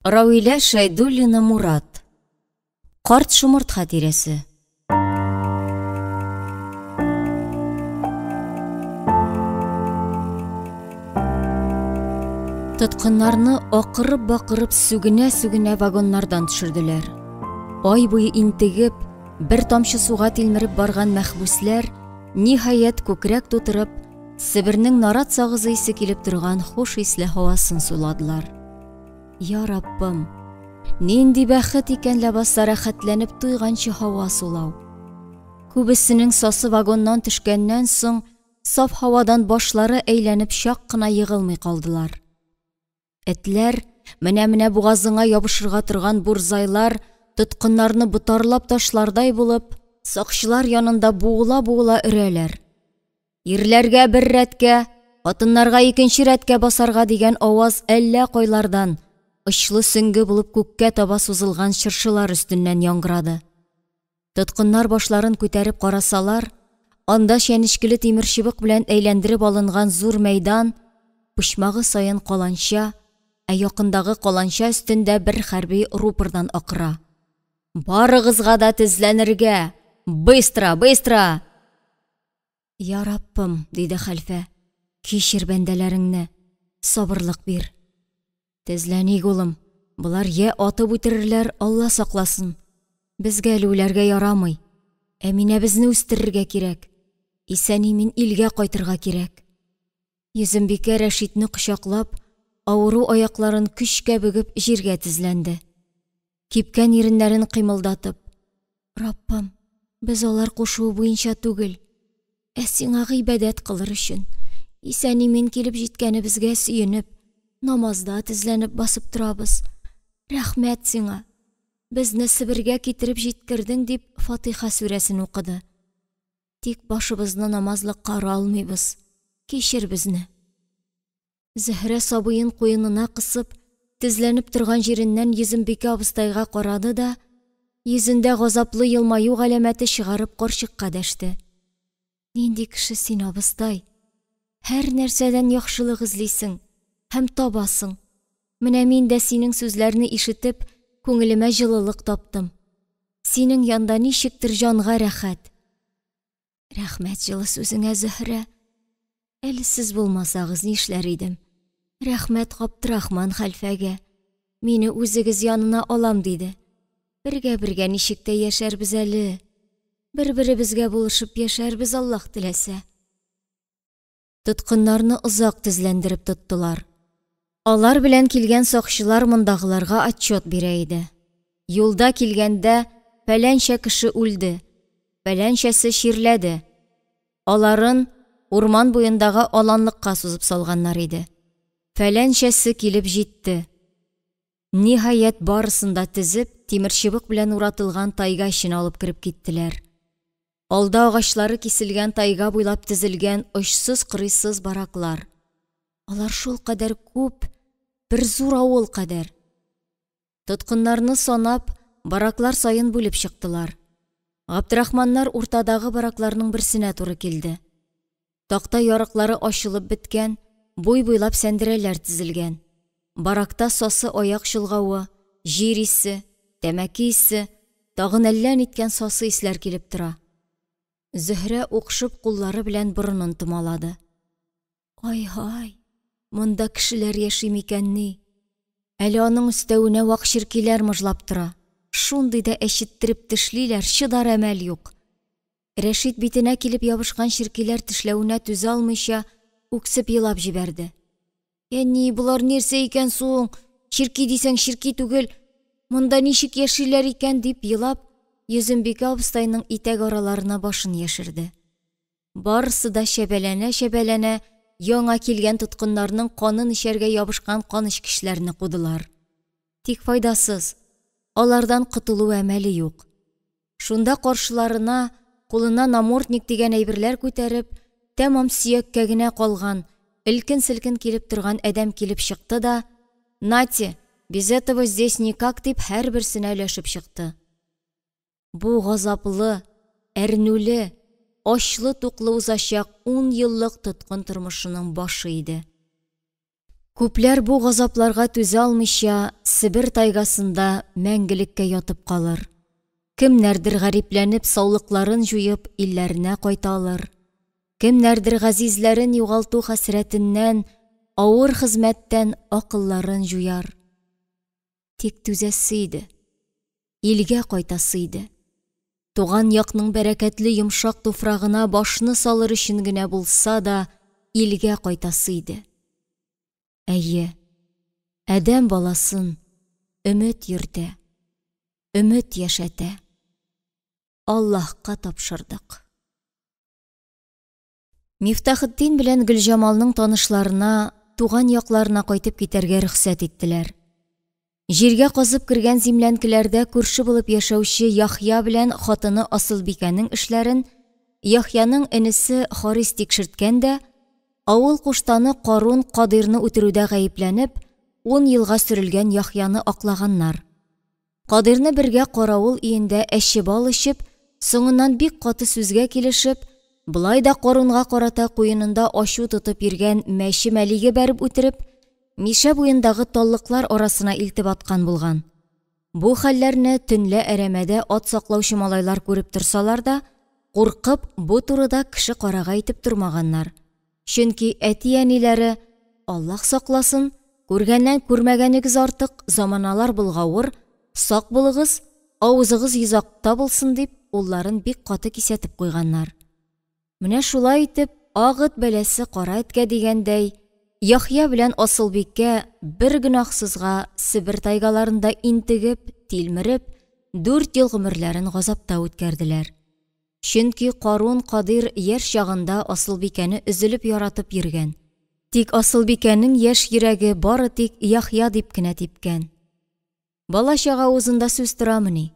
Равилә Шәйдуллина Мурат. Карт шомырт хатирәсе. Тоткыннарны акырып-бакырып, сүгенә-сүгенә вагоннардан төшерделәр. Ай буе интегеп, бер тамчы суга тилмереп барган мәхбүсләр, ниһаять, күкрәк тутырып, Себернең нарат сагызы исе килеп торган хуш исле һавасын суладылар. Я Раббым, нинди бәхет икән ләбаса рәхәтләнеп туйганчы һава сулау. Күбесенең сасы вагоннан төшкәннән соң саф һавадан башлары әйләнеп чак кына егылмый калдылар. Этләр, менә-менә бугазыңа ябышырга торган бурзайлар тоткыннарны ботарлап ташлардай булып, сакчылар янында буыла-буыла өрәләр. Ирләргә бер рәткә, хатыннарга икенче рәткә басарга дигән аваз әллә кайлардан, очлы сөңге булып күккә таба сузылган чыршылар өстеннән яңгырады. Тоткыннар башларын күтәреп карасалар, анда чәнечкеле тимерчыбык белән әйләндереп алынган зур мәйдан, почмагы саен каланча, ә якындагы каланча өстендә бер хәрби рупордан акыра. Барыгызга да тезләнергә! Быстро, быстро! Я Раббым, диде хәлфә, кичер бәндәләреңне, сабырлык бир. Тезләник, улым, болар йә атып үтерерләр, Алла сакласын. Безгә әле үләргә ярамый. Әминәбезне үстерергә кирәк. Исән-имин илгә кайтырга кирәк. Йөзембикә Рәшитне кочаклап, авыру аякларын көчкә бөгеп җиргә тезләнде. Кипкән иреннәрен кыймылдатып, Раббым, без алар кушуы буенча түгел, ә сиңа гыйбадәт кылыр өчен, исән-имин килеп җиткәнебезгә сөенеп, намазда тезләнеп басып торабыз. Рәхмәт сиңа, безне Себергә китереп җиткердең, дип Фатыйха сүрәсен укыды. Тик башыбызны намазлыкка ора алмыйбыз, кичер безне. Зөһрә сабыен куенына кысып, тезләнеп торган җиреннән Йөзембикә абыстайга карады да, йөзендә газаплы елмаю галәмәте чыгарып карчыкка дәште. Нинди кеше син, абыстай? Һәр нәрсәдән яхшылык эзлисең һәм табасың. Менә мин дә синең сүзләрне ишетеп, күңелемә җылылык таптым. Синең янда ничектер җанга рәхәт. Рәхмәт җылы сүзеңә, Зөһрә. Әле сез булмасагыз нишләр идем? Рәхмәт Габдрахман хәлфәгә. Мине үзегез янына алам диде. Бергә-бергә ничек тә яшәрбез әле. Бер-беребезгә булышып яшәрбез, Аллаһ теләсә. Тоткыннарны озак тезләндереп тоттылар. Алар белән килгән сакчылар мондагыларга отчет бирә иде. Юлда килгәндә фәләнчә кеше үлде, фәләнчәсе чирләде. Аларын урман буендагы аланлыкка сузып салганнар иде. Фәләнчәсе килеп җитте. Ниһаять, барысын да тезеп, тимерчыбык белән уратылган тайга эченә алып кереп киттеләр. Алда агачлары киселгән тайга буйлап тезелгән очсыз-кырыйсыз бараклар. Алар шулкадәр күп, бер зур авыл кадәр. Тоткыннарны санап, бараклар саен бүлеп чыктылар. Габдрахманнар уртадагы баракларның берсенә туры килде. Такта ярыклары ачылып беткән, буй-буйлап сәндерәләр тезелгән. Баракта сасы аяк чолгавы, җир исе, тәмәке исе, тагын әллә ниткән сасы исләр килеп тора. Зөһрә укшып куллары белән борынын томалады. Ай-һай, монда кешеләр яши микәнни? Әле аның өстәвенә вак черкиләр мыжлап тора. Шундый да әчеттереп тешлиләр, чыдар әмәл юк. Рәшит битенә килеп ябышкан черкиләр тешләвенә түзә алмыйча, үксеп елап җибәрде. Әни, болар нәрсә икән соң? Черки дисәң, черки түгел. Монда ничек яшиләр икән, дип елап, Йөзембикә абыстайның итәк араларына башын яшерде. Барысы да чәбәләнә-чәбәләнә яңа килгән тоткыннарның канын эчәргә ябышкан канэчкечләрне кудылар. Тик файдасыз, алардан котылу әмәле юк. Шунда каршыларына, кулына намортник дигән әйберләр күтәреп, тәмам сөяккә генә калган, элкен-селкен килеп торган адәм килеп чыкты да, Нате, без этого здесь никак дип һәрберсенә өләшеп чыкты. Бу газаплы, әрнүле, ачлы-туклы узачак ун еллык тоткын тормышының башы иде. Күпләр бу газапларга түзә алмыйча Себер тайгасында мәңгелеккә ятып калыр. Кемнәрдер гарипләнеп саулыкларын җуеп илләренә кайта алыр. Кемнәрдер газизләрен югалту хәсрәтеннән, авыр хезмәттән акылларын җуяр. Тик түзәсе иде. Илгә кайтасы иде. Туган якның бәрәкәтле йомшак туфрагына башны салыр өчен генә булса да илгә кайтасы иде. Әйе, адәм баласын өмет йөртә, өмет яшәтә. Аллаһка тапшырдык. Мифтахетдин белән Гөлҗамалның танышларына туган якларына кайтып китәргә рөхсәт иттеләр. Җиргә казып кергән зимләнкеләрдә күрше булып яшәүче Яхъя белән хатыны Асылбикәнең эшләрен Яхъяның энесе Харис тикшерткән дә, авыл куштаны Карун Кадыйрны үтерүдә гаепләнеп, 10 елга сөрелгән Яхъяны аклаганнар. Кадыйрны бергә каравыл өендә әче бал эчеп, соңыннан бик каты сүзгә килешеп, болай да Карунга карата куенында ачу тотып йөргән мәче Мәлиге бәреп үтереп, Мишә буендагы таллыклар арасына илтеп аткан булган. Бу хәлләрне төнлә әрәмәдә ат саклаучы малайлар күреп торсалар да, куркып, бу турыда кеше-карага әйтеп тормаганнар. Чөнки әти-әниләре, Аллаһ сакласын, күргәннән күрмәгәнегез артык, заманалар болгавыр, сак булыгыз, авызыгыз йозакта булсын дип, улларын бик каты кисәтеп куйганнар. Менә шулай итеп, ак эт бәласе кара эткә дигәндәй, Яхъя белән Асылбикә бер гөнаһсызга Себер тайгаларында интегеп, тилмереп, дүрт ел гомерләрен газапта үткәрделәр. Чөнки Карун Кадыйр яшь чагында Асылбикәне өзелеп яратып йөргән. Тик Асылбикәнең яшь йөрәге бары тик Яхъя дип кенә типкән. Бала-чага авызында сүз торамыни?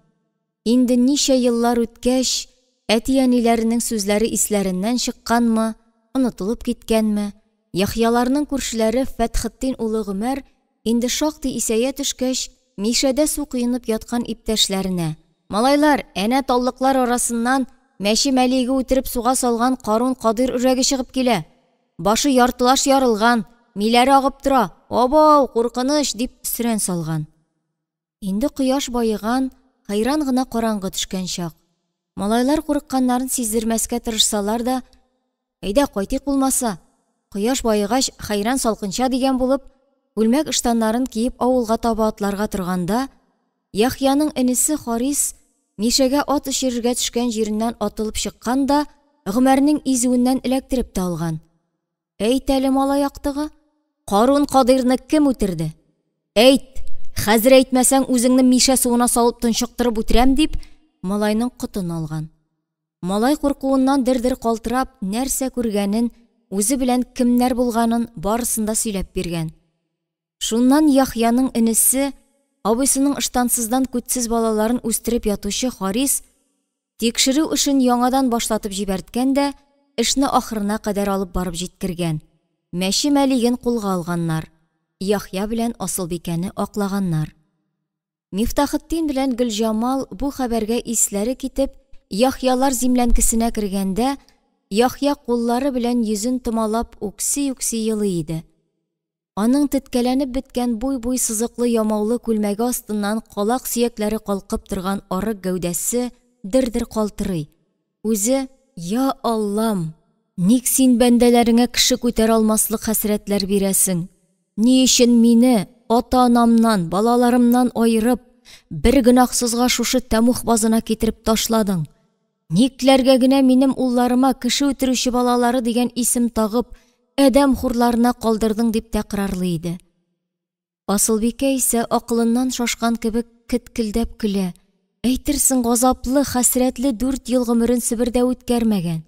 Инде ничә еллар үткәч, әти-әниләренең сүзләре исләреннән чыкканмы, онытылып киткәнме, Яхъяларның күршеләре Фәтхетдин улы Гомәр инде шактый исәя төшкәч, Мишәдә су коенып яткан иптәшләренә, Малайлар, әнә таллыклар арасыннан мәче Мәлиге үтереп суга салган Карун Кадыйр өрәге чыгып килә. Башы яртылаш ярылган, миләре агып тора, абау, куркыныч, дип сөрән салган. Инде кояш баеган, хәйран гына караңгы төшкән чак. Малайлар курыкканнарын сиздермәскә тырышсалар да, әйдә, кайтыйк булмаса, кояш баегач, хәйран салкынча дигән булып, күлмәк-ыштаннарын киеп авылга таба атларга торганда, Яхъяның энесе Харис Мишәгә ат эчерергә төшкән җиреннән атылып чыккан да Гомәрнең изүеннән эләктереп тә алган. Әйт әле, малай актыгы, Карун Кадыйрны кем үтерде? Әйт, хәзер әйтмәсәң, үзеңне Мишә суына салып тончыктырып үтерәм, дип, малайның котын алган. Малай куркуыннан дер-дер калтырап, нәрсә күргәнен, үзе белән кемнәр булганын барысын да сөйләп биргән. Шуннан Яхъяның энесе, абыйсының ыштансыздан күтсез балаларын үстереп ятучы Харис, тикшерү эшен яңадан башлатып җибәрткән дә, эшне ахырына кадәр алып барып җиткергән. Мәче Мәлиген кулга алганнар, Яхъя белән Асылбикәне аклаганнар. Мифтахетдин белән Гөлҗамал бу хәбәргә исләре китеп, Яхъялар зимләнкесенә кергәндә, Яхъя куллары белән йөзен томалап үкси-үкси елый иде. Аның теткәләнеп беткән буй-буй сызыклы ямаулы күлмәге астыннан калак сөякләре калкып торган арык гәүдәсе дер-дер калтырый. Үзе, Я Аллам! Ник син бәндәләреңә кеше күтәрә алмаслык хәсрәтләр бирәсең? Ни өчен мине, ата-анамнан, балаларымнан аерып, бер гөнаһсызга шушы тәмуг базына китереп ташладың? Никләргә генә минем улларыма кеше үтерүче балалары дигән исем тагып, адәм хурларына калдырдың дип тәкрарлый иде. Асылбикә исә акылыннан шашкан кебек кеткелдәп көлә. Әйтерсең, газаплы, хәсрәтле дүрт ел гомерен Себердә үткәрмәгән.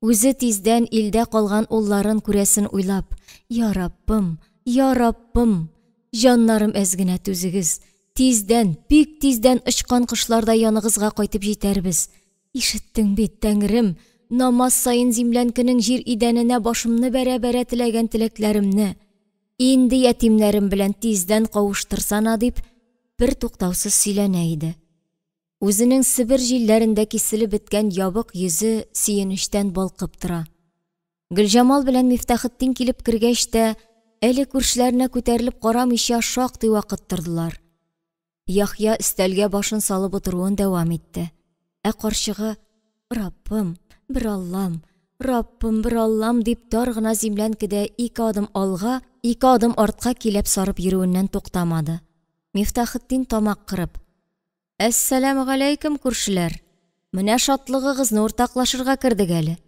Үзе тиздән илдә калган улларын күрәсен уйлап, Я Раббым, я Раббым, җаннарым әз генә түзегез, тиздән, бик тиздән очкан кошлардай яныгызга кайтып җитәрбез. Ишеттең бит, Тәңрем, намаз саен зимләнкенең җир идәненә башымны бәрә-бәрә теләгән теләкләремне. Инде ятимнәрем белән тиздән кавыштырсана, дип, бертуктаусыз сөйләнә иде. Үзенең Себер җилләрендә киселеп беткән ябык йөзе сөенечтән балкып тора. Гөлҗамал белән Мифтахетдин килеп кергәч тә, әле күршеләренә күтәрелеп карамыйча шактый вакыт тордылар. Яхъя өстәлгә башын салып утыруын дәвам итте. Ә карчыгы, Раббым, бер Аллам, Раббым, бер Аллам дип тар гына зимләнкедә ике адым алга, ике адым артка киләп сарып йөрүеннән туктамады. Мифтахетдин тамак кырып, Әссәламегаләйкем, күршеләр! Менә шатлыгыгызны уртаклашырга кердек әле.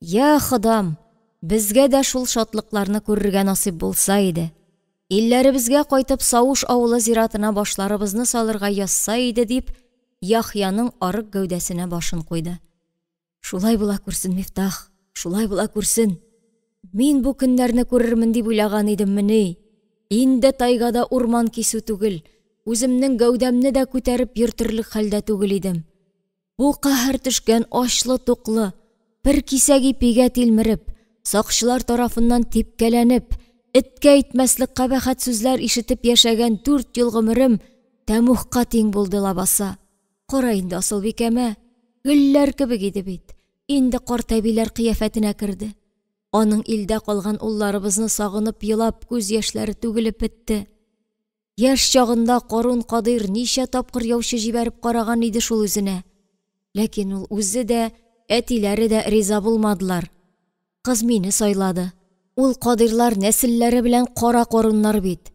Йа Ходам, безгә дә шул шатлыкларны күрергә насыйп булса иде. Илләребезгә кайтып Сауш авылы зиратына башларыбызны салырга язса иде, дип, Яхъяның арык гәүдәсенә башын куйды. Шулай була күрсен, Мифтах, шулай була күрсен. Мин бу көннәрне күрермен дип уйлаган идеммени? Инде тайгада урман кисү түгел, үземнең гәүдәмне дә күтәреп йөртерлек хәлдә түгел идем. Бу каһәр төшкән ачлы-туклы, бер кисәк ипигә тилмереп, сакчылар тарафыннан типкәләнеп, эткә әйтмәслек кабахәт сүзләр ишетеп яшәгән дүрт ел гомерем тәмугка тиң булды лабаса. Кара инде Асылбикәмә, гөлләр кебек иде бит, инде карт әбиләр кыяфәтенә керде. Аның илдә калган улларыбызны сагынып елап күз яшьләре түгелеп бетте. Яшь чагында Карун Кадыйр ничә тапкыр яучы җибәреп караган иде шул үзенә. Ләкин ул үзе дә, әтиләре дә риза булмадылар. Кыз мине сайлады. Ул Кадыйрлар нәселләре белән кара каруннар бит.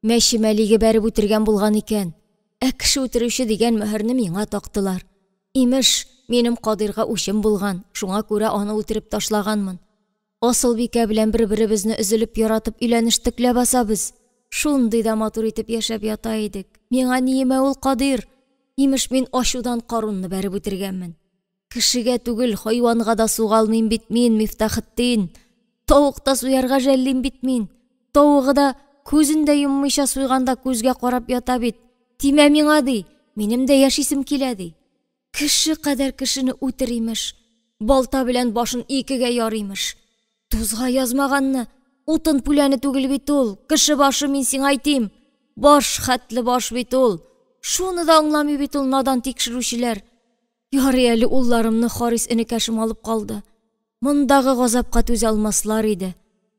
Мәче Мәлиге бәреп үтергән булган икән. Ә кеше үтерүче дигән мөһерне миңа тактылар. Имеш, минем Кадыйрга үчем булган, шуңа күрә аны үтереп ташлаганмын. Асылбикә белән бер-беребезне өзелеп яратып өйләнештек ләбаса без. Шундый да матур итеп яшәп ята идек. Миңа ниемә ул Кадыйр? Имеш, мин ачудан Карунны бәреп үтергәнмен. Кешегә түгел, хайванга да суга алмыйм бит мин, Мифтахетдин. Тавык та суярга жәллим бит мин. Тавыгы да күзен дә йоммыйча суйганда күзгә карап ята бит. Тимә миңа, ди, минем дә яшисем килә, ди. Кеше кадәр кешене үтер, имеш. Балта белән башын икегә яр, имеш. Тузга язмаганны, утын пүләне түгел бит ул, кеше башы, мин сиңа әйтим. Баш хәтле баш бит ул. Шуны да аңламый бит ул надан тикшерүчеләр. Ярый әле улларымны Харис энекәшем алып калды. Мондагы газапка түзә алмаслар иде.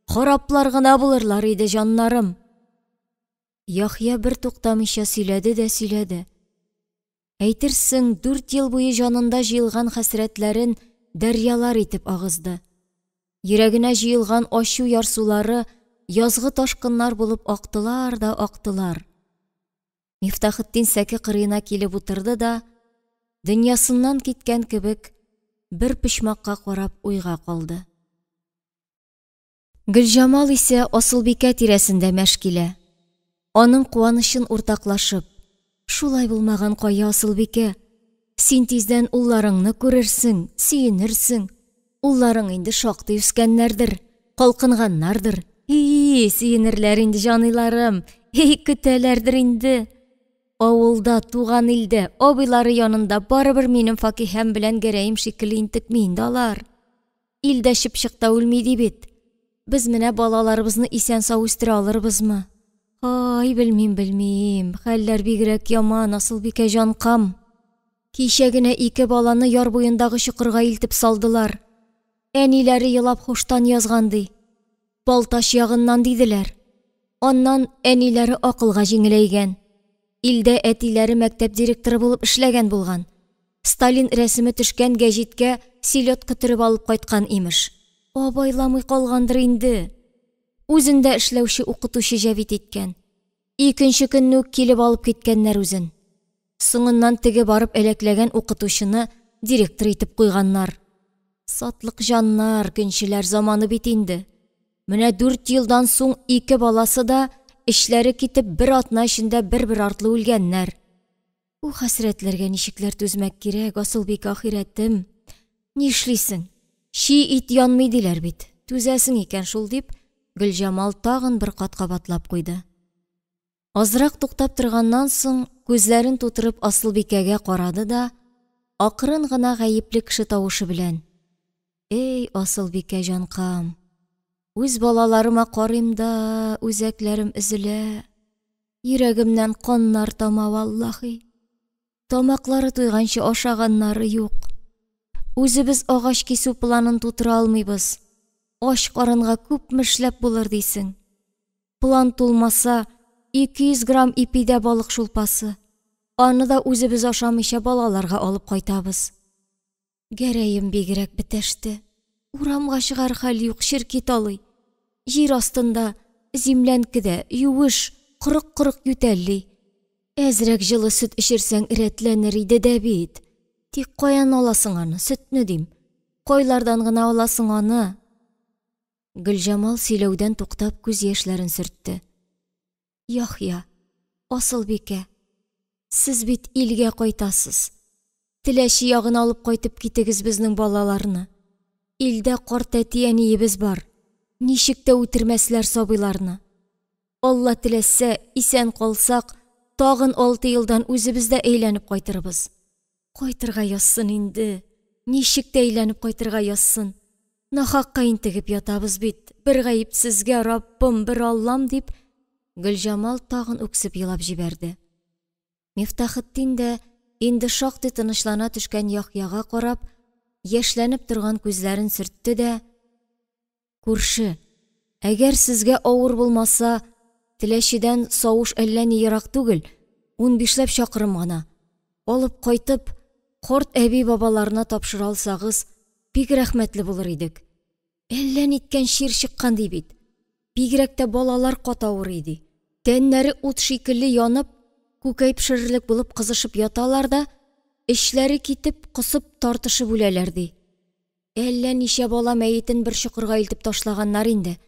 Хараплар гына булырлар иде, җаннарым. Яхъя бер туктамыйча сөйләде дә сөйләде. Әйтерсең, дүрт ел буе җанында җыелган хәсрәтләрен дәрьялар итеп агызды. Йөрәгенә җыелган ачу ярсулары язгы ташкыннар булып актылар да актылар. Мифтахетдин сәке кырыена килеп утырды да, дөньясыннан киткән кебек, бер почмакка карап уйга калды. Гөлҗамал исә Асылбикә тирәсендә мәш килә. Аның куанычын уртаклашып, Шулай булмаган кая, Асылбикә? Син тиздән улларыңны күрерсең, сөенерсең. Улларың инде шактый үскәннәрдер, калкынганнардыр. И, сөенерләр инде җаныйларым, и, көтәләрдер инде. Авылда, туган илдә, абыйлары янында барыбер минем Факиһәм белән Гәрәем шикелле интекми инде алар. Илдә чыпчык та үлми ди бит. Без менә балаларыбызны исән-сау үстерә алырбызмы? Ай, белмим, белмим. Хәлләр бигрәк яман, Асылбикә җанкам. Кичә генә ике баланы яр буендагы чокырга илтеп салдылар. Әниләре елап һуштан язган ди. Балтач ягыннан диделәр. Аннан әниләре акылга җиңеләйгән. Илдә әтиләре мәктәп директоры булып эшләгән булган. Сталин рәсеме төшкән гәҗиткә селедка төреп алып кайткан, имеш. Абайламый калгандыр инде. Үзендә эшләүче укытучы җәвит иткән. Икенче көнне үк килеп алып киткәннәр үзен. Соңыннан теге барып әләкләгән укытучыны директор итеп куйганнар. Сатлык җаннар, көнчеләр заманы бит инде. Менә дүрт елдан соң ике баласы да эчләре китеп бер атна эчендә бер-бер артлы үлгәннәр. Бу хәсрәтләргә ничекләр түзмәк кирәк, Асылбикә ахирәтем. Нишлисең? Чи ит янмый диләр бит. Түзәсең икән шул дип, Гөлҗамал тагын бер кат кабатлап куйды. Азрак туктап торганнан соң, күзләрен тутырып Асылбикәгә карады да, акрын гына гаепле кеше тавышы белән: "Эй, Асылбикә җанкам, үз балаларыма карыйм да, үзәкләрем өзелә. Йөрәгемнән каннар тама валлахи. Тамаклары туйганчы ашаганнары юк. Үзебез агач кисү планын тутыра алмыйбыз. Ач карынга күпме эшләп булыр дисең? План тулмаса, 200 грамм ипи дә балык шулпасы. Аны да үзебез ашамыйча балаларга алып кайтабыз. Гәрәем бигрәк бетәште. Урамга чыгар хәл юк, черки талый. Җир астында, зимләнкедә, юеш, корык-корык ютәлли. Әзрәк җылы сөт эчерсәң рәтләнер иде дә бит. Тик каян аласың аны, сөтне дим. Кайлардан гына аласың аны? Гөлҗамал сөйләүдән туктап күз яшьләрен сөртте. Яхъя, Асылбикә, сез бит илгә кайтасыз. Теләче ягына алып кайтып китегез безнең балаларны. Илдә карт әти-әниебез бар. Ничек тә үтермәсләр сабыйларны. Алла теләсә, исән калсак, тагын 6 елдан үзебез дә әйләнеп кайтырбыз. Кайтырга язсын инде. Ничек тә әйләнеп кайтырга язсын. Нахакка интегеп ятабыз бит, бер гаепсезгә, Раббым, бер Аллам, дип, Гөлҗамал тагын үксеп елап җибәрде. Мифтахетдин дә, инде шактый тынычлана төшкән Яхъяга карап, яшьләнеп торган күзләрен сөртте дә, Күрше, әгәр сезгә авыр булмаса, Теләчедән Сауш әллә ни ерак түгел, унбишләп чакрым гына. Алып кайтып, карт әби-бабаларына тапшыра алсагыз, бик рәхмәтле булыр идек. Әллә ниткән чир чыккан ди бит. Бигрәк тә балалар каты авырый ди. Тәннәре ут шикелле янып, күкәй пешерерлек булып кызышып яталар да, эчләре китеп, косып, тартышып үләләр ди. Әллә ничә бала мәетен бер чокырга илтеп ташлаганнар инде.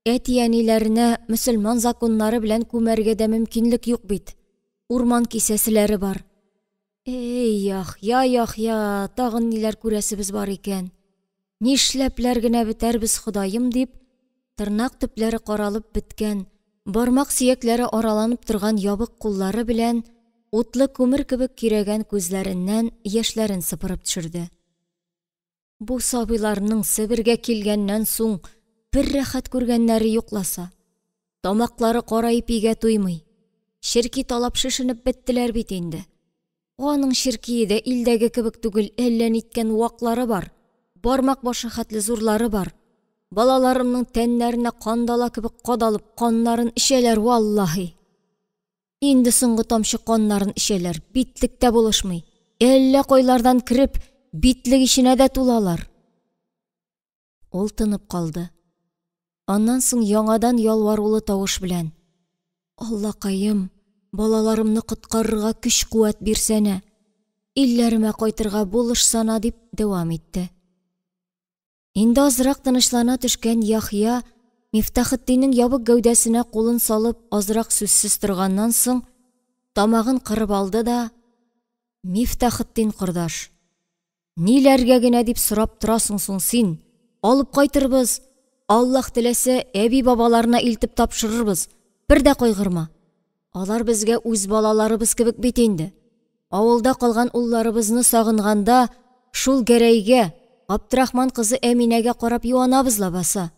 Әти-әниләренә мөселман законнары белән күмәргә дә мөмкинлек юк бит. Урман кисәселәре бар. Эй, Яхъя, Яхъя, тагын ниләр күрәсебез бар икән? Нишләпләр генә бетәрбез, Ходаем, дип, тырнак төпләре каралып беткән, бармак сөякләре араланып торган ябык куллары белән утлы күмер кебек көйрәгән күзләреннән яшьләрен сыпырып төшерде. Бу сабыйларның Себергә килгәннән соң бер рәхәт күргәннәре юк ласа. Тамаклары кара ипигә туймый. Черки талап шешенеп беттеләр бит инде. Аның черкие дә илдәге кебек түгел, әллә ниткән ваклары бар, бармак башы хәтле зурлары бар. Балаларымның тәннәренә кандала кебек кадалып, каннарын эчәләр, валлаһи. Инде соңгы тамчы каннарын эчәләр, битлек тә булышмый. Әллә кайлардан кереп, битлек эченә дә тулалар. Ул тынып калды. Аннан соң яңадан ялварулы тавыш белән: Аллакаем, балаларымны коткарырга көч-куәт бирсәнә, илләремә кайтырга булышсана, дип дәвам итте. Инде азрак тынычлана төшкән Яхъя, Мифтахетдиннең ябык гәүдәсенә кулын салып, азрак сүзсез торганнан соң, тамагын кырып алды да, Мифтахетдин кордаш, ниләргә генә дип сорап торасың соң син? Алып кайтырбыз, Аллаһ теләсә, әби-бабаларына илтеп тапшырырбыз, бер дә кайгырма. Алар безгә үз балаларыбыз кебек бит инде. Авылда калган улларыбызны сагынганда, шул Гәрәйгә, Габдрахман кызы Әминәгә карап юанабыз лабаса.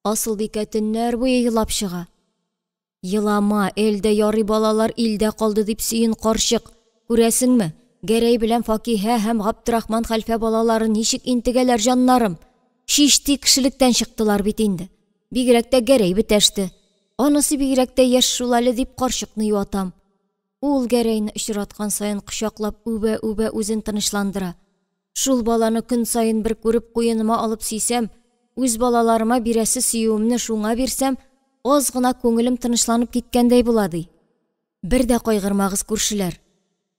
Асылбикә төннәр буе елап чыга. Елама, әлдә ярый балалар илдә калды дип сөен карчык. Күрәсеңме, Гәрәй белән Факиһә һәм Габдрахман хәлфә балалары ничек интегәләр җаннарым. Чишти кешелектән чыктылар бит инде. Бигрәк тә Гәрәй бетәште. Анысы бигрәк тә яшь шул әле дип карчыкны юатам. Ул Гәрәйне очраткан саен кочаклап үбә-үбә үзен тынычландыра. Шул баланы көн саен бер күреп куеныма алып сөйсәм, үз балаларыма бирәсе сөюемне шуңа бирсәм, аз гына күңелем тынычланып киткәндәй була, ди. Бер дә кайгырмагыз, күршеләр.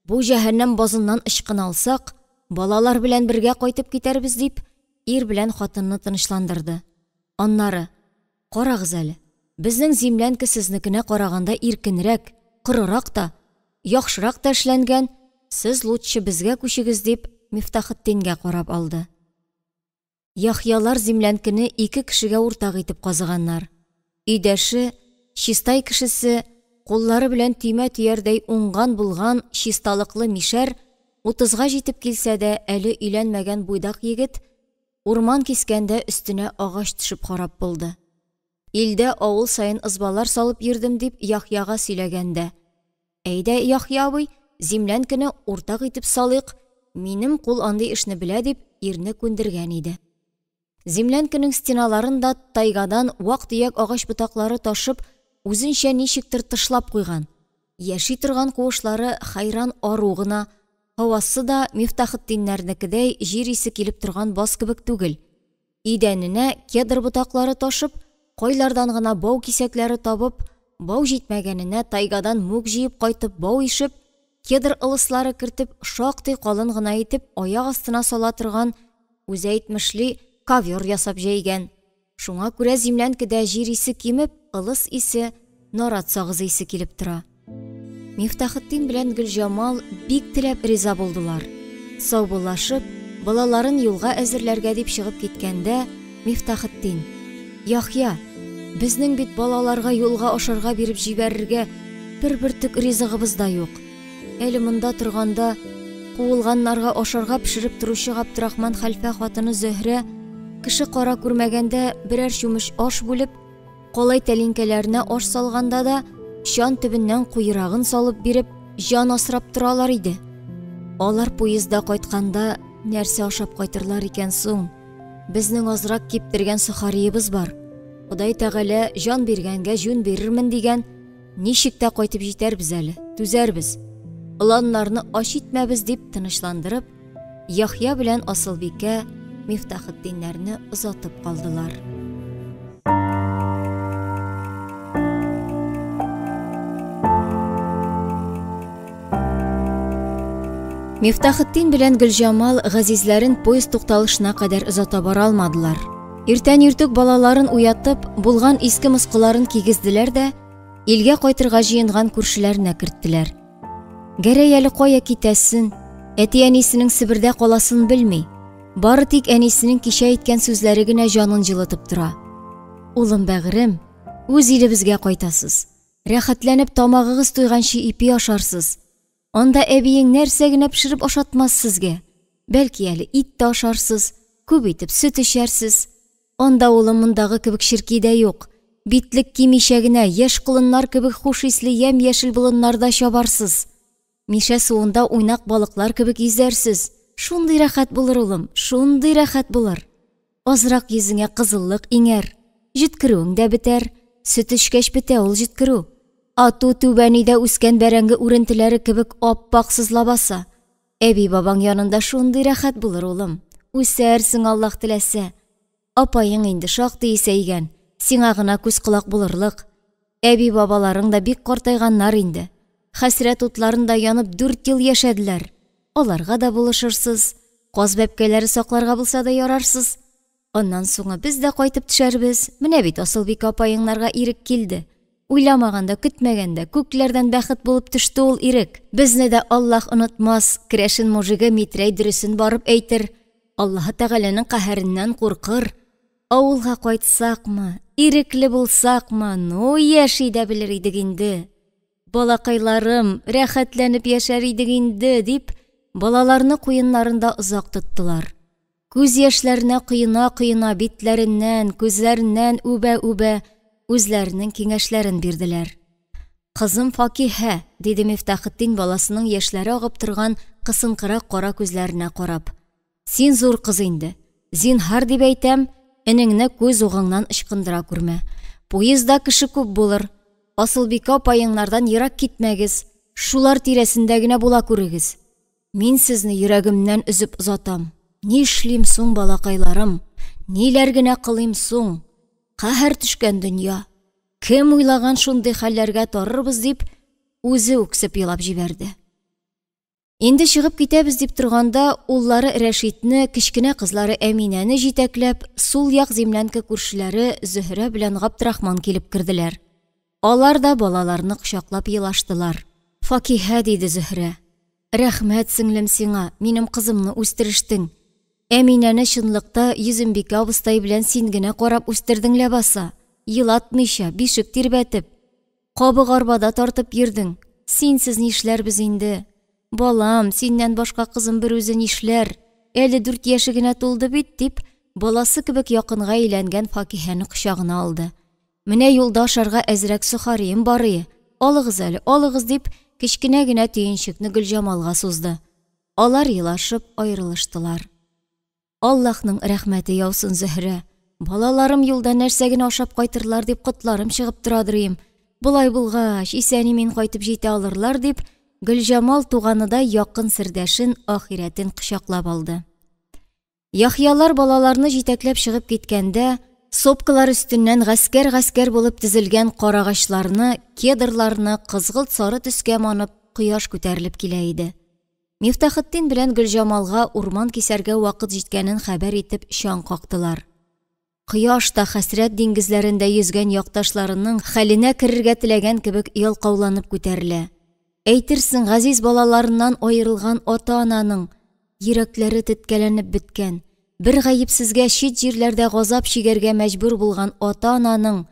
Бу җәһәннәм базыннан ычкына алсак, балалар белән бергә кайтып китәрбез, дип, ир белән хатынны тынычландырды. Аннары, Карагыз әле, безнең зимләнке сезнекенә караганда иркенрәк, корырак та, яхшырак та эшләнгән, сез лутчы безгә күчегез, дип, Мифтахетдингә карап алды. Яхъялар зимләнкене ике кешегә уртак итеп казыганнар. Өйдәше, Чистай кешесе, куллары белән төймә төярдәй уңган-булган чисталыклы мишәр, утызга җитеп килсә дә әле өйләнмәгән буйдак егет, урман кискәндә өстенә агач төшеп харап булды. Илдә авыл саен ызбалар салып йөрдем, дип Яхъяга сөйләгән дә, Әйдә, Яхъя абый, зимләнкене уртак итеп салыйк, минем кул андый эшне белә, дип, ирне күндергән иде. Землянканың стеналарын да тайгадан вак-төяк агач ботаклары ташып, үзенчә ничектер тышлап куйган. Яши торган куышлары хәйран ару гына, һавасы да Мифтахетдиннәрнекедәй җир исе килеп торган баз кебек түгел. Идәненә кедр ботаклары ташып, кайлардан гына бау кисәкләре табып, бау җитмәгәненә тайгадан мүк җыеп кайтып бау ишеп, кедр ылыслары кертеп, шактый калын гына итеп аяк астына сала торган, үзе әйтмешли, ковер ясап җәйгән. Шуңа күрә землянкада җир исе кимеп, ылыс исе, нарат сагызы исе килеп тора. Мифтахетдин белән Гөлҗамал бик теләп риза булдылар. Саубуллашып, балаларын юлга әзерләргә дип чыгып киткәндә, Мифтахетдин: "Яхъя, безнең бит балаларга юлга ашарга биреп җибәрергә бер бөртек ризыгыбыз да юк. Әле монда торганда куылганнарга ашарга пешереп торучы Габдрахман хәлфә хатыны Зөһрә кеше кара күрмәгәндә берәр чүмеч аш бүлеп, калай тәлинкәләренә аш салганда да чан төбеннән куерагын салып биреп, җан асрап торалар иде. Алар поездда кайтканда нәрсә ашап кайтырлар икән соң? Безнең азрак киптергән сохариебыз бар. Ходай Тәгалә җан биргәнгә җүн бирермен дигән, ничек тә кайтып җитәрбез әле, түзәрбез. Оланнарны ач итмәбез дип тынычландырып, Яхъя белән Асылбикә Мифтахетдиннәрне озатып калдылар. Мифтахетдин белән Гөлҗамал газизләрен поезд тукталышына кадәр озата бара алмадылар. Иртән иртүк балаларын уятып, булган иске мыскыларын кигезделәр дә, илгә кайтырга җыенган күршеләренә керттеләр. Гәрәй әле кая китәсен, әти-әнисенең Себердә каласын белми. Бары тик әнисенең кичә әйткән сүзләре генә җанын җылытып тора. Улым бәгырем, үз илебезгә кайтасыз. Рәхәтләнеп тамагыгыз туйганчы ипи ашарсыз. Анда әбиең нәрсә генә пешереп ашатмас сезгә. Бәлки әле ит тә ашарсыз, күп итеп сөт эчәрсез. Анда улым мондагы кебек черки дә юк. Битлек кимичә генә яшь колыннар кебек хуш исле ямь-яшел болыннарда чабарсыз. Мишә суында уйнак балыклар кебек йөзәрсез. Шундый рәхәт булыр, улым, шундый рәхәт булыр. Азрак йөзеңә кызыллык иңәр. Җөткерүең дә бетәр. Сөт эчкәч бетә ул җөткерү. Ату түбәнидә үскән бәрәңге үрентеләре кебек аппаксыз лабаса. Әби-бабаң янында шундый рәхәт булыр, улым. Үсәрсең, Аллаһ теләсә. Апаең инде шактый исәйгән, сиңа гына күз-колак булырлык. Әби-бабаларың да бик картайганнар инде. Хәсрәт утларында янып дүрт ел яшәделәр. Аларга да булышырсыз, каз бәбкәләре сакларга булса да ярарсыз. Аннан соңы без дә кайтып төшәрбез. Менә бит Асылбикә апаеңнарга ирек килде. Уйламаганда, көтмәгәндә, күкләрдән бәхет булып төште ул ирек. Безне дә Аллаһ онытмас, керәшен мужигы Митрәй дөресен барып әйтер. Аллаһы Тәгаләнең каһәреннән куркыр. Авылга кайтсакмы, ирекле булсакмы, ну яши дә белер идек инде. Балакайларым, рәхәтләнеп яшәр идек инде, дип, балаларны куеннарында озак тоттылар. Күз яшьләренә коена-коена, битләреннән, күзләреннән үбә-үбә, үзләренең киңәшләрен бирделәр. Кызым Факиһә, диде Мифтахетдин баласының яшьләре агып торган кысынкырак кара күзләренә карап. Син зур кыз инде. Зинһар дип әйтәм, энеңне күз угыңнан ычкындыра күрмә. Поездда кеше күп булыр. Асылбикә апаеңнардан ерак китмәгез, шулар тирәсендә генә була күрегез. Мин сезне йөрәгемнән өзеп озатам. Нишлим соң, балакайларым? Ниләр генә кылыйм соң? Каһәр төшкән дөнья. Кем уйлаган шундый хәлләргә тарырбыз дип, үзе үксеп елап җибәрде. Инде чыгып китәбез дип торганда, уллары Рәшитне, кечкенә кызлары Әминәне җитәкләп, сул як землянка күршеләре Зөһрә белән Габдрахман килеп керделәр. Алар да балаларны кочаклап елаштылар. Факиһә, диде Зөһрә. Рәхмәт, сеңлем, сиңа, минем кызымны үстерештең. Әминәне чынлыкта Йөзембикә абыстай белән син генә карап үстердең ләбаса, елатмыйча, бишек тирбәтеп. Кабык арбада тартып йөрдең. Синсез нишләрбез инде? Балам, синнән башка кызым берүзе нишләр? Әле дүрт яше генә тулды бит, дип, баласы кебек якынга әйләнгән Факиһәне кочагына алды. Менә юлда ашарга әзрәк сохарием барые, алыгыз әле, алыгыз, дип, кечкенә генә төенчекне Гөлҗамалга сузды. Алар елашып аерылыштылар. Аллаһның рәхмәте яусын, Зөһрә. Балаларым юлда нәрсә генә ашап кайтырлар дип котларым чыгып торадыр ием. Болай булгач, исән-имин кайтып җитә алырлар дип, Гөлҗамал туганыдай якын сердәшен, ахирәтен кочаклап алды. Яхъялар балаларны җитәкләп чыгып киткәндә, сопкалар өстеннән гаскәр-гаскәр булып тезелгән карагачларны, кедрларны кызгылт-сары төскә манып, кояш күтәрелеп килә иде. Мифтахетдин белән Гөлҗамалга урман кисәргә вакыт җиткәнен хәбәр итеп чаң кактылар. Кояш та хәсрәт диңгезләрендә йөзгән якташларының хәленә керергә теләгән кебек ялкауланып күтәрелә. Әйтерсең, газиз балаларыннан аерылган ата-ананың йөрәкләре теткәләнеп беткән, бер гаепсезгә чит җирләрдә газап чигәргә мәҗбүр булган ата-ананың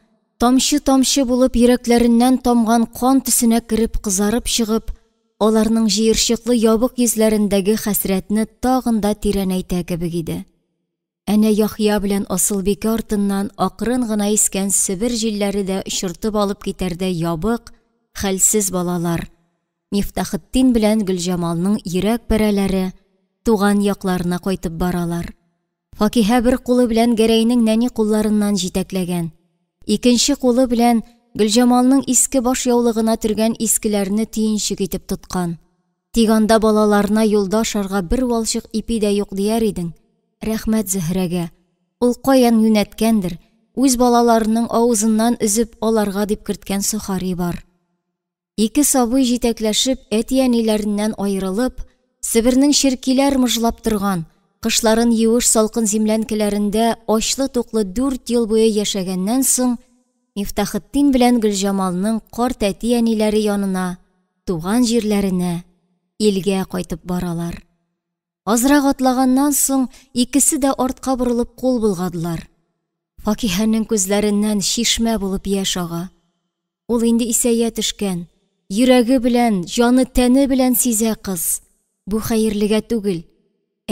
тамчы-тамчы булып йөрәкләреннән тамган кан төсенә кереп кызарып чыгып, аларның җыерчыклы ябык йөзләрендәге хәсрәтне тагын да тирәнәйтә кебек иде. Әнә Яхъя белән Асылбикә артыннан акрын гына искән Себер җилләре дә очыртып алып китәрдәй ябык, хәлсез балалар, Мифтахетдин белән Гөлҗамалның йөрәк парәләре туган якларына кайтып баралар. Факиһә бер кулы белән Гәрәйнең нәни кулларыннан җитәкләгән, икенче кулы белән Гөлҗамалның иске баш яулыгына төргән искеләрне төенчек итеп тоткан. Тик анда балаларына юлда ашарга бер валчык ипи дә юк дияр идең. Рәхмәт Зөһрәгә. Ул каян юнәткәндер, үз балаларының авызыннан өзеп аларга дип керткән сохари бар. Ике сабый җитәкләшеп, әти-әниләреннән аерылып, Себернең черкиләр мыжлап торган, кышларын юеш салкын зимләнкеләрендә ачлы-туклы дүрт ел буе яшәгәннән соң, Мифтахетдин белән Гөлҗамалның карт әти-әниләре янына, туган җирләренә, илгә кайтып баралар. Азрак атлаганнан соң, икесе дә артка борылып кул болгадылар. Факиһәнең күзләреннән чишмә булып яшь ага. Ул инде исәя төшкән, йөрәге белән, җаны-тәне белән сизә кыз, бу хәерлегә түгел.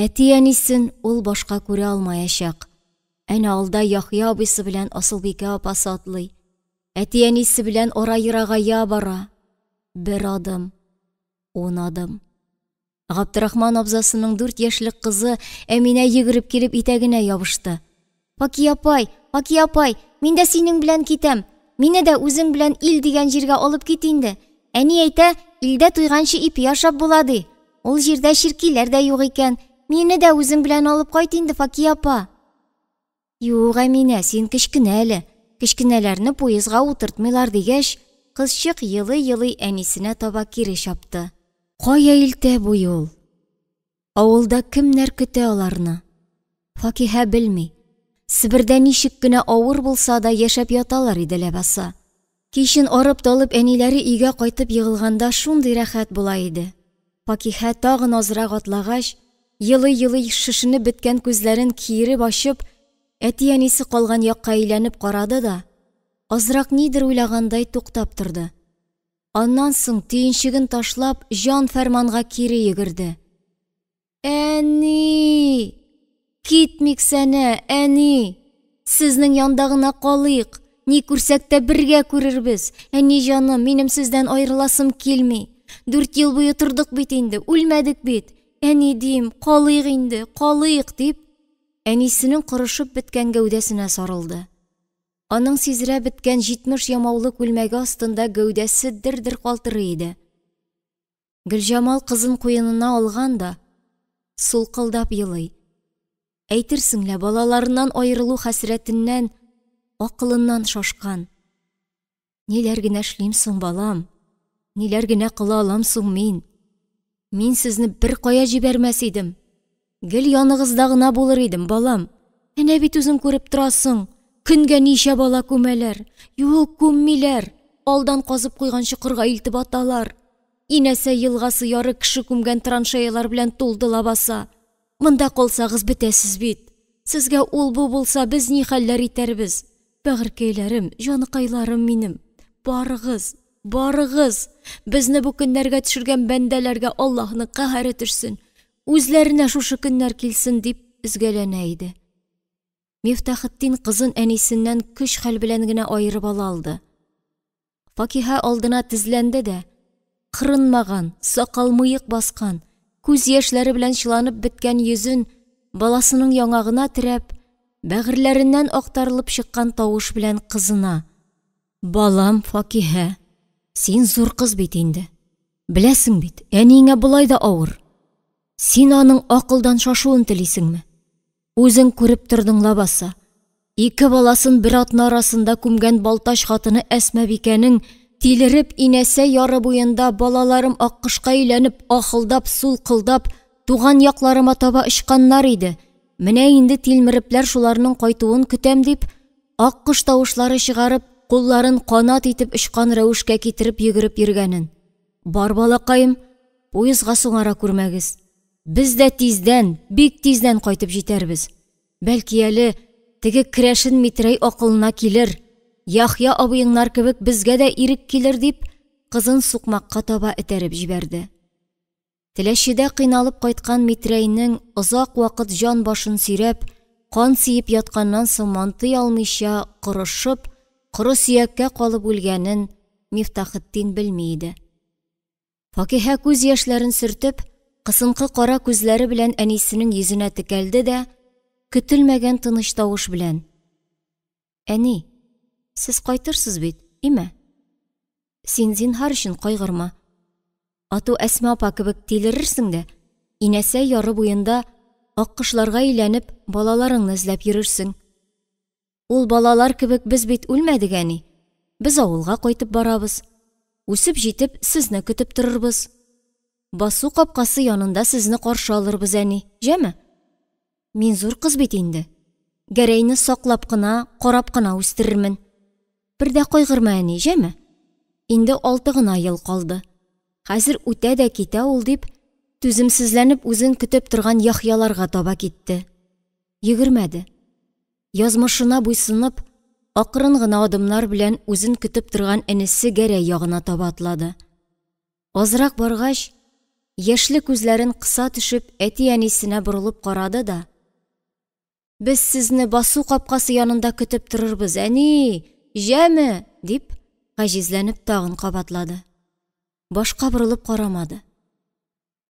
Әти-әнисен ул башка күрә алмаячак. Әнә алда Яхъя абыйсы белән Асылбикә апасы атлый. Әти-әнисе белән ара ерагая бара. Бер адым, ун адым. Габдрахман абзасының дүрт яшьлек кызы Әминә йөгереп килеп итәгенә ябышты. Паки апай, Паки апай, мин дә синең белән китәм. Мине дә үзең белән ил дигән җиргә алып кит инде. Әни әйтә, илдә туйганчы ипи ашап була ди. Ул җирдә чиркиләр дә юк икән. Мине дә үзең белән алып кайт инде, Факи апа. Юк, Әминә, син кечкенә әле. Кечкенәләрне поездга утыртмыйлар, дигәч, кызчык елый-елый әнисенә таба кире чапты. Кая илтә бу юл? Авылда кемнәр көтә аларны? Факиһә белми. Себердә ничек кенә авыр булса да яшәп яталар иде ләбаса. Кичен арып-талып әниләре өйгә кайтып егылганда шундый рәхәт була иде. Факиһә тагын азрак атлагач, елый-елый шешенеп беткән күзләрен киереп ачып, әти-әнисе калган якка әйләнеп карады да, азрак нидер уйлагандай туктап торды. Аннан соң төенчеген ташлап, җан-фәрманга кире йөгерде. Әни! Китмиксәнә, әни! Сезнең янда гына калыйк. Ни күрсәк тә бергә күрербез. Әни җаным, минем сездән аерыласым килми. Дүрт ел буе тордык бит инде, үлмәдек бит. Әни дим, калыйк инде, калыйк, дип, әнисенең корышып беткән гәүдәсенә сарылды. Аның сизрәп беткән 70 ямаулы күлмәге астында гәүдәсе дер-дер калтырый иде. Гөлҗамал кызын куенына алган да, сулкылдап елый. Әйтерсең лә балаларыннан аерылу хәсрәтеннән акылыннан шашкан. Ниләр генә эшлим соң, балам? Ниләр генә кыла алам соң мин? Мин сезне беркая җибәрмәс идем. Гел яныгызда гына булыр идем, балам. Әнә бит үзең күреп торасың, көнгә ничә бала күмәләр. Юк, күммиләр. Алдан казып куйган чокырга илтеп аталар. Инәсә елгасы яры кеше күмгән траншеялар белән тулды лабаса. Монда калсагыз бетәсез бит. Сезгә ул-бу булса, без ни хәлләр итәрбез? Бәгырькәйләрем, җаныкайларым минем. Барыгыз, барыгыз! Безне бу көннәргә төшергән бәндәләргә Аллаһның каһәре төшсен. Үзләренә шушы көннәр килсен, дип өзгәләнә иде. Мифтахетдин кызын әнисеннән көч-хәл белән генә аерып ала алды. Факиһә алдына тезләнде дә, кырынмаган, сакал-мыек баскан, күз яшьләре белән чыланып беткән йөзен баласының яңагына терәп, бәгырьләреннән актарылып чыккан тавыш белән кызына: Балам, Факиһә, син зур кыз бит инде. Беләсең бит, әниеңә болай да авыр. Син аның акылдан шашуын телисеңме? Үзең күреп тордың лабаса. Ике баласын бер атна арасында күмгән Балтач хатыны Әсмабикәнең тилереп Инәсә яры буенда балаларым аккошка әйләнеп, ахылдап, сулкылдап, туган якларыма таба очканнар иде. Менә инде тилмерепләр шуларның кайтуын көтәм дип, аккош тавышлары чыгарып, кулларын канат итеп очкан рәвешкә китереп йөгереп йөргәнен. Бар, балакаем, поездга соңара күрмәгез. Без дә тиздән, бик тиздән кайтып җитәрбез. Бәлки әле теге керәшен Митрәй акылына килер, Яхъя абыеңнар кебек безгә дә ирек килер дип, кызын сукмакка таба этәреп җибәрде. Теләчедә кыйналып кайткан Митрәйнең озак вакыт җан башын сөйрәп, кан сиеп ятканнан соң мантый алмыйча корышып, коры сөяккә калып үлгәнен Мифтахетдин белми иде. Факиһә күз яшьләрен сөртеп, кысынкы кара күзләре белән әнисенең йөзенә текәлде дә, көтелмәгән тыныч тавыш белән: Әни, сез кайтырсыз бит, име? Син зинһар өчен кайгырма. Ату Әсма апа кебек тилерерсең дә, Инәсә яры буенда аккошларга әйләнеп, балаларыңны эзләп йөрерсең. Ул балалар кебек без бит үлмәдек, әни. Без авылга кайтып барабыз. Үсеп җитеп, сезне көтеп торырбыз. Басу капкасы янында сезне каршы алырбыз, әни, җәме? Мин зур кыз бит инде. Гәрәйне саклап кына, карап кына үстерермен. Бер дә кайгырма, әни, җәме? Инде алты гына ел калды. Хәзер үтә дә китә ул, дип, түземсезләнеп үзен көтеп торган Яхъяларга таба китте. Йөгермәде. Язмышына буйсынып, акрын гына адымнар белән үзен көтеп торган энесе Гәрәй ягына таба атлады. Азрак баргач, яшьле күзләрен кыса төшеп, әти-әнисенә борылып карады да: Без сезне басу капкасы янында көтеп торырбыз, әни, җәме? дип, гаҗизләнеп тагын кабатлады. Башка борылып карамады.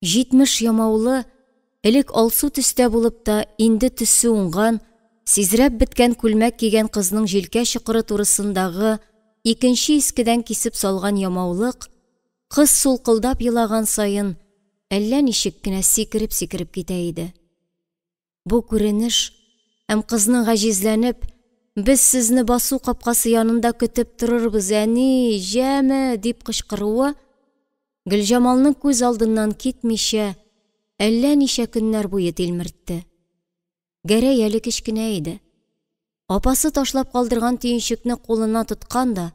70 ямаулы, элек алсу төстә булып та, инде төсе уңган, сизрәп беткән күлмәк кигән кызның җилкә чокыры турысындагы икенче искедән кисеп салган ямаулык, кыз сулкылдап елаган саен, әллә ничек кенә сикереп-сикереп китә иде. Бу күренеш һәм кызның гаҗизләнеп, Без сезне басу капкасы янында көтеп торырбыз, әни, җәме, дип кычкыруы Гөлҗамалның күз алдыннан китмичә, әллә ничә көннәр буе тилмертте. Гәрәй әле кечкенә иде. Апасы ташлап калдырган төенчекне кулына тоткан да,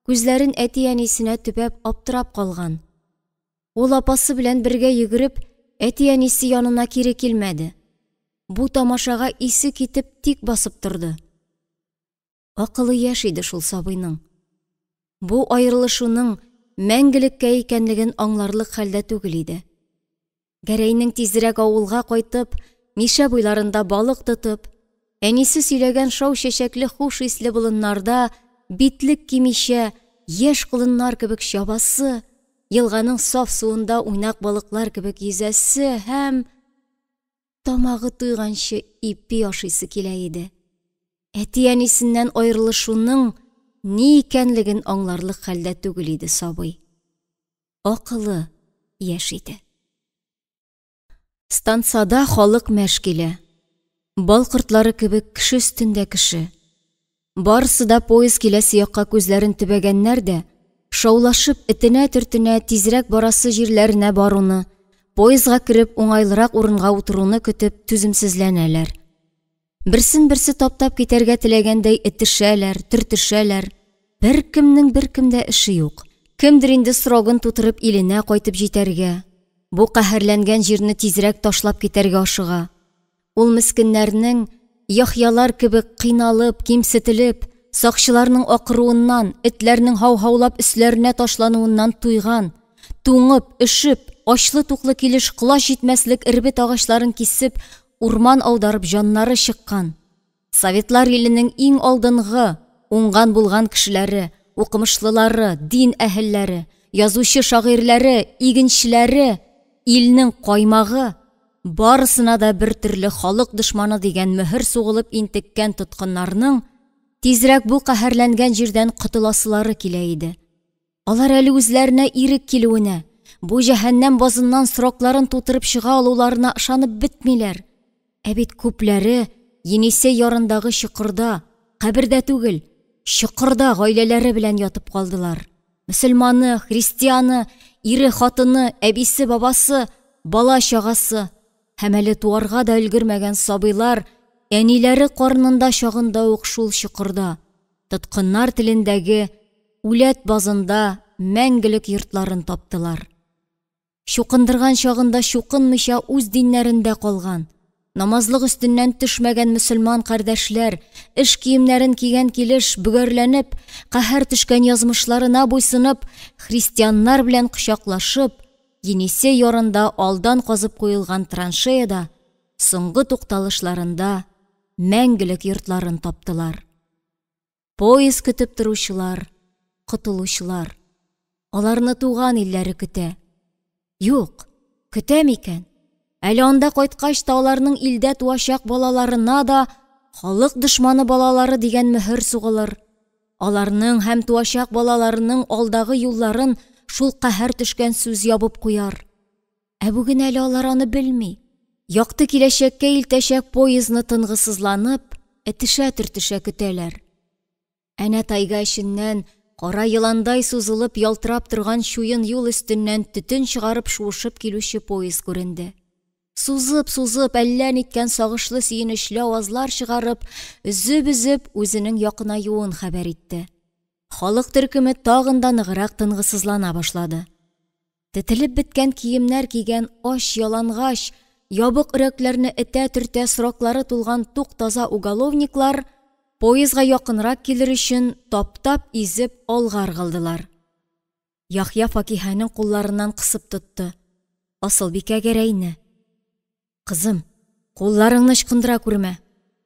күзләрен әти-әнисенә төбәп аптырап калган. Ул апасы белән бергә йөгереп, әти-әнисе янына кире килмәде. Бу тамашага исе китеп тик басып торды. Акылы яшь иде шул сабыйның. Бу аерылышуның мәңгелеккә икәнлеген аңларлык хәлдә түгел иде. Гәрәйнең тизрәк авылга кайтып, Мишә буйларында балык тотып, әнисе сөйләгән шау чәчәкле хуш исле болыннарда битлек кимичә, яшь колыннар кебек чабасы, елганың саф суында уйнак балыклар кебек йөзәсе һәм тамагы туйганчы ипи ашыйсы килә иде. Әти-әнисеннән аерылышуның ни икәнлеген аңларлык хәлдә түгел иде сабый. Акылы яшь иде. Стансада халык мәш килә. Бал кортлары кебек кеше өстендә кеше. Барысы да поезд киләсе якка күзләрен төбәгәннәр дә, шаулашып, этенә-төртенә тизрәк барасы җирләренә баруны, поездга кереп уңайлырак урынга утыруны көтеп түземсезләнәләр. Берсен-берсе таптап китәргә теләгәндәй этешәләр, төртешәләр. Беркемнең беркемдә эше юк. Кемдер инде срогын тутырып иленә кайтып җитәргә, бу каһәрләнгән җирне тизрәк ташлап китәргә ашыга. Ул мескеннәрнең Яхъялар кебек кыйналып, кимсетелеп, сакчыларның акыруыннан, этләрнең һау-һаулап өсләренә ташлануыннан туйган, туңып, өшеп, ачлы-туклы килеш колач җитмәслек эрбет агачларын кисеп, урман аударып җаннары чыккан, Советлар иленең иң алдынгы, уңган-булган кешеләре, укымышлылары, дин әһелләре, язучы-шагыйрьләре, игенчеләре, илнең каймагы, барысына да бер төрле халык дошманы дигән мөһер сугылып интеккән тоткыннарның тизрәк бу каһәрләнгән җирдән котыласылары килә иде. Алар әле үзләренә ирек килүенә, бу җәһәннәм базыннан срокларын тутырып чыга алуларына ышанып бетмиләр. Ә бит күпләре Енисей ярындагы чокырда, кабердә түгел, чокырда гаиләләре белән ятып калдылар. Мөселманы, христианы, ире, хатыны, әбисе, бабасы, бала-чагасы һәм әле туарга да өлгермәгән сабыйлар әниләре карынында чагында ук шул чокырда, тоткыннар телендәге үләт базында мәңгелек йортларын таптылар. Чукындырган чагында чукынмыйча үз диннәрендә калган, намазлык өстеннән төшмәгән мөселман кардәшләр, эш киемнәрен кигән килеш бөгәрләнеп, каһәр төшкән язмышларына буйсынып, христианнар белән кочаклашып, Енисей ярында алдан казып куелган траншеяда соңгы тукталышларында мәңгелек йортларын таптылар. Поезд көтеп торучылар, котылучылар. Аларны туган илләре көтә. Юк, көтә микән? Әле анда кайткач та аларның илдә туачак балаларына да халык дошманы балалары дигән мөһер сугылыр. Аларның һәм туачак балаларының алдагы юлларын шул каһәр төшкән сүз ябып куяр. Ә бүген әле алар аны белми. Якты киләчәккә илтәчәк поездны тынгысызланып, этешә-төртешә көтәләр. Әнә тайга эченнән кара еландай сузылып ялтырап торган чуен юл өстеннән төтен чыгарып шуышып килүче поезд күренде. Сузып-сузып, әллә ниткән сагышлы сөенечле авазлар чыгарып, өзеп-өзеп, үзенең якынаюын хәбәр итте. Халык төркеме тагын да ныграк тынгысызлана башлады. Тетелеп беткән киемнәр кигән ач ялангач, ябык өрәкләрне этә-төртә сроклары тулган тук-таза уголовниклар поездга якынрак килер өчен таптап-изеп алга ыргылдылар. Яхъя Факиһәнең кулларыннан кысып тотты. Асылбикә Гәрәйне. Кызым, кулларыңны ычкындыра күрмә.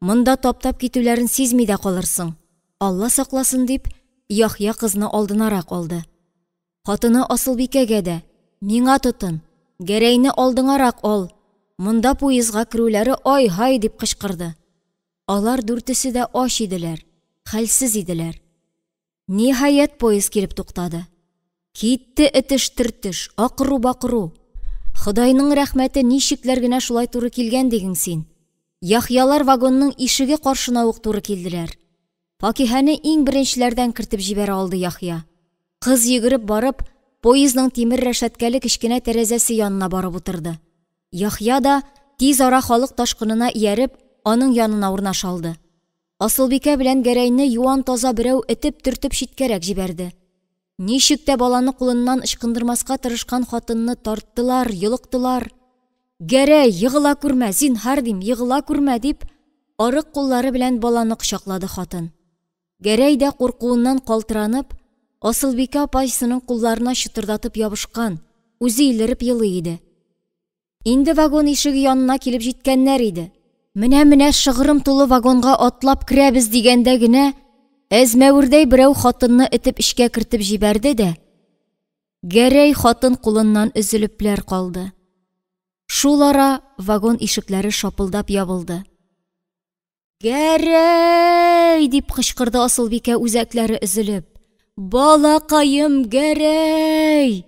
Монда таптап китүләрен сизми дә калырсың. Алла сакласын, дип, Яхъя кызны алдынарак алды. Хатыны Асылбикәгә дә, миңа тотын, Гәрәйне алдыңарак ал. Монда поездга керүләре ай-һай, дип кычкырды. Алар дүртесе дә ач иделәр, хәлсез иделәр. Ниһаять, поезд килеп туктады. Китте этеш-төртеш, акыру-бакыру. Ходайның рәхмәте ничекләр генә шулай туры килгән диген син. Яхъялар вагонның ишеге каршына ук туры килделәр. Факиһәне иң беренчеләрдән кертеп җибәрә алды Яхъя. Кыз йөгереп барып, поездның тимер рәшәткәле кечкенә тәрәзәсе янына барып утырды. Яхъя да, тиз ара халык ташкынына ияреп, аның янына урнаша алды. Асылбикә белән Гәрәйне юан таза берәү этеп-төртеп читкәрәк җибәрде. Ничек тә баланы кулыннан ычкындырмаска тырышкан хатынны тарттылар, йолыктылар. Гәрәй, егыла күрмә, зинһар дим, егыла күрмә, дип, арык куллары белән баланы кочаклады хатын. Гәрәй дә куркуыннан калтыранып, Асылбикә апайсының кулларына чытырдатып ябышкан, үзе илереп елый иде. Инде вагон ишеге янына килеп җиткәннәр иде. Менә-менә шыгрым тулы вагонга атлап керәбез дигәндә генә, әзмәвердәй берәү хатынны этеп эчкә кертеп җибәрде дә, Гәрәй хатын кулыннан өзелепләр калды. Шул ара вагон ишекләре шапылдап ябылды. Гәрәй! дип кычкырды Асылбикә үзәкләре өзелеп. Балакаем, Гәрәй!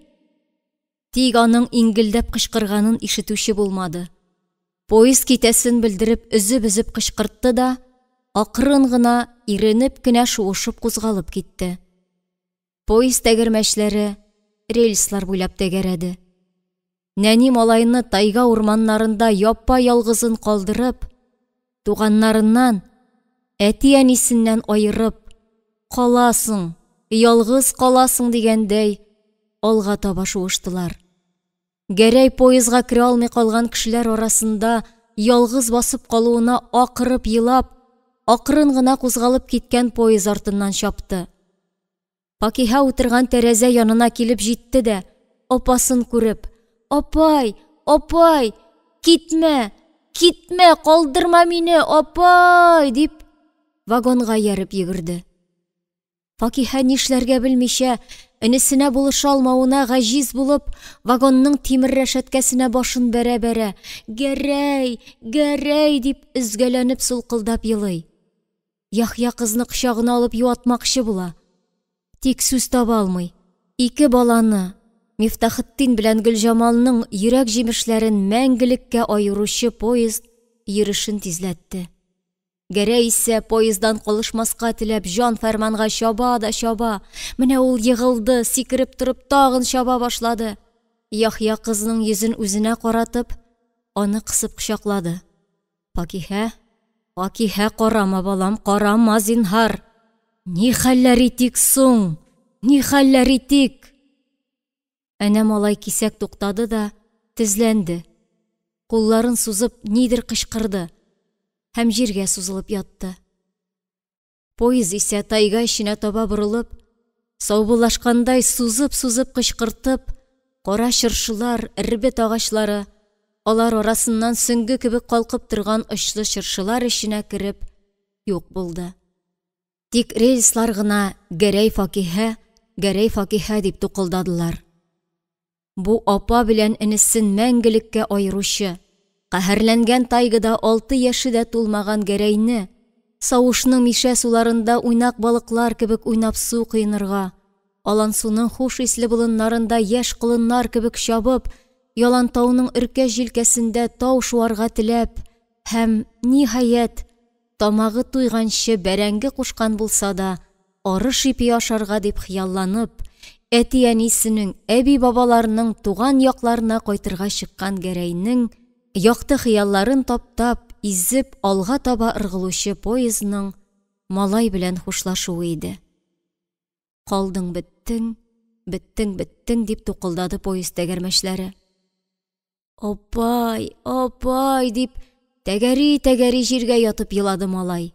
Тик аның иңгелдәп кычкырганын ишетүче булмады. Поезд китәсен белдереп өзеп-өзеп кычкыртты да, акрын гына, иренеп кенә шуышып кузгалып китте. Поезд тәгәрмәчләре рельслар буйлап тәгәрәде. Нәни малайны тайга урманнарында япа-ялгызын калдырып, туганнарыннан, әти-әнисеннән аерып, каласың, ялгыз каласың дигәндәй, алга таба шуыштылар. Гәрәй поездга керә алмый калган кешеләр арасында ялгыз басып калуына акырып елап, акрын гына кузгалып киткән поезд артыннан чапты. Факиһә утырган тәрәзә янына килеп җитте дә, апасын күреп, «Апай, апай, китмә, китмә, калдырма мине, апай!» дип, вагонга ияреп йөгерде. Факиһә нишләргә белмичә, энесенә булыша алмавына гаҗиз булып, вагонның тимер рәшәткәсенә башын бәрә-бәрә, Гәрәй, Гәрәй дип өзгәләнеп сулкылдап елый. Яхъя кызны кочагына алып юатмакчы була. Тик сүз таба алмый. Ике баланы, Мифтахетдин белән Гөлҗамалның йөрәк җимешләрен мәңгелеккә аеручы поезд йөрешен тизләтте. Гәрәй исә поезддан калышмаска теләп җан фәрманга чаба да чаба. Менә ул егылды, сикереп торып тагын чаба башлады. Яхъя кызның йөзен үзенә каратып, аны кысып кочаклады. Факиһә, Факиһә, карама, балам, карама, зинһар. Ни хәлләр итик соң? Ни хәлләр итик? Әнә малай кисәк туктады да тезләнде. Кулларын сузып нидер кычкырды һәм җиргә сузылып ятты. Поезд исә тайга эченә таба борылып, саубуллашкандай сузып-сузып кычкыртып, кара чыршылар, эрбет агачлары, алар арасыннан сөңге кебек калкып торган очлы чыршылар эченә кереп юк булды. Тик рельслар гына Гәрәй Факиһә, Гәрәй Факиһә дип тукылдадылар. Бу апа белән энесен мәңгелеккә аеручы, каһәрләнгән тайгада алты яше дә тулмаган Гәрәйне, Савышның мишә суларында уйнак балыклар кебек уйнап су коенырга, Алансуның хуш исле болыннарында яшь колыннар кебек чабып, Ялантауның өркәч җилкәсендә тау шуарга теләп һәм, ниһаять, тамагы туйганчы бәрәңге кушкан булса да, арыш ипие ашарга дип хыялланып, әти-әнисенең, әби-бабаларының туган якларына кайтырга чыккан Гәрәйнең якты хыялларын таптап, изеп, алга таба ыргылучы поездның малай белән хушлашуы иде. Калдың беттең, беттең беттең дип тукылдады поезд тәгәрмәчләре. Апай, апай, дип тәгәри-тәгәри җиргә ятып елады малай.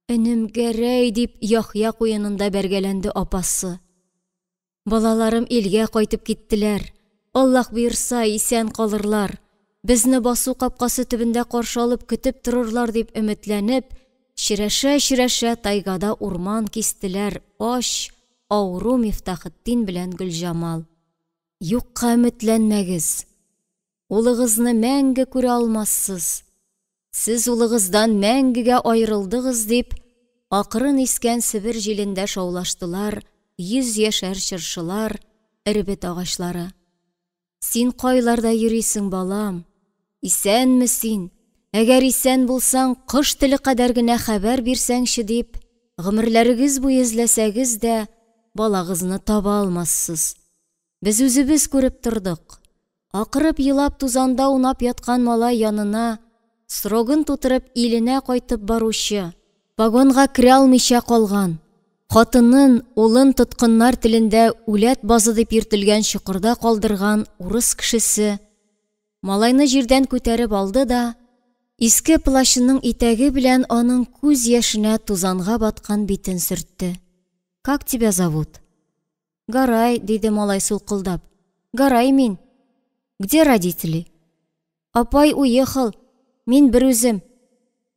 Энем Гәрәй, дип Яхъя куенында бәргәләнде апасы. Балаларым илгә кайтып киттеләр. Аллаһ боерса, исән калырлар. Безне басу капкасы төбендә каршы алып көтеп торырлар дип өметләнеп, черәшә-черәшә тайгада урман кистеләр ач, авыру Мифтахетдин белән Гөлҗамал. Юкка өметләнмәгез. Улыгызны мәңге күрә алмассыз. Сез улыгыздан мәңгегә аерылдыгыз, дип, акрын искән Себер җилендә шаулаштылар йөз яшәр чыршылар, эрбет агачлары. Син кайларда йөрисең, балам? Исәнме син? Әгәр исән булсаң, кош теле кадәр генә хәбәр бирсәңче, дип, гомерләрегез буе эзләсәгез дә, балагызны таба алмассыз. Без үзебез күреп тордык. Акырып елап тузанда аунап яткан малай янына, срогын тутырып иленә кайтып баручы, вагонга керә алмыйча калган, хатынын, улын тоткыннар телендә үләт базы дип йөртелгән чокырда калдырган урыс кешесе малайны җирдән күтәреп алды да, иске плащының итәге белән аның күз яшенә тузанга баткан битен сөртте. Как тебя зовут? Гарай, диде малай сулкылдап. Гарай мин. Где родители? Апай уехал. Мин бер үзем.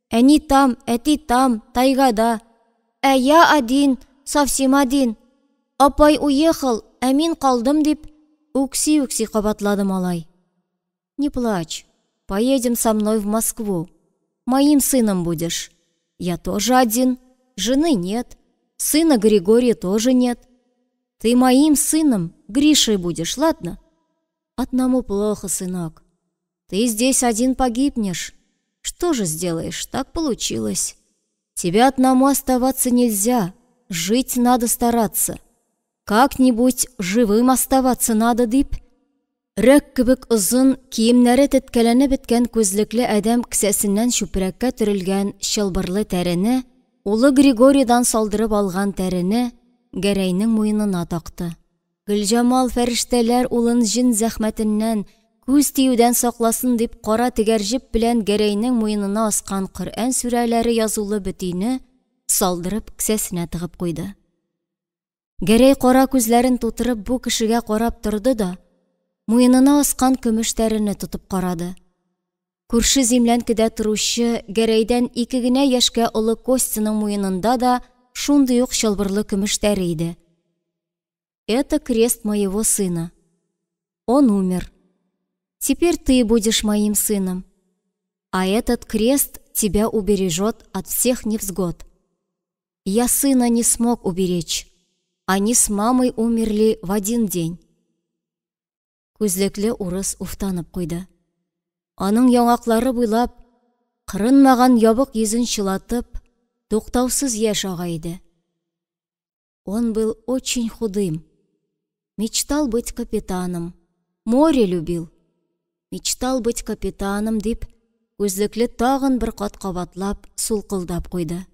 Әни там, әти там, тайгада. Ә я один, совсем один. Апай уехал, ә мин калдым, дип, үкси-үкси кабатлады малай. Не плачь. Поедем со мной в Москву. Моим сыном будешь. Я тоже один, жены нет, сына Григория тоже нет. Ты моим сыном, Гришей будешь, ладно? Одному плохо, сынок. Ты здесь один погибнешь. Что же сделаешь, так получилось. Тебе одному оставаться нельзя, жить надо стараться. Как-нибудь живым оставаться надо, дип, өрәк кебек озын, киемнәре теткәләнеп беткән күзлекле адәм кесәсеннән чүпрәккә төрелгән чылбырлы тәрене, улы Григорийдан салдырып алган тәрене Гәрәйнең муенына такты. Гөлҗамал фәрештәләр улын җен зәхмәтеннән, күз тиюдән сакласын дип кара тегәрҗеп белән Гәрәйнең муенына аскан Коръән сүрәләре язулы бөтине салдырып кесәсенә тыгып куйды. Гәрәй кара күзләрен тутырып бу кешегә карап торды да, муенына аскан көмеш тәрене тотып карады. Күрше землянкада торучы Гәрәйдән ике генә яшькә олы Костяның муенында да шундый ук чылбырлы көмеш тәре иде. Это крест моего сына. Он умер. Теперь ты будешь моим сыном. А этот крест тебя убережет от всех невзгод. Я сына не смог уберечь. Они с мамой умерли в один день. Күзлекле урыс уфтанып куйды. Аның яңаклары буйлап, кырынмаган ябык йөзен чылатып, туктаусыз яшь ага иде. Он был очень худым. Мечтал быть капитаном. Море любил. Мечтал быть капитаном, дип, күзлекле тагын бер кат кабатлап, сулкылдап куйды.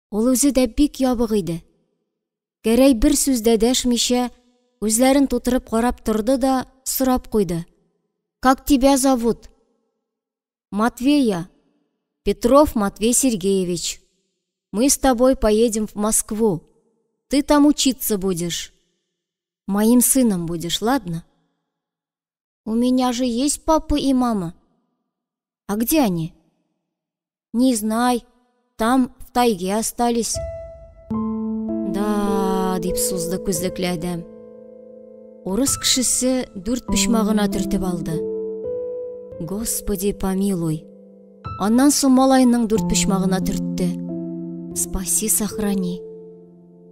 Ул үзе дә бик ябык иде. Гәрәй бер сүз дә дәшмичә, күзләрен тутырып карап торды да сорап куйды. Как тебя зовут? Матвея. Петров Матвей Сергеевич. Мы с тобой поедем в Москву. Ты там учиться будешь. Моим сыном будешь, ладно? У меня же есть папа и мама. А где они? Не знаю. Там в тайге остались. Да, дип сузды күзлекле адәм. Урыс кешесе дүрт почмагына төртеп алды. Господи, помилуй. Аннан соң малайның дүрт почмагына төртте. Спаси, сохрани.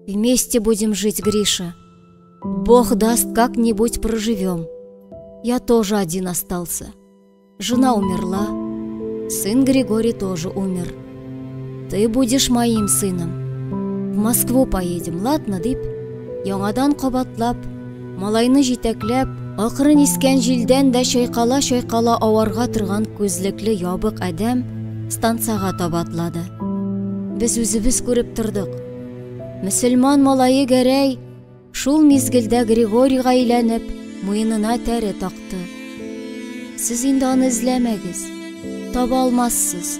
Вместе будем жить, Гриша. Бог даст, как-нибудь проживем. Я тоже один остался. Жена умерла, сын Григорий тоже умер. Ты будешь моим сыном. В Москву поедем, ладно, дип, яңадан кабатлап, малайны җитәкләп, акрын искән җилдән дә чайкала-чайкала аварга торган күзлекле ябык адәм станцага таба атлады. Без үзебез күреп тордык. Мөселман малае Гәрәй шул мизгелдә Григорийга әйләнеп, муенына тәре такты. Сез инде аны эзләмәгез, таба алмассыз.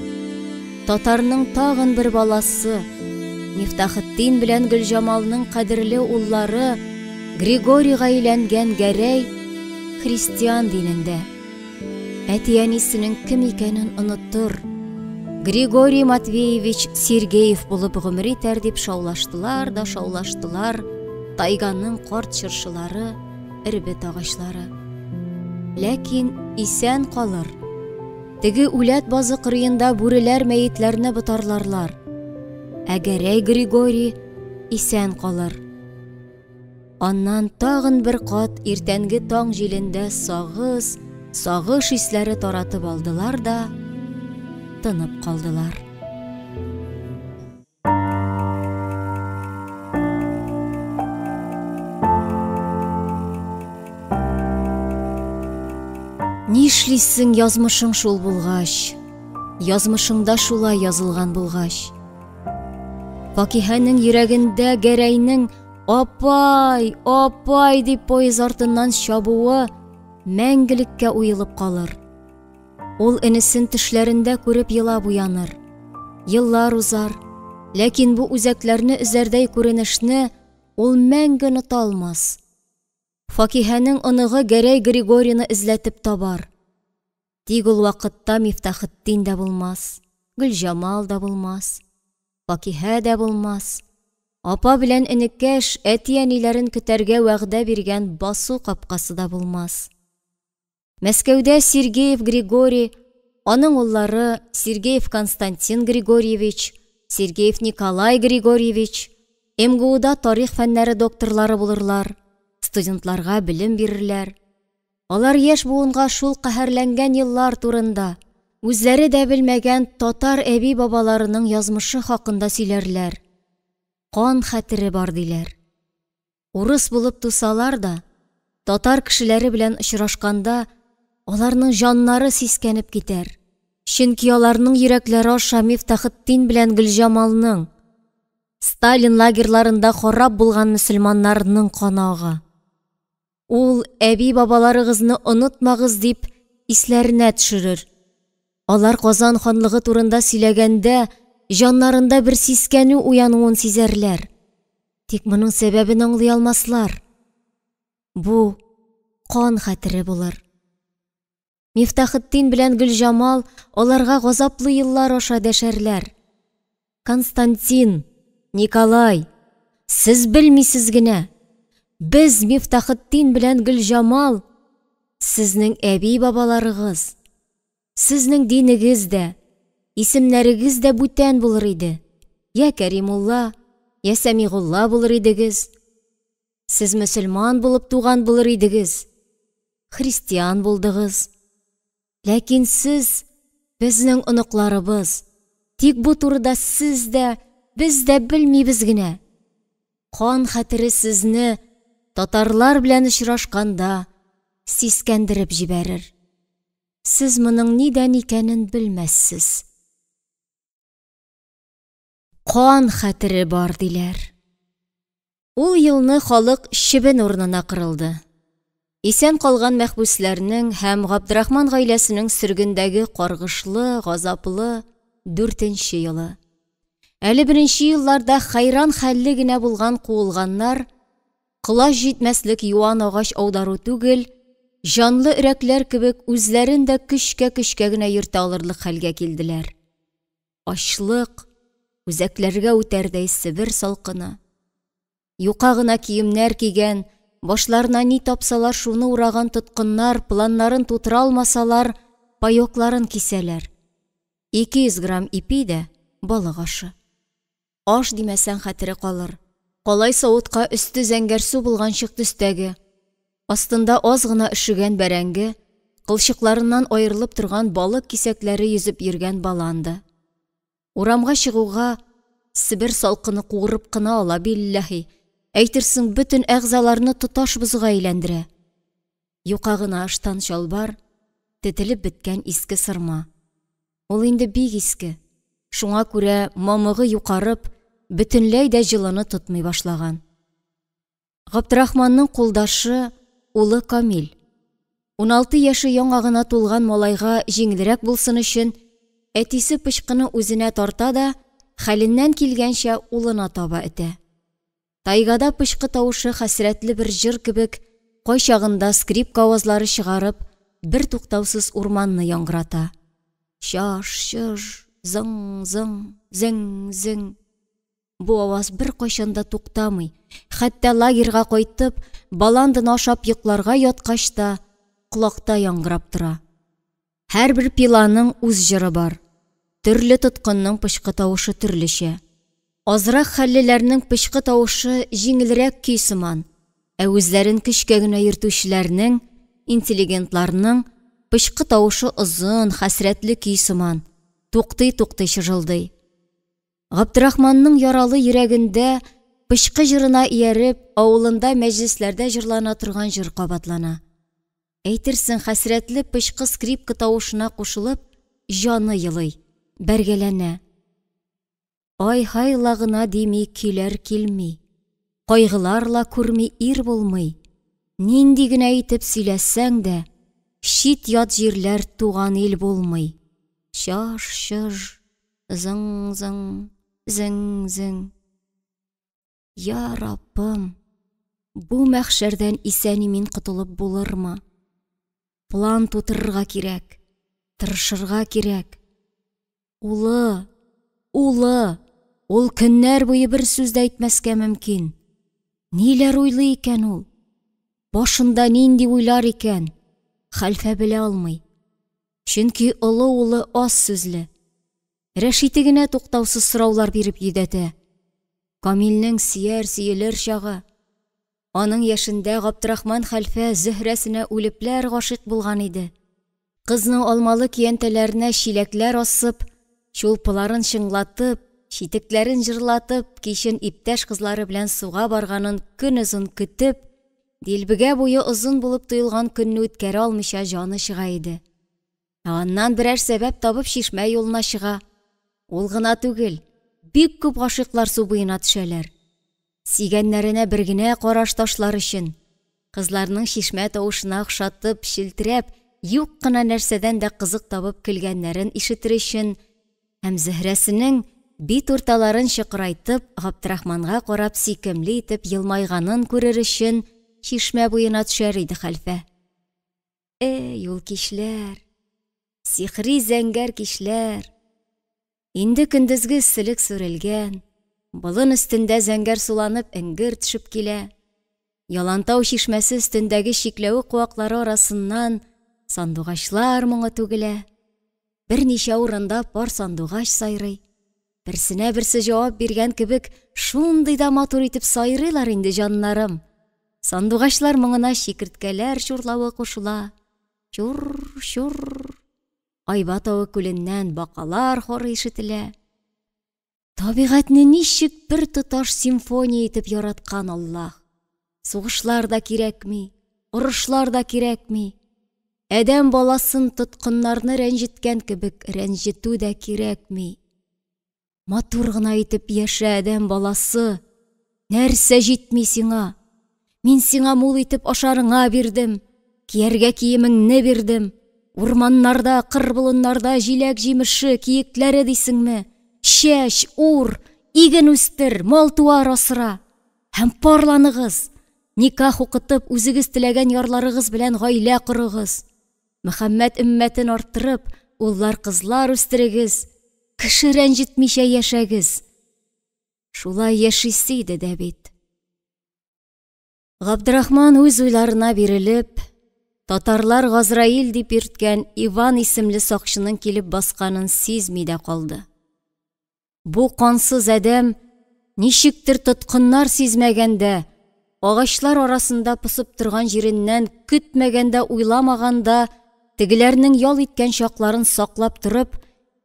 Татарның тагын бер баласы, Мифтахетдин белән Гөлҗамалның кадерле уллары Григорийга әйләнгән Гәрәй христиан динендә. Әти-әнисенең кем икәнен онытыр. Григорий Матвеевич Сергеев булып гомер итәр дип шаулаштылар да шаулаштылар тайганың карт чыршылары, эрбет агачлары. Ләкин исән калыр. Теге үләт базы кырыенда бүреләр мәетләрне ботарларлар. Ә Гәрәй Григорий исән калыр. Аннан тагын бер кат иртәнге таң җилендә сагыз, сагыш исләре таратып алдылар да тынып калдылар. Нишлисең, язмышың шул булгач, язмышыңда шулай язылган булгач. Факиһәнең йөрәгендә Гәрәйнең «Апай, апай» дип поезд артыннан чабуы мәңгелеккә уелып калыр. Ул энесен төшләрендә күреп елап уяныр. Еллар узар, ләкин бу үзәкләрне өзәрдәй күренешне ул мәңге оныта алмас. Факиһәнең оныгы Гәрәй Григорийны эзләтеп табар. Тик ул вакытта Мифтахетдин дә булмас, Гөлҗамал да булмас, Факиһә дә булмас. Апа белән энекәш әти-әниләрен көтәргә вәгъдә биргән басу капкасы да булмас. Мәскәүдә Сергеев Григорий, аның уллары Сергеев Константин Григорьевич, Сергеев Николай Григорьевич, МГУда тарих фәннәре докторлары булырлар, студентларга белем бирерләр. Алар яшь буынга шул каһәрләнгән еллар турында, үзләре дә белмәгән татар әби-бабаларының язмышы хакында сөйләрләр. Кан хәтере бар диләр. Урыс булып тусалар да, татар кешеләре белән очрашканда аларның җаннары сискәнеп китәр. Чөнки аларның йөрәкләре аша Мифтахетдин белән Гөлҗамалның, Сталин лагерьларында харап булган мөселманнарның каны ага. Ул әби-бабаларыгызны онытмагыз дип исләренә төшерер. Алар Казан ханлыгы турында сөйләгәндә җаннарында бер сискәнү уянуын сизәрләр. Тик моның сәбәбен аңлый алмаслар. Бу кан хәтере булыр. Мифтахетдин белән Гөлҗамал аларга газаплы еллар аша дәшәрләр. Константин, Николай, сез белмисез генә. Без, Мифтахетдин белән Гөлҗамал, сезнең әби-бабаларыгыз. Сезнең динегез дә, исемнәрегез дә бүтән булыр иде. Йә Кәримулла, йә Сәмигулла булыр идегез. Сез мөселман булып туган булыр идегез. Христиан булдыгыз. Ләкин сез безнең оныкларыбыз. Тик бу турыда сез дә, без дә белмибез генә. Кан хәтере сезне татарлар белән очрашканда сискәндереп җибәрер. Сез моның нидән икәнен белмәссез. Кан хәтере бар, диләр. Ул елны халык чебен урынына кырылды. Исән калган мәхбүсләрнең һәм Габдрахман гаиләсенең сөргендәге каргышлы, газаплы дүртенче елы. Әле беренче елларда хәйран хәлле генә булган куылганнар колач җитмәслек юан агач аудару түгел, җанлы өрәкләр кебек үзләрен дә көчкә-көчкә генә йөртә алырлык хәлгә килделәр. Ачлык, үзәкләргә үтәрдәй Себер салкыны. Юка гына киемнәр кигән, башларына ни тапсалар шуны ураган тоткыннар планнарын тутыра алмасалар, паёкларын кисәләр. 200 грамм ипи дә балык ашы. Аш димәсәң хәтере калыр. Калай савытка өсте зәңгәрсу болганчык төстәге, астында аз гына өшегән бәрәңге, кылчыкларыннан аерылып торган балык кисәкләре йөзеп йөргән баланда. Урамга чыгуга Себер салкыны куырып кына ала, билләһи, әйтерсең бөтен әгъзаларны тоташ бозга әйләндерә. Юка гына ыштан-чалбар, тетелеп беткән иске сырма. Ул инде бик иске, шуңа күрә мамыгы юкарып, бөтенләй дә җылыны тотмый башлаган. Габдрахманның кулдашы, улы Камил. 16 яше яңа гына тулган малайга җиңелрәк булсын өчен, әтисе пычкыны үзенә тарта да, хәленнән килгәнчә улына таба этә. Тайгада пычкы тавышы хәсрәтле бер җыр кебек, кайчагында скрипка авазлары чыгарып, бер туктаусыз урманны яңгырата. Чаш-чыж, зың-зың, зең-зең. Бу аваз беркайчан да туктамый, хәтта лагерьга кайтып, баланданы ашап йокларга яткач та, колакта яңгырап тора. Һәрбер пиланың үз җыры бар. Төрле тоткынның пычкы тавышы төрлечә. Азрак хәллеләрнең пычкы тавышы җиңелрәк көй сыман, ә үзләрен көчкә генә йөртүчеләрнең, интеллигентларның пычкы тавышы озын, хәсрәтле көй сыман, туктый-туктый чыжылдый. Габдрахманның яралы йөрәгендә пычкы җырына ияреп, авылында мәҗлесләрдә җырлана торган җыр кабатлана. Әйтерсең, хәсрәтле пычкы скрипка тавышына кушылып, җаны елый, бәргәләнә. Ай-һай ла гына дими көйләр килми, кайгылар ла күрми ир булмый. Нинди генә итеп сөйләсәң дә, чит-ят җирләр туган ил булмый. Чаж-чыж, Зың-зың, зең-зең. Я Раббым, бу мәхшәрдән исән-имин котылып булырмы? План тутырырга кирәк, тырышырга кирәк. Улы, улы, ул көннәр буе бер сүз дә әйтмәскә мөмкин. Ниләр уйлый икән ул? Башында нинди уйлар икән? Хәлфә белә алмый. Чөнки олы улы аз сүзле. Рәшите генә туктаусыз сораулар биреп йөдәтә. Камилнең сөяр-сөелер чагы. Аның яшендә Габдрахман хәлфә Зөһрәсенә үлепләр гашыйк булган иде. Кызның алмалы көянтәләренә чиләкләр асып, чулпыларын чыңлатып, читекләрен җырлатып, кичен иптәш кызлары белән суга барганын көнозын көтеп, Дилбегә буе озын булып тоелган көнне үткәрә алмыйча җаны чыга иде. Ә аннан берәр сәбәп табып чишмә юлына чыга. Ул гына түгел, бик күп гашыйклар су буена төшәләр. Сөйгәннәренә бер генә караш ташлар өчен, кызларның чишмә тавышына охшатып, челтерәп, юк кына нәрсәдән дә кызык табып көлгәннәрен ишетер өчен Һәм Зөһрәсенең бит урталарын чокырайтып, Габдрахманга карап сөйкемле итеп елмайганын күрер өчен чишмә буена төшәр иде хәлфә. Эй, ул кичләр! Сихри зәңгәр кичләр! Инде көндезге эсселек сүрелгән, болын өстендә зәңгәрсуланып эңгер төшеп килә. Ялантау чишмәсе өстендәге чикләвек куаклары арасыннан сандугачлар моңы түгелә. Берничә урында пар сандугач сайрый. Берсенә берсе җавап биргән кебек, шундый да матур итеп сайрыйлар инде җаннарым. Сандугачлар моңына чикерткәләр чурлавы кушыла. Чур-чур. Айба тавы күленнән бакалар хоры ишетелә. Табигатьне ничек бер тоташ симфония итеп яраткан Аллаһ. Сугышлар да кирәкми, орышлар да кирәкми. Адәм баласын тоткыннарны рәнҗеткән кебек рәнҗетү дә кирәкми. Матур гына итеп яшә, адәм баласы. Нәрсә җитми сиңа? Мин сиңа мул итеп ашарыңа бирдем, кияргә киемеңне бирдем. Урманнарда, кыр-болыннарда җиләк-җимеше, киекләре дисеңме? Чәч, ур, иген үстер, мал-туар асра. Һәм парланыгыз. Никах укытып, үзегез теләгән ярларыгыз белән гаилә корыгыз. Мөхәммәд өммәтен арттырып, уллар-кызлар үстерегез. Кеше рәнҗетмичә яшәгез. Шулай яшисе иде дә бит. Габдрахман үз уйларына бирелеп, татарлар Газраил дип йөрткән Иван исемле сакчының килеп басканын сизми дә калды. Бу кансыз адәм ничектер тоткыннар сизмәгәндә, агачлар арасында посып торган җиреннән көтмәгәндә-уйламаганда тегеләрнең ял иткән чакларын саклап торып,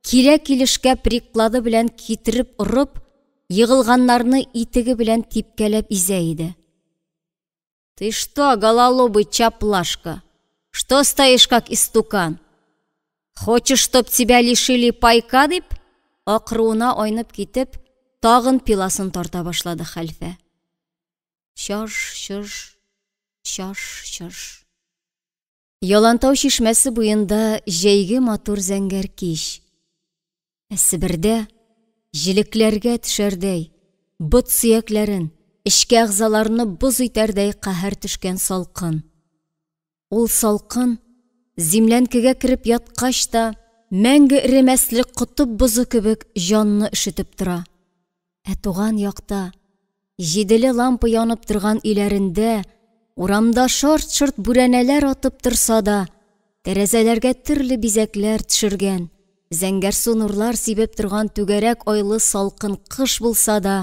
килә-килешкә приклады белән китереп орып, егылганнарны итеге белән типкәләп изә иде. Ты что, гололобый чаплашка? Что стоишь, как истукан? Хочешь, чтоб тебя лишили пайка, дип, акыруына айнып китеп, тагын пиласын тарта башлады хәлфә. Чаж-чыж, чаж-чыж. Ялантау чишмәсе буенда җәйге матур зәңгәр кич. Ә Себердә җелекләргә төшәрдәй, бот сөякләрен, эчке әгъзаларны боз итәрдәй каһәр төшкән салкын. Ул салкын, зимләнкегә кереп яткач та, мәңге эремәслек котып бозы кебек җанны өшетеп тора. Ә туган якта, җиделе лампа янып торган өйләрендә, урамда шарт-шорт бүрәнәләр атып торса да, тәрәзәләргә төрле бизәкләр төшергән, зәңгәрсу нурлар сибеп торган түгәрәк айлы салкын кыш булса да,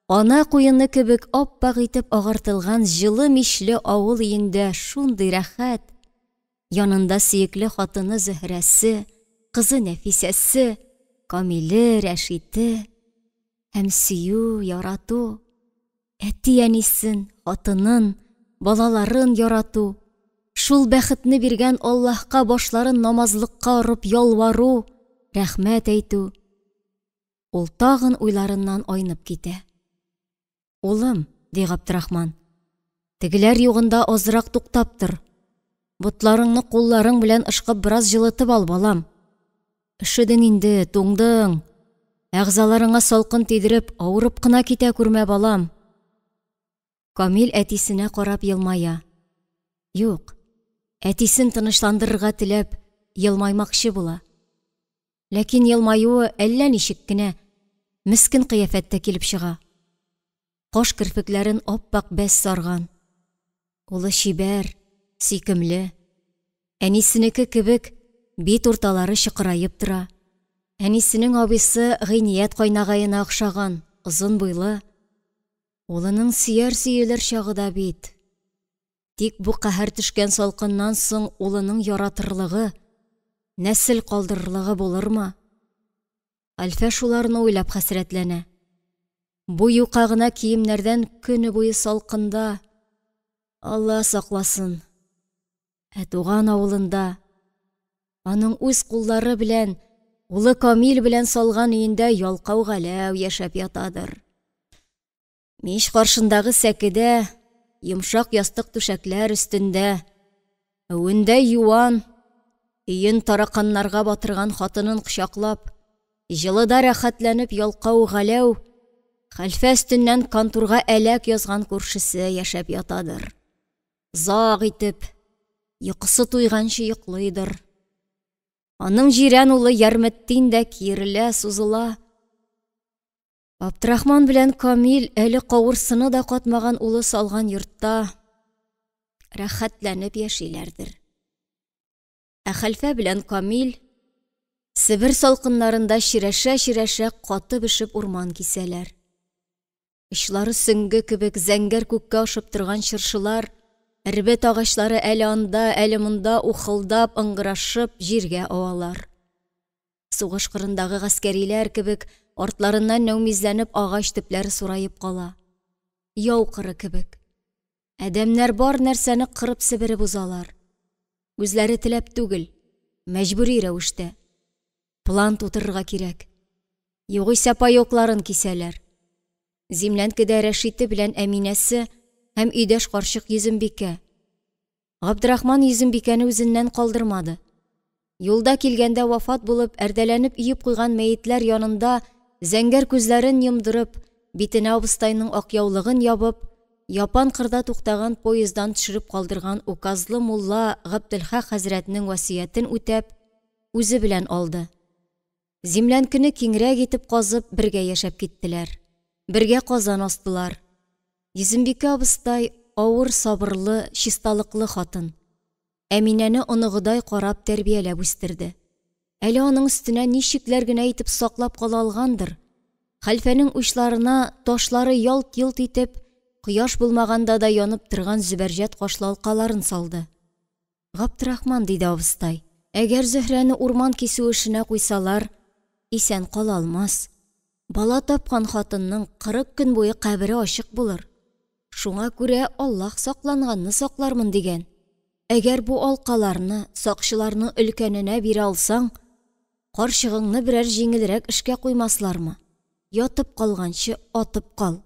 ана куены кебек ап-ак итеп агартылган җылы мичле авыл өендә шундый рәхәт, Янында сөекле хатыны Зөһрәсе, кызы Нәфисәсе, Камиле, Рәшите һәм сөю, ярату, әти-әнисен, хатынын, балаларын ярату, шул бәхетне биргән Аллаһка башларын намазлыкка орып ялвару, рәхмәт әйтү. Ул тагын уйларыннан айнып китә. Улым, ди Габдрахман, тегеләр югында азрак туктап тор. Ботларыңны кулларың белән ышкып бераз җылытып ал, балам. Өшедең инде, туңдың. Әгъзаларыңа салкын тидереп, авырып кына китә күрмә, балам. Камил әтисенә карап елмая. Юк, әтисен тынычландырырга теләп, елмаймакчы була. Ләкин елмаюы әллә ничек кенә, мескен кыяфәттә килеп чыга. Каш керфекләрен ап-ак бәс сарган. Улы чибәр, сөйкемле. Әнисенеке кебек бит урталары чокыраеп тора. Әнисенең абыйсы Гыйният кайнагаена охшаган, озын буйлы. Улының сөяр-сөелер чагы да бит. Тик бу каһәр төшкән салкыннан соң улының яратырлыгы, нәсел калдырырлыгы булырмы? Әлфә шуларны уйлап хәсрәтләнә. Бу юка гына киемнәрдән көне буе салкында, Алла сакласын. Ә туган авылында, аның үз куллары белән, улы Камил белән салган өендә ялкау Галәү яшәп ятадыр. Мич каршындагы сәкедә, йомшак ястык-түшәкләр өстендә, әвендәй юан, өен тараканнарга батырган хатынын кочаклап, җылыда рәхәтләнеп ялкау Галәү, хәлфә өстеннән кантурга әләк язган күршесе яшәп ятадыр. Озак итеп, йокысы туйганчы йоклыйдыр. Аның җирән улы Ярметдин дә киерелә-сузыла. Абдрахман белән Камил әле кавырсыны да катмаган улы салган йортта рәхәтләнеп яшиләрдер. Ә Хәлфә белән Камил Себер салкыннарында черәшә-черәшә каты бешеп урман кисәләр. Очлары сөңге кебек зәңгәр күккә ашып торган чыршылар, эрбет агачлары әле анда, әле монда ухылдап, ыңгырашып җиргә авалар. Сугыш кырындагы гаскәриләр кебек артларыннан нәүмизләнеп агач төпләре сураеп кала. Яу кыры кебек. Адәмнәр бар нәрсәне кырып-себереп узалар. Үзләре теләп түгел, мәҗбүри рәвештә. План тутырырга кирәк. Югыйсә паёкларын кисәләр. Зимләнкедә Рәшите белән Әминәсе һәм өйдәш карчык Йөзембикә. Габдрахман Йөзембикәне үзеннән калдырмады. Юлда килгәндә вафат булып, әрдәләнеп өеп куйган мәетләр янында зәңгәр күзләрен йомдырып, битенә абыстайның ак яулыгын ябып, япан кырда туктаган поезддан төшереп калдырган указлы мулла Габделхак хәзрәтнең васыятен үтәп, үзе белән алды. Зимләнкене киңрәк итеп казып, бергә яшәп киттеләр. Бергә казан астылар. Йөзембикә абыстай авыр сабырлы, чисталыклы хатын. Әминәне оныгыдай карап тәрбияләп үстерде. Әле аның өстенә ничекләр генә итеп саклап кала алгандыр. Хәлфәнең учларына ташлары ялт-йолт итеп, кояш булмаганда да янып торган зөбәрҗәт кашлы алкаларын салды. Габдрахман, диде абыстай, әгәр Зөһрәне урман кисү эшенә куйсалар, исән кала алмас. Бала тапкан хатынның 40 көн буе кабере ачык булыр. Шуңа күрә Аллаһ сакланганны саклармын дигән. Әгәр бу алкаларны сакчыларның өлкәненә бирә алсаң, карчыгыңны берәр җиңелрәк эшкә куймаслармы? Ятып калганчы атып кал.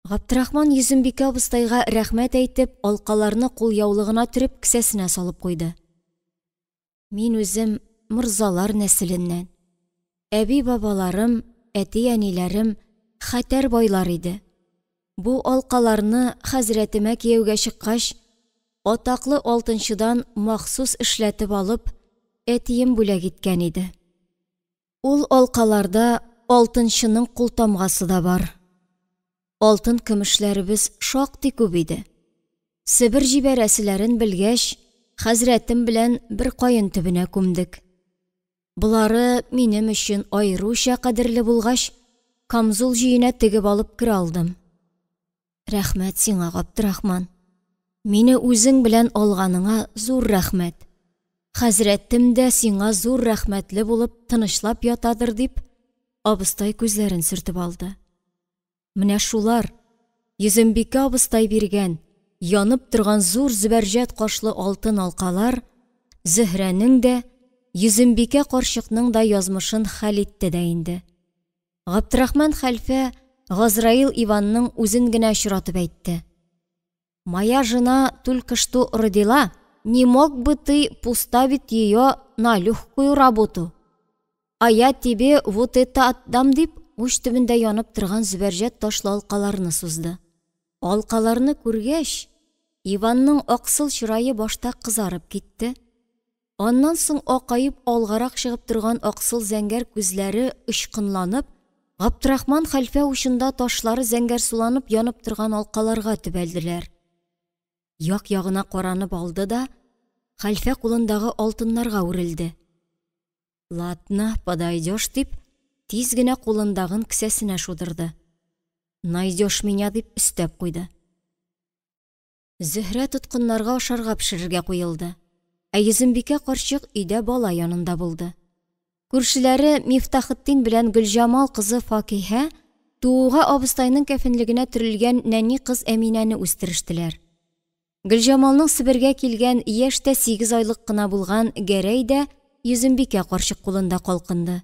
Габдрахман Йөзембикә абыстайга рәхмәт әйтеп, алкаларны кулъяулыгына төреп кесәсенә салып куйды. Мин үзем морзалар нәселеннән. Әби-бабаларым, әти-әниләрем хәтәр байлар иде. Бу алкаларны хәзрәтемә кияүгә чыккач, атаклы алтынчыдан махсус эшләтеп алып, әтием бүләк иткән иде. Ул алкаларда алтынчының кул тамгасы да бар. Алтын көмешләребез шактый күп иде. Себер җибәрәселәрен белгәч, хәзрәтем белән бер каен төбенә күмдек. Болары минем өчен аеруча кадерле булгач, камзул җөенә тегеп алып керә алдым. Рәхмәт сиңа, Габдрахман. Мине үзең белән алганыңа зур рәхмәт. Хәзрәтем дә сиңа зур рәхмәтле булып тынычлап ятадыр, дип, абыстай күзләрен сөртеп алды. Менә шулар, Йөзембикә абыстай биргән, янып торган зур зөбәрҗәт кашлы алтын алкалар Зөһрәнең дә, Йөзембикә карчыкның да язмышын хәл итте дә инде. Габдрахман хәлфә Газраил Иванның үзен генә очратып әйтте. Моя жена только что родила, не мог бы ты поставить ее на легкую работу? А я тебе вот это отдам, дип, уч төбендә янып торган зөбәрҗәт ташлы алкаларны сузды. Алкаларны күргәч, Иванның аксыл чырае башта кызарып китте. Аннан соң акаеп алгарак чыгып торган аксыл зәңгәр күзләре очкынланып, Габдрахман хәлфә учында ташлары зәңгәрсуланып янып торган алкаларга төбәлделәр. Як-ягына каранып алды да, хәлфә кулындагы алтыннарга үрелде. Ладно, подойдешь, дип, тиз генә кулындагын кесәсенә шудырды. Найдешь меня, дип өстәп куйды. Зөһрә тоткыннарга ашарга пешерергә куелды. Ә Йөзембикә карчык өйдә бала янында булды. Күршеләре Мифтахетдин белән Гөлҗамал кызы Факиһә тууга абыстайның кәфенлегенә төрелгән нәни кыз Әминәне үстерештеләр. Гөлҗамалның Себергә килгән яшь тә 8 айлык кына булган Гәрәй дә Йөзембикә карчык кулында калкынды.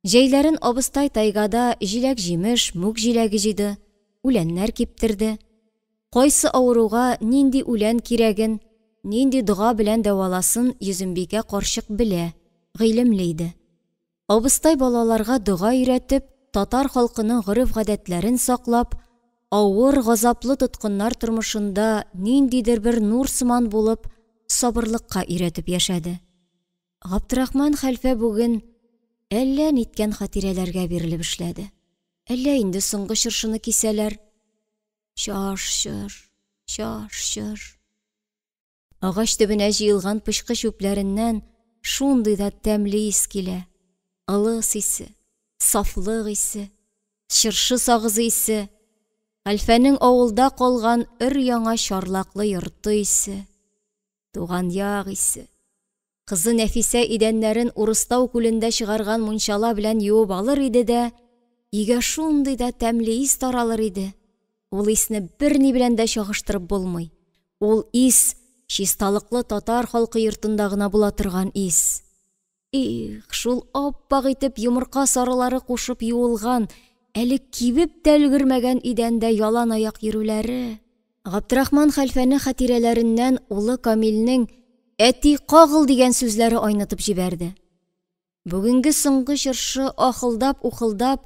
Җәйләрен абыстай тайгада җиләк-җимеш, мүк җиләге җыйды, үләннәр киптерде. Кайсы авыруга нинди үлән кирәген, нинди дога белән дәваласын Йөзембикә карчык белә, гыйлемле иде. Абыстай балаларга дога өйрәтеп, татар халкының гореф-гадәтләрен саклап, авыр, газаплы тоткыннар тормышында ниндидер бер нур сыман булып, сабырлыкка өйрәтеп яшәде. Габдрахман хәлфә бүген әллә ниткән хатирәләргә бирелеп эшләде. Әллә инде соңгы чыршыны кисәләр? Чаш-чыш, чаш-чыш. Агач төбенә җыелган пычкы чүпләреннән шундый да тәмле ис килә. Ылыс исе, сафлык исе, чыршы сагызы исе, хәлфәнең авылда калган өр-яңа чарлаклы йорты исе, туган як исе. Кызы Нәфисә идәннәрен Урыстау күлендә чыгарган мунчала белән юып алыр иде дә, өйгә шундый да тәмле ис таралыр иде. Ул исне берни белән дә чагыштырып булмый. Ул ис чисталыклы татар халкы йортында гына була торган ис. Их, шул ап-ак итеп йомырка сарылары кушып юылган, әле кибеп тә өлгермәгән идәндә ялан аяк йөрүләре. Габдрахман хәлфәне хатирәләреннән улы Камилнең «Әти, кагыл!» дигән сүзләре айнытып җибәрде. Бүгенге соңгы чыршы ахылдап-ухылдап,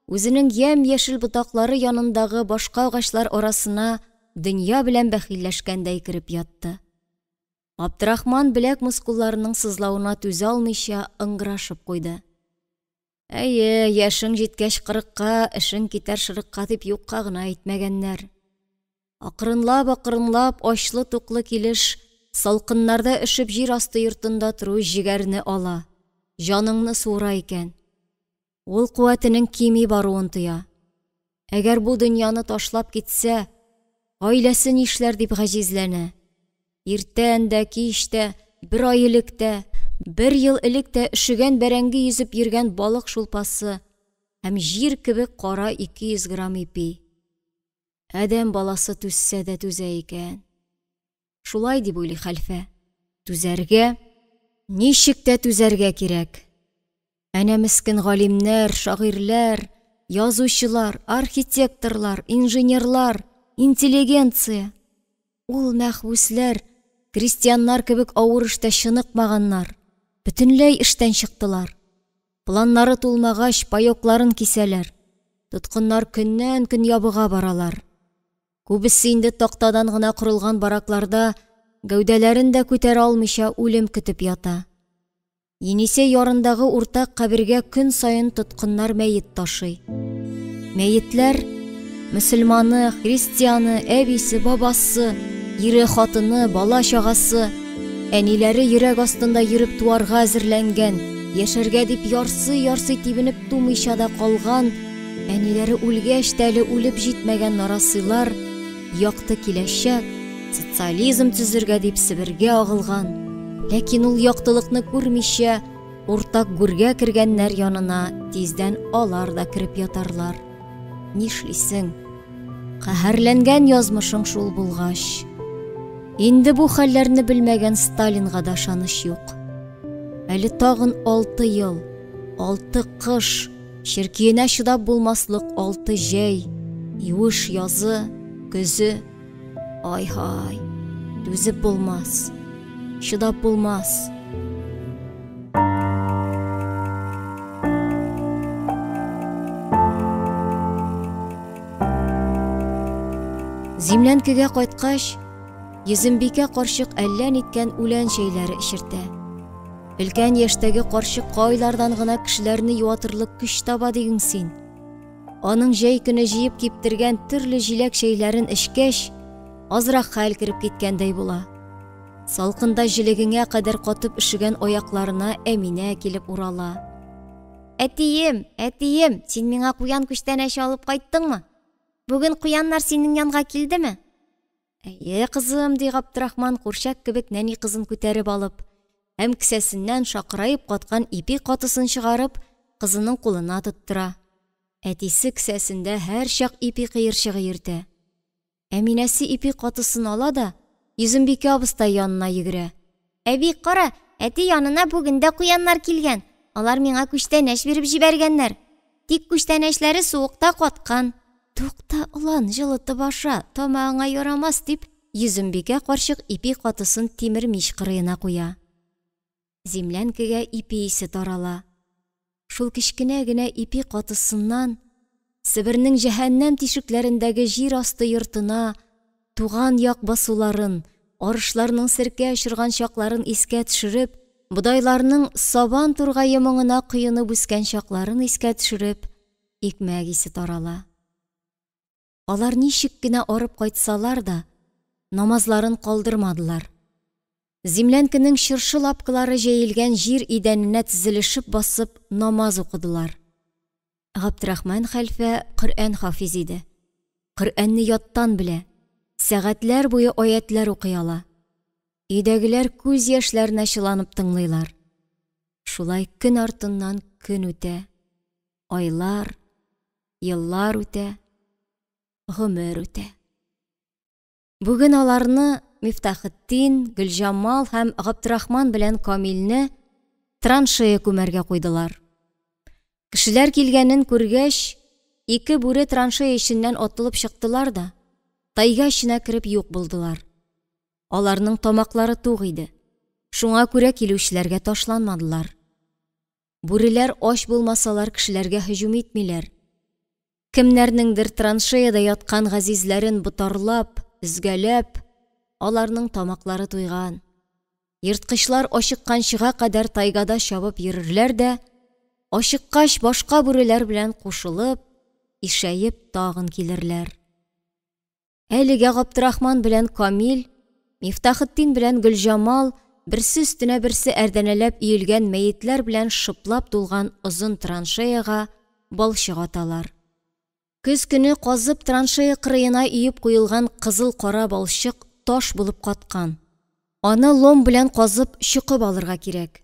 үзенең ямь-яшел ботаклары янындагы башка агачлар арасына дөнья белән бәхилләшкәндәй кереп ятты. Габдрахман беләк мускулларының сызлавына түзә алмыйча ыңгырашып куйды. Әйе, яшең җиткәч кырыкка, эшең китәр шырыкка дип юкка гына әйтмәгәннәр. Акрынлап-акрынлап ачлы-туклы килеш салкыннарда өшеп җир асты йортында тору җегәрне ала, җаныңны суыра икән. Ул куәтенең кими баруын тоя. Әгәр бу дөньяны ташлап китсә, гаиләсе нишләр дип гаҗизләнә. Иртән дә, кич тә, бер ай элек тә, бер ел элек тә өшегән бәрәңге йөзеп йөргән балык шулпасы һәм җир кебек кара 200 грамм ипи. Адәм баласы түзсә дә түзә икән. Шулай дип уйлый хәлфә. Түзәргә, ничек тә түзәргә кирәк. Әнә мескен галимнәр, шагыйрьләр, язучылар, архитекторлар, инженерлар, интеллигенция. Ул мәхбүсләр, крестьяннар кебек авыр эштә чыныкмаганнар, бөтенләй эштән чыктылар. Планнары тулмагач, паёкларын кисәләр. Тоткыннар көннән-көн ябыга баралар. Күбесе инде тактадан гына корылган баракларда гәүдәләрен дә күтәрә алмыйча үлем көтеп ята. Енисей ярындагы уртак кабергә көн саен тоткыннар мәет ташый. Мәетләр мөселманы, христианы, әбисе, бабасы, ире, хатыны, бала чагасы, әниләре йөрәк астында йөреп туарга әзерләнгән, яшәргә дип ярсый-ярсый тибенеп тумыйча да калган, әниләре үлгәч тә әле үлеп җитмәгән нарасыйлар якты киләчәк, социализм төзергә дип Себергә агылган, ләкин ул яктылыкны күрмичә, уртак гүргә кергәннәр янына тиздән алар да кереп ятарлар. Нишлисең? Каһәрләнгән язмышың шул булгач. Инде бу хәлләрне белмәгән Сталинга да ышаныч юк. Әле тагын 6 ел, 6 кыш, черкиенә чыдап булмаслык 6 җәй, юеш язы, көзе. Ай-һай, түзеп булмас, чыдап булмас. Зимләнкегә кайткач, Йөзембикә карчык әллә ниткән үлән чәйләре эчертә. Өлкән яшьтәге карчык кайлардан гына кешеләрне юатырлык көч таба диген син. Аның җәй көне җыеп киптергән төрле җиләк чәйләрен эчкәч, азрак хәл кереп киткәндәй була. Салкында җелегеңә кадәр катып өшегән аякларына Әминә килеп урала. Әтием, әтием, син миңа куян күчтәнәче алып кайттыңмы? Бүген куяннар синең янга килдеме? Әйе, кызым, ди Габдрахман курчак кебек нәни кызын күтәреп алып, һәм кесәсеннән шакыраеп каткан ипи катысын чыгарып, кызының кулына тоттыра. Әтисе кесәсендә һәрчак ипи кыерчыгы йөртә. Әминәсе ипи катысын ала да, Йөзембикә абыстай янына йөгерә. Әби, кара, әти янына бүген дә куяннар килгән. Алар миңа күчтәнәч биреп җибәргәннәр. Тик күчтәнәчләре суыкта каткан. Тукта, олан, җылытып аша, тамагыңа ярамас, дип, Йөзембикә карчык ипи катысын тимер мич кырыена куя. Зимләнкегә ипи исе тарала. Шул кечкенә генә ипи катысыннан Себернең җәһәннәм тишекләрендәге җир асты йортына, туган як басуларын, арышларның серкә очырган чакларын искә төшереп, бодайларның сабан тургае моңына коенып үскән чакларын искә төшереп, икмәк исе тарала. Алар ничек кенә арып кайтсалар да, намазларын калдырмадылар. Землянканың чыршы лапкалары җәелгән җир идәненә тезелешеп басып намаз укыдылар. Габдрахман хәлфә Коръән хафиз иде. Коръәнне яттан белә, сәгатьләр буе аятьләр укый ала. Өйдәгеләр күз яшьләренә чыланып тыңлыйлар. Шулай көн артыннан көн үтә. Айлар, еллар үтә, гомер үтә. Бүген аларны Мифтахетдин, Гөлҗамал һәм Габдрахман белән Камилне траншея күмәргә куйдылар. Кешеләр килгәнен күргәч, ике бүре траншея эченнән атылып чыктылар да, тайга эченә кереп юк булдылар. Аларның тамаклары тук иде. Шуңа күрә килүчеләргә ташланмадылар. Бүреләр ач булмасалар кешеләргә һөҗүм итмиләр. Кемнәрнеңдер траншеяда яткан газизләрен ботарлап, өзгәләп, аларның тамаклары туйган. Ерткычлар ачыкканчыга кадәр тайгада чабып йөрерләр дә, ачыккач башка бүреләр белән кушылып, ишәеп тагын килерләр. Әлегә Габдрахман белән Камил, Мифтахетдин белән Гөлҗамал берсе өстенә берсе әрдәнәләп өелгән мәетләр белән шыплап тулган озын траншеяга балчык аталар. Көз көне казып траншея кырыена өеп куелган кызыл-кара балчык таш булып каткан. Аны лом белән казып чокып алырга кирәк.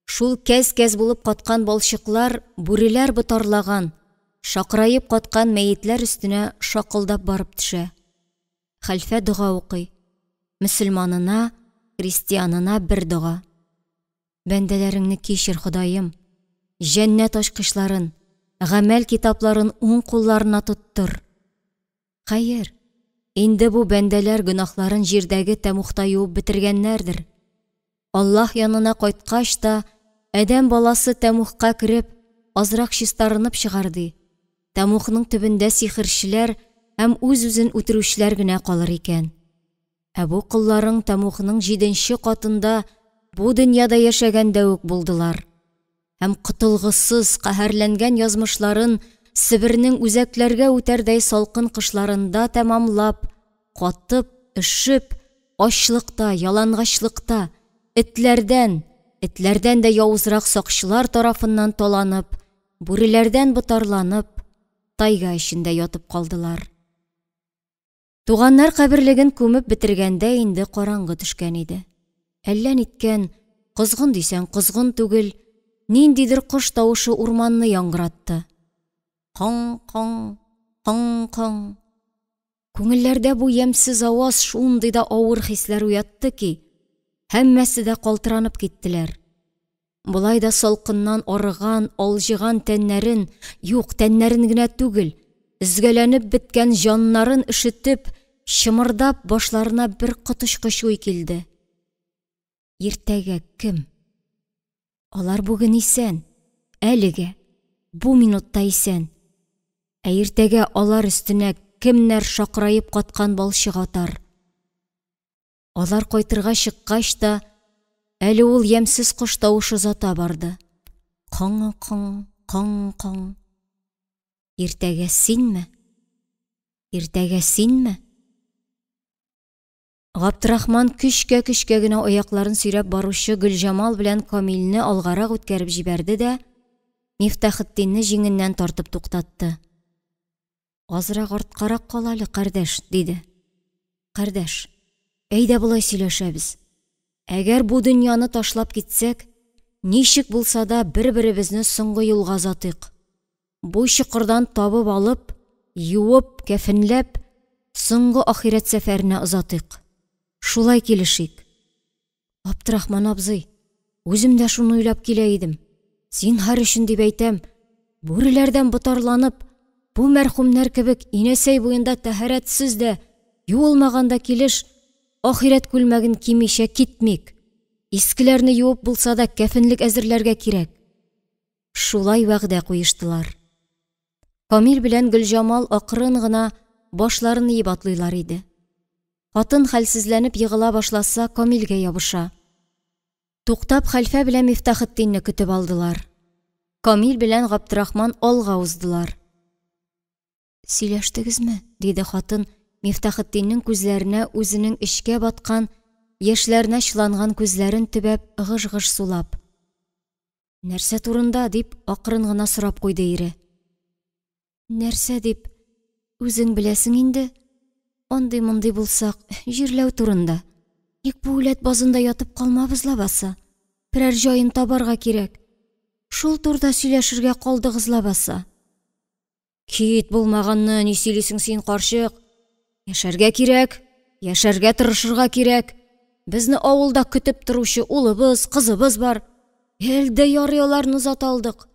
Шул кәз-кәз булып каткан балчыклар бүреләр ботарлаган, шакыраеп каткан мәетләр өстенә шакылдап барып төшә. Хәлфә дога укый. Мөселманына, христианына бер дога. Бәндәләреңне кичер, Ходаем. Җәннәт ачкычларын, гамәл китапларын уң кулларына тоттыр. Хәер, инде бу бәндәләр гөнаһларын җирдәге тәмугта юып бетергәннәрдер. Аллаһ янына кайткач та, адәм баласы тәмугка кереп, азрак чистарынып чыгар ди. Тәмугның төбендә сихерчеләр һәм үз-үзен үтерүчеләр генә калыр икән. Ә бу колларың тәмугның җиденче катында бу дөньяда яшәгәндә үк булдылар. Һәм котылгысыз, каһәрләнгән язмышларын Себернең үзәкләргә үтәрдәй салкын кышларында тәмамлап, катып, өшеп, ачлыкта, ялангачлыкта, этләрдән, этләрдән дә явызрак сакчылар тарафыннан таланып, бүреләрдән ботарланып, тайга эчендә ятып калдылар. Туганнар каберлеген күмеп бетергәндә инде караңгы төшкән иде. Әллә ниткән, козгын дисәң козгын түгел, ниндидер кош тавышы урманны яңгыратты. Кың-кың, кың-кың. Күңелләрдә бу ямьсез аваз шундый да авыр хисләр уятты ки, һәммәсе дә калтыранып киттеләр. Болай да салкыннан арыган, алҗыган тәннәрен, юк, тәннәрен генә түгел, өзгәләнеп беткән җаннарын өшетеп, чымырдап башларына бер коточкыч уй килде. Иртәгә кем? Алар бүген исән, әлегә, бу минутта исән. Ә иртәгә алар өстенә кемнәр шакыраеп каткан балчык атар? Алар кайтырга чыккач та, әле ул ямьсез кош тавышы озата барды. Кың-кың, кың-кың. Иртәгә синме? Иртәгә синме? Габдрахман көчкә-көчкә генә аякларын сөйрәп баручы Гөлҗамал белән Камилне алгарак үткәреп җибәрде дә, Мифтахетдинне җиңеннән тартып туктатты. Азрак арткарак кал әле, кардәш, диде. Кардәш, әйдә болай сөйләшәбез. Әгәр бу дөньяны ташлап китсәк, ничек булса да бер-беребезне соңгы юлга озатыйк. Бу чокырдан табып алып, юып, кәфенләп, соңгы ахирәт сәфәренә озатыйк. Шулай килешик. Абдрахман абзый, үзем дә шуны уйлап килә идем. Зинһар өчен дип әйтәм, бүреләрдән ботарланып, бу мәрхүмнәр кебек Инәсәй буенда тәһарәтсез дә, юылмаган да килеш, ахирәт күлмәген кимичә китмик. Искеләрне юып булса да кәфенлек әзерләргә кирәк. Шулай вәгъдә куештылар. Камил белән Гөлҗамал акрын гына башларын иеп атлыйлар иде. Хатын хәлсезләнеп егыла башласа, Камилгә ябыша. Туктап, хәлфә белән Мифтахетдинне көтеп алдылар. Камил белән Габдрахман алга уздылар. Сөйләштегезме? диде хатын, Мифтахетдиннең күзләренә үзенең эчкә баткан, яшьләренә чыланган күзләрен төбәп, гыж-гыж сулап. Нәрсә турында? дип, акрын гына сорап куйды ире. Нәрсә дип, үзең беләсең инде. Андый-мондый булсак, җирләү турында. Ник бу үләт базында ятып калмабыз лабаса? Берәр җаен табарга кирәк. Шул турыда сөйләшергә калдыгыз лабаса. Кит, булмаганны, ни сөйлисең син, карчык? Яшәргә кирәк, яшәргә тырышырга кирәк. Безне авылда көтеп торучы улыбыз, кызыбыз бар. Эл дә ярый аларны озата алдык.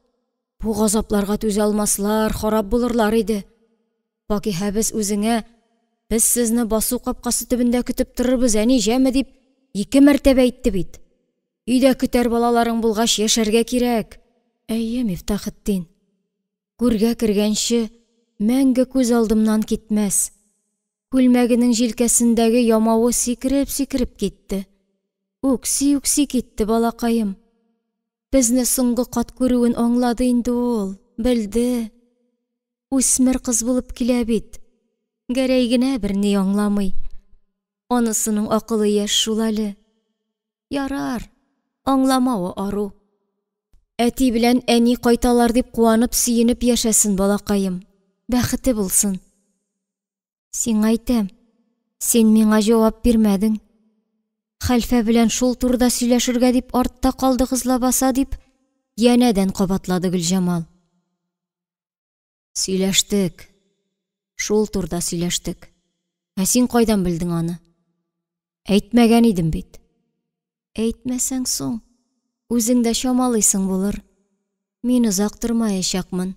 Бу газапларга түзә алмаслар, харап булырлар иде. Факиһәбез үзеңә, без сезне басу капкасы төбендә көтеп торырбыз, әни, җәме, дип, ике мәртәбә әйтте бит. Өйдә көтәр балаларың булгач, яшәргә кирәк. Әйе, Мифтахетдин. Гүргә кергәнче, мәңге күз алдымнан китмәс. Күлмәгенең җилкәсендәге ямавы сикереп-сикереп китте. Үкси-үкси китте балакаем. Безне соңгы кат күрүен аңлады инде ул, белде. Үсмер кыз булып килә бит. Гәрәй генә берни аңламый. Анысының акылы яшь шул әле. Ярар, аңламавы ару. Әти белән әни кайталар дип куанып-сөенеп яшәсен балакаем. Бәхете булсын. Сиңа әйтәм, син миңа җавап бирмәдең. Хәлфә белән шул турыда сөйләшергә дип артта калдыгыз лабаса, дип, янәдән кабатлады Гөлҗамал. Сөйләштек. Шул турыда сөйләштек. Ә син кайдан белдең аны? Әйтмәгән идем бит. Әйтмәсәң соң, үзең дә чамалыйсың булыр. Мин озак тормаячакмын.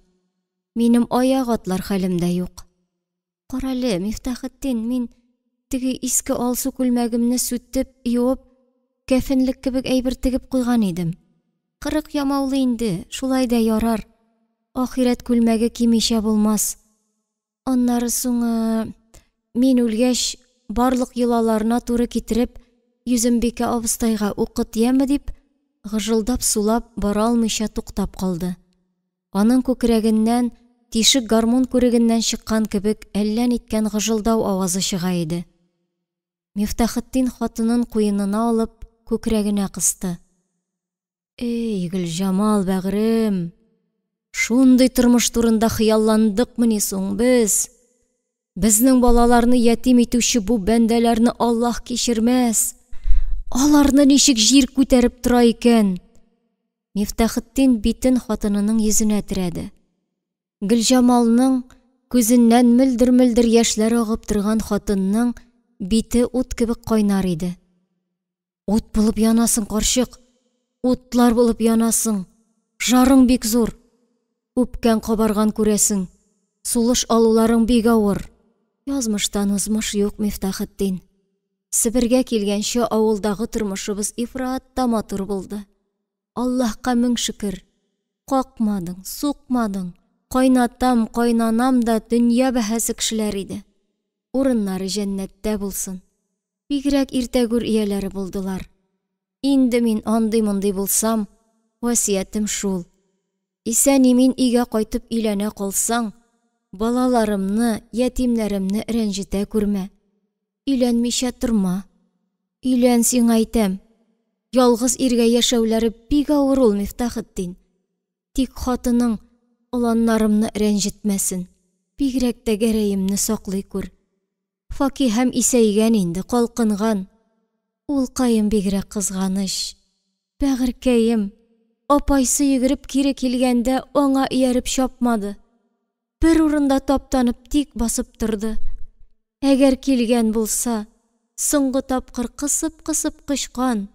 Минем аяк атлар хәлем дә юк. Карале, Мифтахетдин, мин теге иске алсу күлмәгемне сүтеп, юып, кәфенлек кебек әйбер тегеп куйган идем. 40 ямаулы инде, шулай да ярар. Ахирәт күлмәге кимичә булмас. Аннары соң, мин үлгәч, барлык йолаларына туры китереп, Йөзембикә абыстайга укыт, яме, дип, гыжылдап сулап, бара алмыйча туктап калды. Аның күкрәгеннән, тишек гармун күрегеннән чыккан кебек, әллә ниткән гыжылдау авазы чыга иде. Мифтахетдин хатынын куенына алып, күкрәгенә кысты. Эй, Гөлҗамал бәгърем, шундый тормыш турында хыялландыкмыни соң без? Безнең балаларны ятим итүче бу бәндәләрне Аллаһ кичермәс. Аларны ничек җир күтәреп тора икән? Мифтахетдин битен хатынының йөзенә терәде. Гөлҗамалның күзеннән мөлдер-мөлдер яшьләр агып торган хатынның бите ут кебек кайнар иде. Ут булып янасың, карчык, утлар булып янасың. Жарың бик зур. Үпкәң кабарган күрәсең. Сулыш алуларың бик авыр. Язмыштан узмыш юк, Мифтахетдин. Себергә килгәнче авылдагы тормышыбыз ифрат та матур булды. Аллаһка мең шөкер. Какмадың, сукмадың. Кайнатам, кайнанам да дөнья бәһасе кешеләр иде. Урыннары җәннәттә булсын. Бигрәк иртә гүр ияләре булдылар. Инде мин андый-мондый булсам, васыятем шул. Исән-имин өйгә кайтып өйләнә калсаң, балаларымны, ятимнәремне рәнҗетә күрмә. Өйләнмичә торма. Өйлән, сиңа әйтәм. Ялгыз иргә яшәүләре бик авыр ул, Мифтахетдин. Тик хатының оланнарымны рәнҗетмәсен. Бигрәк тә Гәрәемне саклый күр. Факиһәм исәйгән инде, калкынган. Улкаем бигрәк кызганыч. Бәгырькәем, апайсы йөгереп кире килгәндә аңа ияреп чапмады. Бер урында таптанып тик басып торды. Әгәр килгән булса, соңгы тапкыр кысып-кысып кочкан,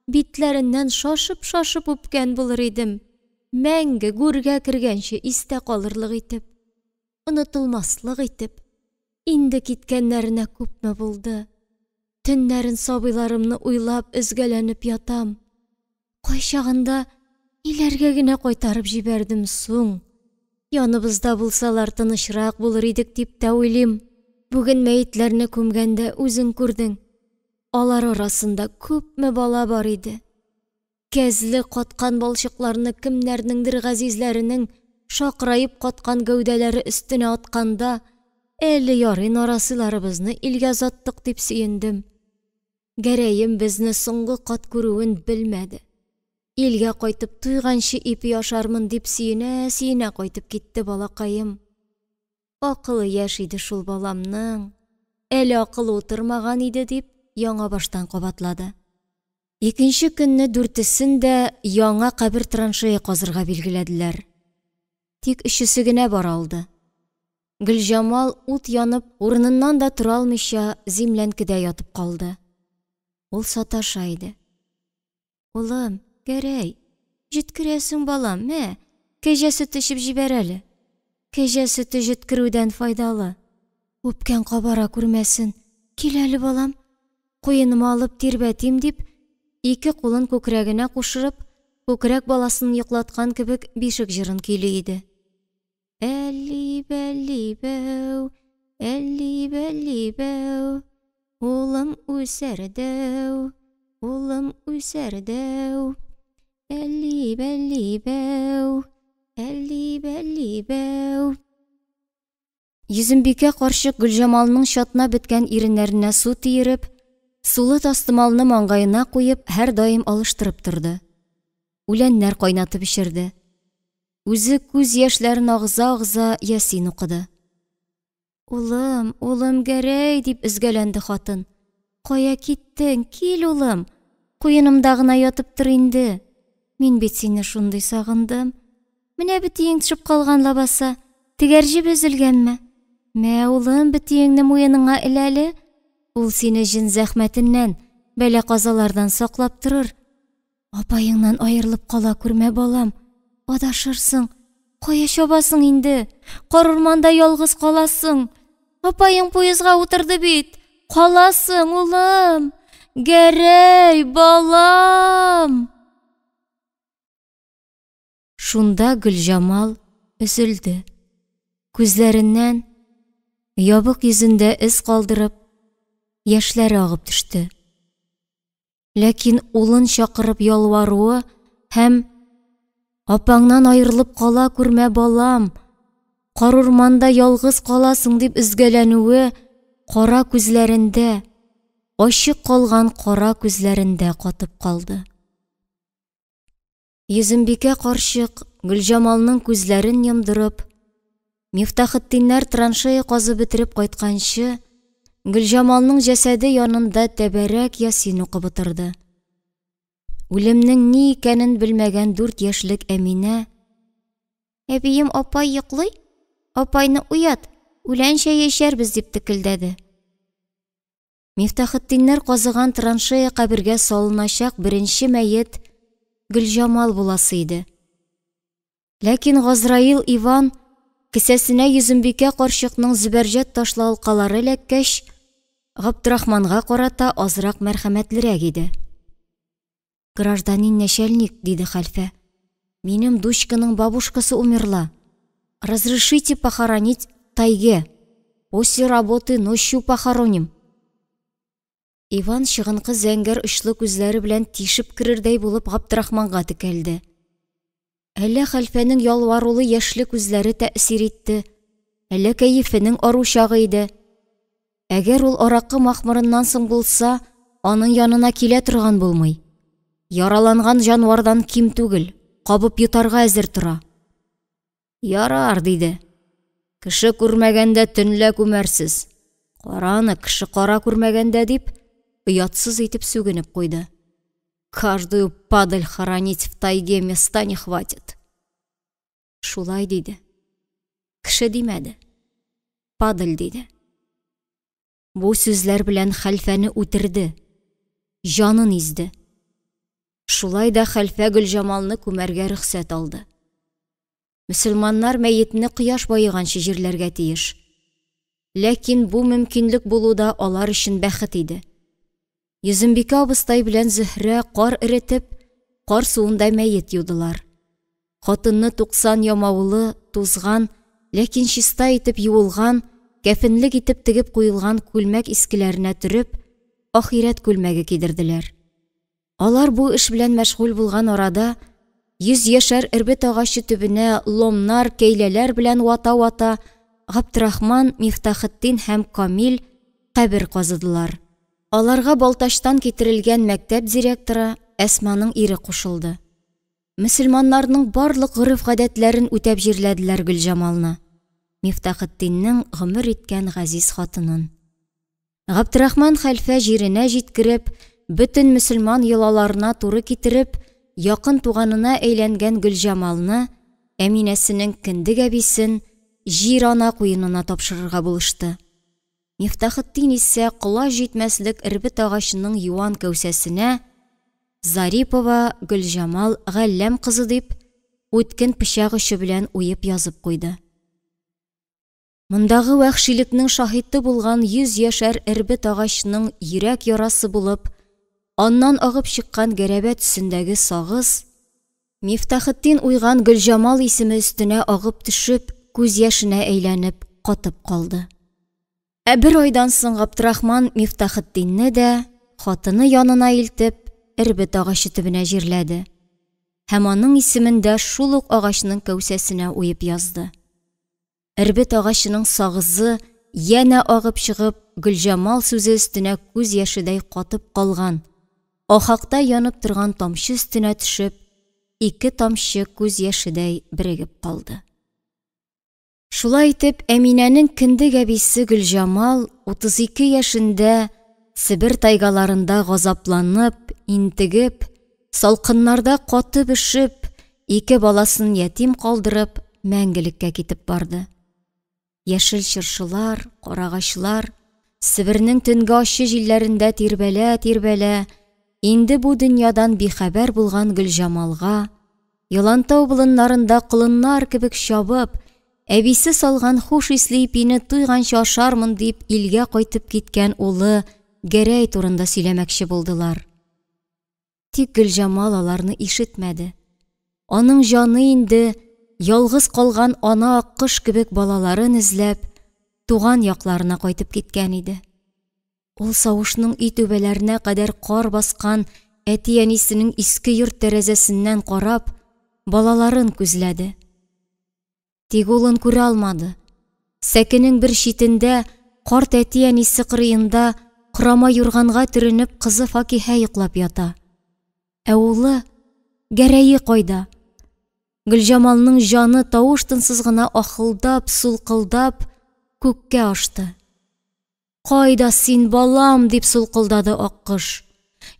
битләреннән шашып-шашып үпкән булыр идем, мәңге гүргә кергәнче истә калырлык итеп, онытылмаслык итеп. Инде киткәннәренә күпме булды. Төннәрен сабыйларымны уйлап өзгәләнеп ятам. Кайчагында ниләргә генә кайтарып җибәрдем соң? Яныбызда булсалар тынычрак булыр идек дип тә уйлыйм. Бүген мәетләрне күмгәндә үзең күрдең. Алар арасында күпме бала бар иде. Кәзле каткан балчыкларны кемнәрнеңдер газизләренең шакыраеп каткан гәүдәләре өстенә атканда, Әле ярый нарасыйларыбызны илгә озаттык дип сөендем. Гәрәем безне соңгы кат күрүен белмәде. Илгә кайтып туйганчы ипи ашармын дип сөенә-сөенә кайтып китте балакаем. Акылы яшь иде шул баламның. Әле акылы утырмаган иде дип яңа баштан кабатлады. Икенче көнне дүртесен дә яңа кабер траншея казырга билгеләделәр. Тик өчесе генә бара алды. Гөлҗамал ут янып, урыныннан да тора алмыйча, зимләнкедә ятып калды. Ул саташа иде. Улым, Гәрәй, җиткерәсең, балам, мә, кәҗә сөте эчеп җибәр әле. Кәҗә сөте җиткерүдән файдалы. Үпкәң кабара күрмәсен. Кил әле, балам, куеныма алып тирбәтим, дип, ике кулын күкрәгенә кушырып, күкрәк баласын йоклаткан кебек бишек җырын көйли иде. Әлли-бәлли-бәү, әлли-бәлли-бәү, улым үсәр дәү, улым үсәр дәү. Әлли-бәлли-бәү, әлли-бәлли-бәү. Йөзембикә карчык Гөлҗамалның чатнап беткән иреннәренә су тиереп, сулы тастымалны маңгаена куеп, һәрдаим алыштырып торды. Үләннәр кайнатып эчерде. Үзе күз яшьләрен агыза-агыза Ясин укыды. Улым, улым Гәрәй, дип өзгәләнде хатын. Кая киттең? Кил, улым. Куенымда гына ятып тор инде. Мин бит сине шундый сагындым. Менә бетиең төшеп калган лабаса. Тегәрҗеп өзелгәнме? Мә, улым, бетиеңне муеныңа эл әле. Ул сине җен зәхмәтеннән, бәла-казалардан саклап торыр. Апаеңнан аерылып кала күрмә, балам. Адашырсың. Кая чабасың инде? Карурманда ялгыз каласың. Апаең поездга утырды бит. Каласың, улым. Гәрәй, балам! Шунда Гөлҗамал өзелде. Күзләреннән, ябык йөзендә эз калдырып, яшьләре агып төште. Ләкин улын чакырып ялваруы һәм «Апаңнан аерылып кала күрмә, балам, карурманда ялгыз каласың» дип өзгәләнүе кара күзләрендә, ачык калган кара күзләрендә катып калды. Йөзембикә карчык, Гөлҗамалның күзләрен йомдырып, Мифтахетдиннәр траншея казып бетереп кайтканчы, Гөлҗамалның җәсәде янында тәбәрәк ясин укып утырды. Үлемнең ни икәнен белмәгән дүрт яшьлек Әминә, Әбием апай йоклый, апайны уят, үлән чәе эчәрбез, дип текелдәде. Мифтахетдиннәр казыган траншея кабергә салыначак беренче мәет Гөлҗамал буласы иде. Ләкин Газраил Иван кесәсенә Йөзембикә карчыкның зөбәрҗәт ташлы алкалары эләккәч, Габдрахманга карата азрак мәрхәмәтлерәк иде. Гражданин нәчәлник, диде хәлфә. Минем дучканың бабушкасы умерла. Разрешите похоронить в тайге. После работы ночью похороним. Иван чыгынкы зәңгәр очлы күзләре белән тишеп керердәй булып Габдрахманга текәлде. Әллә хәлфәнең ялварулы яшьле күзләре тәэсир итте, әллә кәефенең ару чагы иде. Әгәр ул аракы махмырыннан соң булса, аның янына килә торган булмый. Яраланган җанвардан ким түгел, кабып йотарга әзер тора. Ярар, диде. Кеше күрмәгәндә төнлә күмәрсез. Кара аны, кеше кара күрмәгәндә, дип, оятсыз итеп сүгенеп куйды. Каждую падаль хоронить в тайге места не хватит. Шулай диде. Кеше димәде. Падаль диде. Бу сүзләр белән хәлфәне үтерде. Җанын изде. Шулай да хәлфә Гөлҗамалны күмәргә рөхсәт алды. Мөселманнар мәетне кояш баеганчы җирләргә тиеш. Ләкин бу мөмкинлек булу да алар өчен бәхет иде. Йөзембикә абыстай белән Зөһрә кар эретеп, кар суында мәет юдылар. Хатынны 90 ямаулы, тузган, ләкин чиста итеп юылган, кәфенлек итеп тегеп куелган күлмәк искеләренә төреп, ахирәт күлмәге кидерделәр. Алар бу эш белән мәшгуль булган арада, йөз яшәр эрбет агачы төбенә ломнар, кәйләләр белән вата-вата, Габдрахман, Мифтахетдин һәм Камил кабер казыдылар. Аларга Балтачтан китерелгән мәктәп директоры Әсманың ире кушылды. Мөселманнарның барлык гореф-гадәтләрен үтәп җирләделәр Гөлҗамалны, Мифтахетдиннең гомер иткән газиз хатынын. Габдрахман хәлфә җиренә җиткереп, бөтен мөселман йолаларына туры китереп, якын туганына әйләнгән Гөлҗамалны, Әминәсенең кендек әбисен, Җир-ана куенына тапшырырга булышты. Мифтахетдин исә колач җитмәслек эрбет агачының юан кәүсәсенә Зарипова Гөлҗамал Галләм кызы дип, үткен пычак очы белән уеп язып куйды. Мондагы вәхшилекнең шаһиты булган йөзьяшәр эрбет агачның йөрәк ярасы булып, аннан агып чыккан гәрәбә төсендәге сагыз, Мифтахетдин уйган Гөлҗамал исеме өстенә агып төшеп, күз яшенә әйләнеп, катып калды. Ә бер айдан соң Габдрахман Мифтахетдинне дә, хатыны янына илтеп, эрбет агачы төбенә җирләде һәм аның исемен дә шул ук агачның кәүсәсенә уеп язды. Эрбет агачының сагызы янә агып чыгып, Гөлҗамал сүзе өстенә күз яшедәй катып калган, ахакта янып торган тамчы өстенә төшеп, ике тамчы күз яшедәй берегеп калды. Шулай итеп, Әминәнең кендек әбисе Гөлҗамал 32 яшендә Себер тайгаларында газапланып, интегеп, салкыннарда катып өшеп, ике баласын ятим калдырып, мәңгелеккә китеп барды. Яшел чыршылар, карагачлар, Себернең төнге ачы җилләрендә тирбәлә-тирбәлә, инде бу дөньядан бихәбәр булган Гөлҗамалга, Ялантау болыннарында колыннар кебек чабып, әбисе салган хуш исле ипине туйганчы ашармын дип илгә кайтып киткән улы Гәрәй турында сөйләмәкче булдылар. Тик Гөлҗамал аларны ишетмәде. Аның җаны инде ялгыз калган ана аккош кебек балаларын эзләп, туган якларына кайтып киткән иде. Ул савышның өй түбәләренә кадәр кар баскан әти-әнисенең иске йорт тәрәзәсеннән карап, балаларын күзләде. Тик улын күрә алмады. Сәкенең бер читендә, карт әти-әнисе кырыенда, корама юрганга төренеп, кызы Факиһә йоклап ята. Ә улы, Гәрәе кайда? Гөлҗамалның җаны тавыш-тынсыз гына ахылдап, сулкылдап, күккә ашты. Кайда син, балам? дип сулкылдады аккош.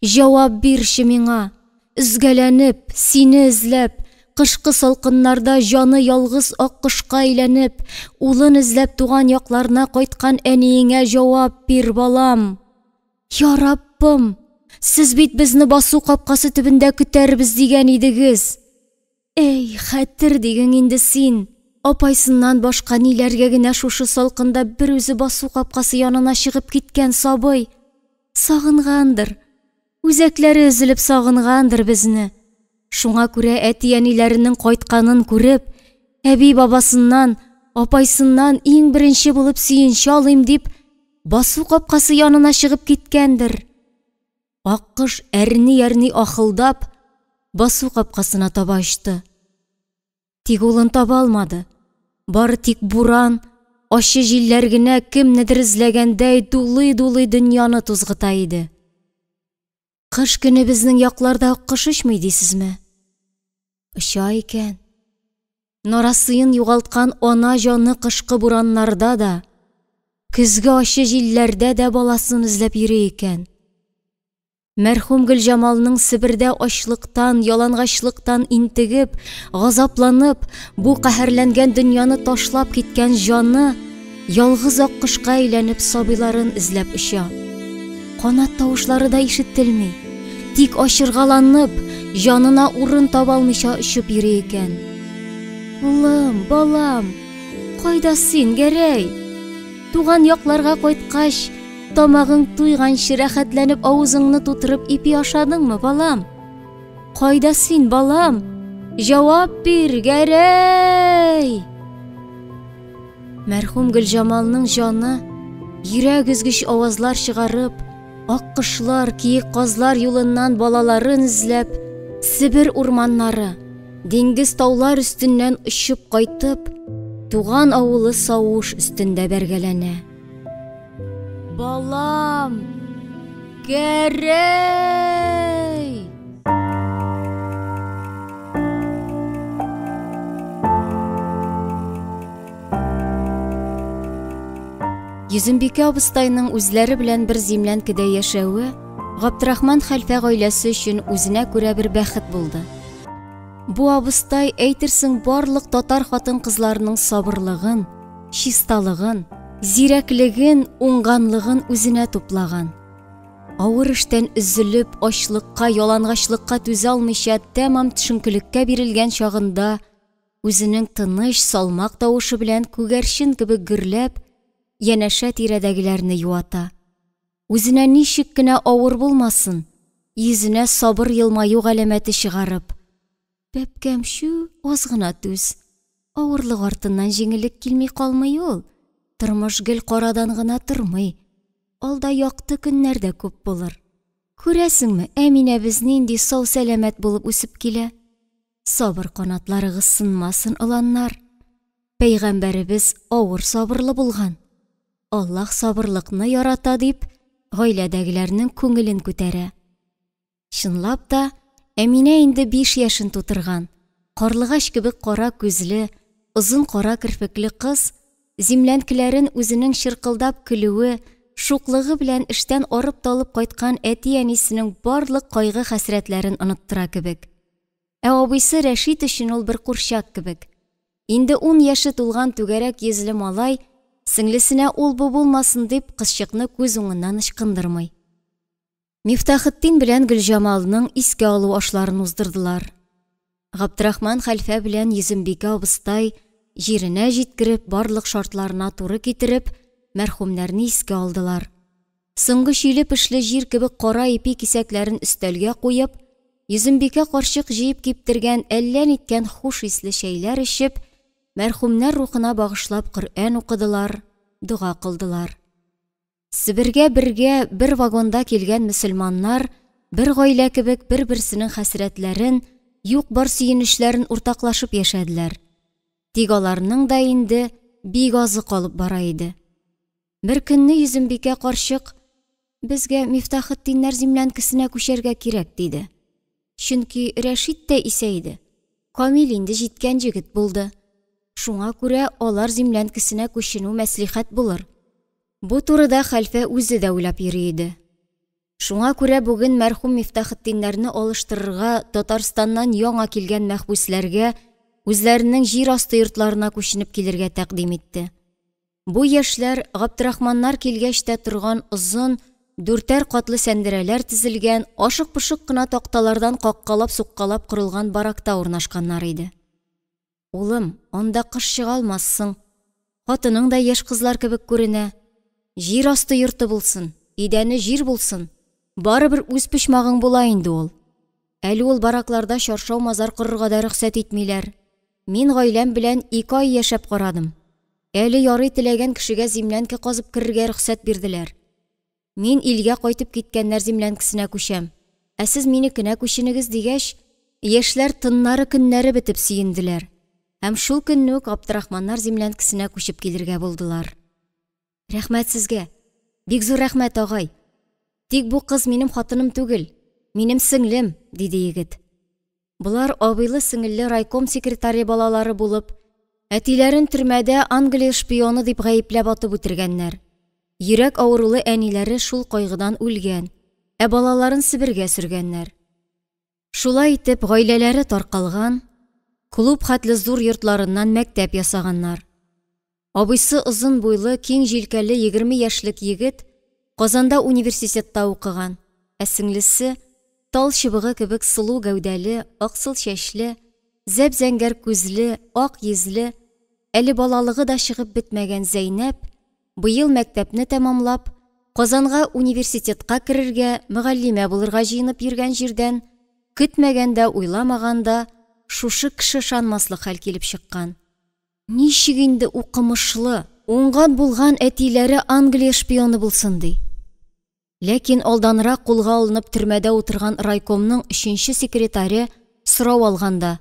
Җавап бирче миңа. Өзгәләнеп, сине эзләп, кышкы салкыннарда җаны ялгыз аккошка әйләнеп, улын эзләп туган якларына кайткан әниеңә җавап бир, балам. Я Раббым, сез бит безне басу капкасы төбендә көтәрбез дигән идегез. Әй, хәтер диген инде син! Апайсыннан башка ниләргә генә шушы салкында бер үзе басу капкасы янына чыгып киткән сабый. Сагынгандыр. Үзәкләре өзелеп сагынгандыр безне. Шуңа күрә әти-әниләренең кайтканын күреп, әби-бабасыннан, апайсыннан иң беренче булып сөенче алыйм дип, басу капкасы янына чыгып киткәндер. Аккош әрни-әрни ахылдап, басу капкасына таба очты. Тик улын таба алмады. Бары тик буран, ачы җилләр генә кемнедер эзләгәндәй дулый-дулый дөньяны тузгыта иде. Кыш көне безнең якларда аккош очмый дисезме? Оча икән. Нарасыен югалткан ана җаны кышкы бураннарда да, көзге ачы җилләрдә дә баласын эзләп йөри икән. Мәрхүм Гөлҗамалның Себердә ачлыктан, ялангачлыктан интегеп, газапланып, бу каһәрләнгән дөньяны ташлап киткән җаны ялгыз аккошка әйләнеп сабыйларын эзләп оча. Канат тавышлары да ишетелми. Тик ачыргаланып, җанына урын таба алмыйча очып йөри икән. Улым, балам, кайда син, Гәрәй? Туган якларга кайткач, тамагың туйганчы рәхәтләнеп авызыңны тутырып ипи ашадыңмы, балам? Кайда син, балам? Җавап бир, Гәрәй! Мәрхүм Гөлҗамалның җаны, йөрәк өзгеч авазлар чыгарып, аккошлар, киек казлар юлыннан балаларын эзләп, Себер урманнары, диңгез таулар өстеннән очып кайтып, туган авылы Сауш өстендә бәргәләнә. Балам! Гәрәй! Йөзембикә абыстайның үзләре белән бер зимләнкедә яшәве Габдрахман хәлфә гаиләсе өчен үзенә күрә бер бәхет булды. Бу абыстай әйтерсең барлык татар хатын-кызларының сабырлыгын, чисталыгын, зирәклеген, уңганлыгын үзенә туплаган. Авыр эштән өзелеп, ачлыкка, ялангачлыкка түзә алмыйча тәмам төшенкелеккә бирелгән чагында үзенең тыныч, салмак тавышы белән күгәрчен кебек гөрләп, янәшә тирәдәгеләрне юата. Үзенә ничек кенә авыр булмасын, йөзенә сабыр елмаю галәмәте чыгарып, Бәбкәм, чү, аз гына түз. Авырлык артыннан җиңеллек килми калмый ул. Тормыш гел карадан гына тормый. Алда якты көннәр дә күп булыр. Күрәсеңме, Әминәбез нинди сау-сәламәт булып үсеп килә. Сабыр канатларыгыз сынмасын, оланнар. Пәйгамбәребез авыр сабырлы булган. Аллаһ сабырлыкны ярата, дип, гаиләдәгеләрнең күңелен күтәрә. Чынлап та, Әминә инде 5 яшен тутырган, карлыгач кебек кара күзле, озын кара керфекле кыз зимләнкеләрен үзенең чыркылдап көлүе, шуклыгы белән эштән арып-талып кайткан әти-әнисенең барлык кайгы-хәсрәтләрен оныттыра кебек. Ә абыйсы Рәшит өчен ул бер курчак кебек. Инде ун яше тулган түгәрәк йөзле малай, сеңлесенә ул-бу булмасын дип, кызчыкны күз уңыннан ычкындырмый. Мифтахетдин белән Гөлҗамалның искә алу ашларын уздырдылар. Габдрахман хәлфә белән Йөзембикә абыстай җиренә җиткереп, барлык шартларына туры китереп, мәрхүмнәрне искә алдылар. Соңгы чиле-пешле җир кебек кара ипи кисәкләрен өстәлгә куеп, Йөзембикә карчык җыеп киптергән әллә ниткән хуш исле чәйләр эчеп, мәрхүмнәр рухына багышлап Коръән укыдылар, дога кылдылар. Себергә бергә бер вагонда килгән мөселманнар бер гаилә кебек бер-берсенең хәсрәтләрен, юк-бар сөенечләрен уртаклашып яшәделәр. Тик аларның да инде бик азы калып бара иде. Бер көнне Йөзембикә карчык, Безгә Мифтахетдиннәр зимләнкесенә күчәргә кирәк, диде. Чөнки Рәшит тә исәйде. Камил инде җиткән җегет булды. Шуңа күрә алар зимләнкесенә күченү мәслихәт булыр. Бу турыда хәлфә үзе дә уйлап йөри иде. Шуңа күрә бүген мәрхүм Мифтахетдиннәрне алыштырырга Татарстаннан яңа килгән мәхбүсләргә үзләренең җир асты йортларына күченеп килергә тәкъдим итте. Бу яшьләр Габдрахманнар килгәч тә торган озын, дүртәр катлы сәндерәләр тезелгән, ашык-пошык кына такталардан каккалап-суккалап корылган баракта урнашканнар иде. Улым, анда кыш чыга алмассың. Хатының да яшь кызлар кебек күренә. Җир асты йорты булсын, идәне җир булсын, барыбер үз почмагың була инде ул. Әле ул баракларда чаршау-мазар корырга да рөхсәт итмиләр. Мин гаиләм белән ике ай яшәп карадым. Әле ярый теләгән кешегә зимләнке казып керергә рөхсәт бирделәр. Мин илгә кайтып киткәннәр зимләнкесенә күчәм, ә сез минекенә күченегез, дигәч, яшьләр тыннары-көннәре бетеп сөенделәр һәм шул көнне үк Габдрахманнар зимләнкесенә күчеп килергә булдылар. Рәхмәт сезгә. Бик зур рәхмәт, агай. Тик бу кыз минем хатыным түгел, минем сеңлем, диде егет. Болар абыйлы-сеңелле райком секретаре балалары булып, әтиләрен төрмәдә Англия шпионы дип гаепләп атып үтергәннәр. Йөрәк авырулы әниләре шул кайгыдан үлгән, ә балаларын Себергә сөргәннәр. Шулай итеп, гаиләләре таркалган, клуб хәтле зур йортларыннан мәктәп ясаганнар. Абыйсы озын буйлы, киң җилкәле 20 яшьлек егет Казанда университетта укыган, ә сеңлесе тал чыбыгы кебек сылу гәүдәле, аксыл чәчле, зәп-зәңгәр күзле, ак йөзле, әле балалыгы да чыгып бетмәгән Зәйнәп быел мәктәпне тәмамлап, Казанга университетка керергә, мөгаллимә булырга җыенып йөргән җирдән, көтмәгәндә, уйламаганда, шушы кеше ышанмаслык хәл килеп чыккан. Ничек инде укымышлы, уңган-булган әтиләре Англия шпионы булсын ди? Ләкин алданрак кулга алынып төрмәдә утырган райкомның өченче секретаре сорау алганда.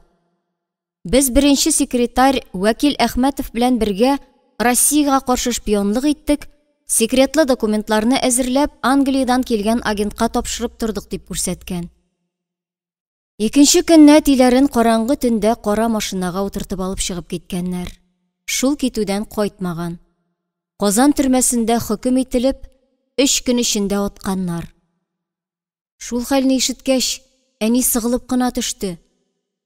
Без беренче секретарь Вәкил Әхмәтов белән бергә Россиягә каршы шпионлык иттек, секретлы документларны әзерләп, Англиядән килгән агентка тапшырып тордык, дип күрсәткән. Икенче көнне әтиләрен караңгы төндә кара машинага утыртып алып чыгып киткәннәр. Шул китүдән кайтмаган. Казан төрмәсендә хөкем ителеп, өч көн эчендә атканнар. Шул хәлне ишеткәч, әни сыгылып кына төште.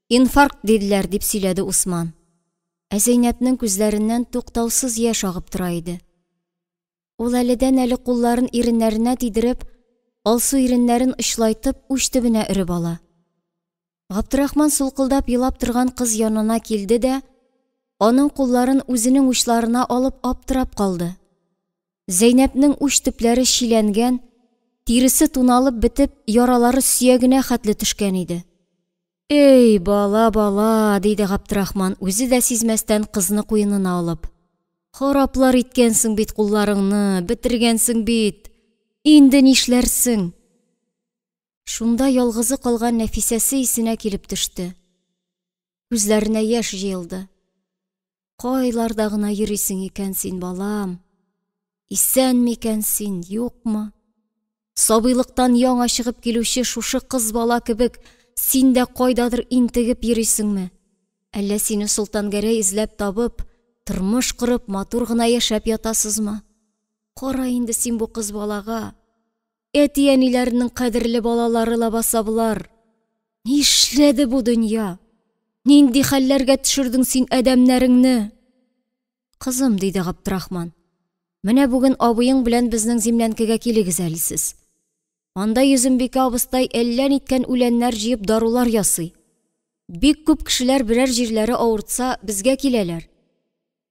Инфаркт диделәр, дип сөйләде Усман. Ә Зәйнәпнең күзләреннән туктаусыз яшь агып тора иде. Ул әледән-әле кулларын иреннәренә тидереп, алсу иреннәрен очлайтып, уч төбенә өреп ала. Габдрахман сулкылдап елап торган кыз янына килде дә, аның кулларын үзенең учларына алып аптырап калды. Зәйнәпнең уч төпләре чиләнгән, тиресе туналып бетеп, яралары сөягенә хәтле төшкән иде. Эй, бала, бала, диде Габдрахман, үзе дә сизмәстән кызны куенына алып. Хараплар иткәнсең бит кулларыңны, бетергәнсең бит. Инде нишләрсең? Шунда ялгызы калган Нәфисәсе исенә килеп төште. Күзләренә яшь җыелды. Кайларда гына йөрисең икән син, балам? Исән микән син, юкмы? Сабыйлыктан яңа чыгып килүче шушы кыз бала кебек син дә кайдадыр интегеп йөрисеңме? Әллә сине Солтангәрәй эзләп табып, тормыш корып, матур гына яшәп ятасызмы? Кара инде син бу кыз балага. Әти-әниләренең кадерле балалары лабаса болар. Нишләде бу дөнья? Нинди хәлләргә төшердең син адәмнәреңне? Кызым, диде Габдрахман, менә бүген абыең белән безнең землянкәгә килегез әле сез. Анда Йөзембикә абыстай әллә ниткән үләннәр җыеп дарулар ясый. Бик күп кешеләр берәр җирләре авыртса, безгә киләләр.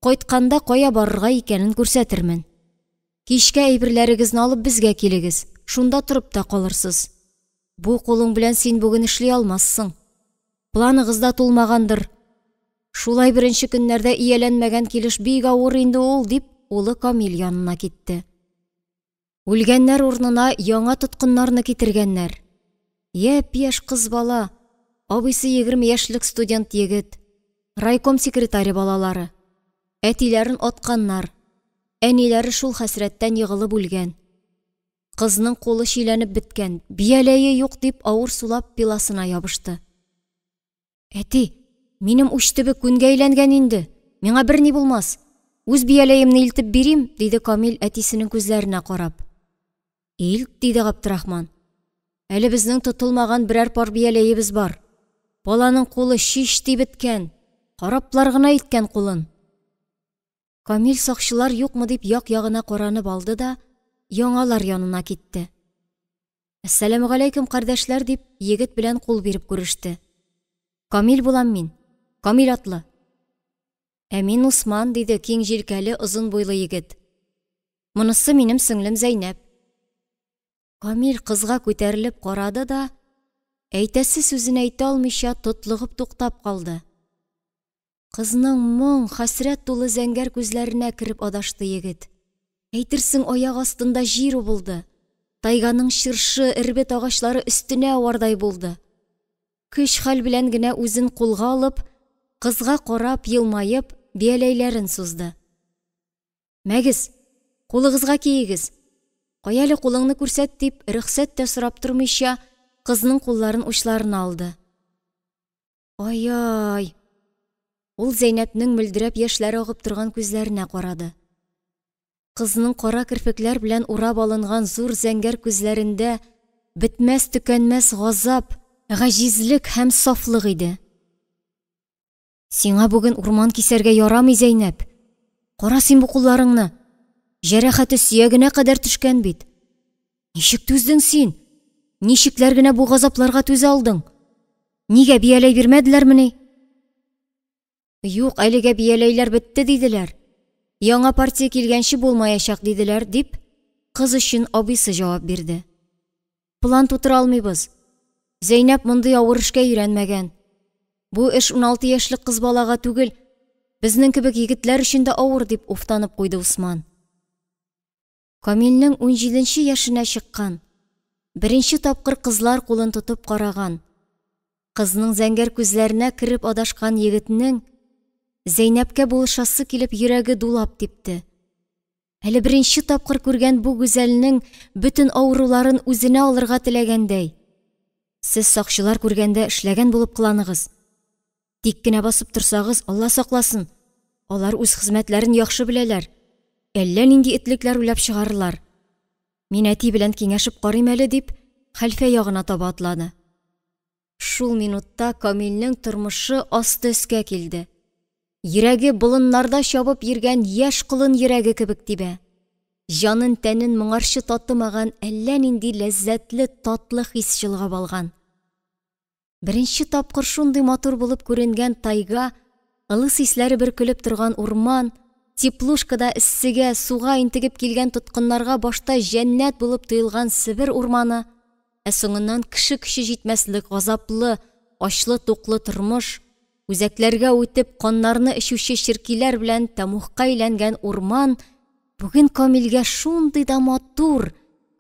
Кайтканда кая барырга икәнен күрсәтермен. Кичкә әйберләрегезне алып безгә килегез, шунда торып та калырсыз. Бу кулың белән син бүген эшли алмассың. Планыгыз да тулмагандыр. Шулай беренче көннәрдә ияләнмәгән килеш бик авыр инде ул, дип, улы Камил янына китте. Үлгәннәр урынына яңа тоткыннарны китергәннәр. Япь-яшь кыз бала, абыйсы 20 яшьлек студент егет, райком секретаре балалары. Әтиләрен атканнар, әниләре шул хәсрәттән егылып үлгән. Кызның кулы чиләнеп беткән, бияләе юк дип авыр сулап пиласына ябышты. Әти, минем уч төбе күнгә әйләнгән инде, миңа берни булмас. Үз бияләемне илтеп бирим, диде Камил әтисенең күзләренә карап. Илт, диде Габдрахман. Әле безнең тотылмаган берәр пар бияләебез бар. Баланың кулы шиш ди беткән, хараплар гына иткән кулын. Камил сакчылар юкмы дип як-ягына каранып алды да, яңалар янына китте. Әссәламегаләйкүм, кардәшләр, дип егет белән кул биреп күреште. Камил булам мин. Камил атлы. Ә мин Усман, диде киң җилкәле, озын буйлы егет. Монысы минем сеңлем Зәйнәп. Камил кызга күтәрелеп карады да, әйтәсе сүзен әйтә алмыйча тотлыгып туктап калды. Кызның моң, хәсрәт тулы зәңгәр күзләренә кереп адашты егет. Әйтерсең, аяк астында җир убылды. Тайганың чыршы, эрбет агачлары өстенә авардай булды. Көч-хәл белән генә үзен кулга алып, кызга карап, елмаеп, бияләйләрен сузды. Мәгез, кулыгызга киегез. Кая әле кулыңны күрсәт, дип, рөхсәт тә сорап тормыйча, кызның кулларын учларына алды. Ай-ай! Ул Зәйнәпнең мөлдерәп яшьләре агып торган күзләренә карады. Кызның кара керфекләр белән урап алынган зур зәңгәр күзләрендә бетмәс-төкәнмәс газап, гаҗизлек һәм сафлык иде. Сиңа бүген урман кисәргә ярамый, Зәйнәп. Кара син бу кулларыңны. Җәрәхәте сөягенә кадәр төшкән бит. Ничек түздең син? Ничекләр генә бу газапларга түзә алдың? Нигә бияләй бирмәделәрмени? Юк, әлегә бияләйләр бетте, диделәр. Яңа партия килгәнче булмаячак, диделәр, дип, кыз өчен абыйсы җавап бирде. План тутыра алмыйбыз. Зәйнәп мондый авыр эшкә өйрәнмәгән. Бу эш 16 яшьлек кыз балага түгел, безнең кебек егетләр өчен дә авыр, дип уфтанып куйды Усман. Камилнең унҗиденче яшенә чыккан, беренче тапкыр кызлар кулын тотып караган. Кызның зәңгәр күзләренә кереп адашкан егетнең Зәйнәпкә булышасы килеп йөрәге дулап типте. Әле беренче тапкыр күргән бу гүзәлнең бөтен авыруларын үзенә алырга теләгәндәй. Сез сакчылар күргәндә эшләгән булып кыланыгыз. Тик кенә басып торсагыз, Алла сакласын, алар үз хезмәтләрен яхшы беләләр. Әллә нинди этлекләр уйлап чыгарырлар. Мин әти белән киңәшеп карыйм әле, дип, хәлфә ягына таба атлады. Шул минутта Камилнең тормышы асты өскә килде. Йөрәге болыннарда чабып йөргән яшь колын йөрәге кебек тибә. Җанын-тәнен моңарчы татымаган әллә нинди ләззәтле татлы хис чолгап алган. Беренче тапкыр шундый матур булып күренгән тайга, ылыс исләре бөркелеп торган урман, теплушкада эссегә, суга интегеп килгән тоткыннарга башта җәннәт булып тоелган Себер урманы, ә соңыннан кеше көче җитмәслек газаплы, ачлы-туклы тормыш, үзәкләргә үтеп каннарны эчүче черкиләр белән тәмугка әйләнгән урман бүген Камилгә шундый да матур,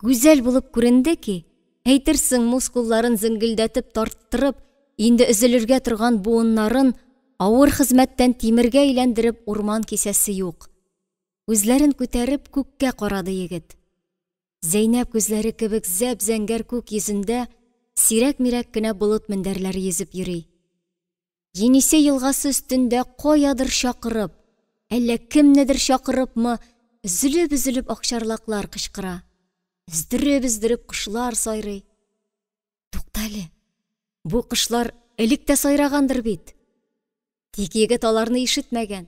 гүзәл булып күренде ки, әйтерсең мускулларын зеңгелдәтеп тарттырып, инде өзелергә торган буыннарын авыр хезмәттән тимергә әйләндереп урман кисәсе юк. Күзләрен күтәреп күккә карады егет. Зәйнәп күзләре кебек зәп-зәңгәр күк йөзендә сирәк-мирәк кенә болыт мендәрләре йөзеп йөри. Енисей елгасы өстендә каядыр чакырып, әллә кемнедер чакырыпмы, өзелеп-өзелеп акчарлаклар кычкыра. Өздереп-өздереп кошлар сайрый. Туктале, бу кошлар элек тә сайрагандыр бит. Тик егет аларны ишетмәгән.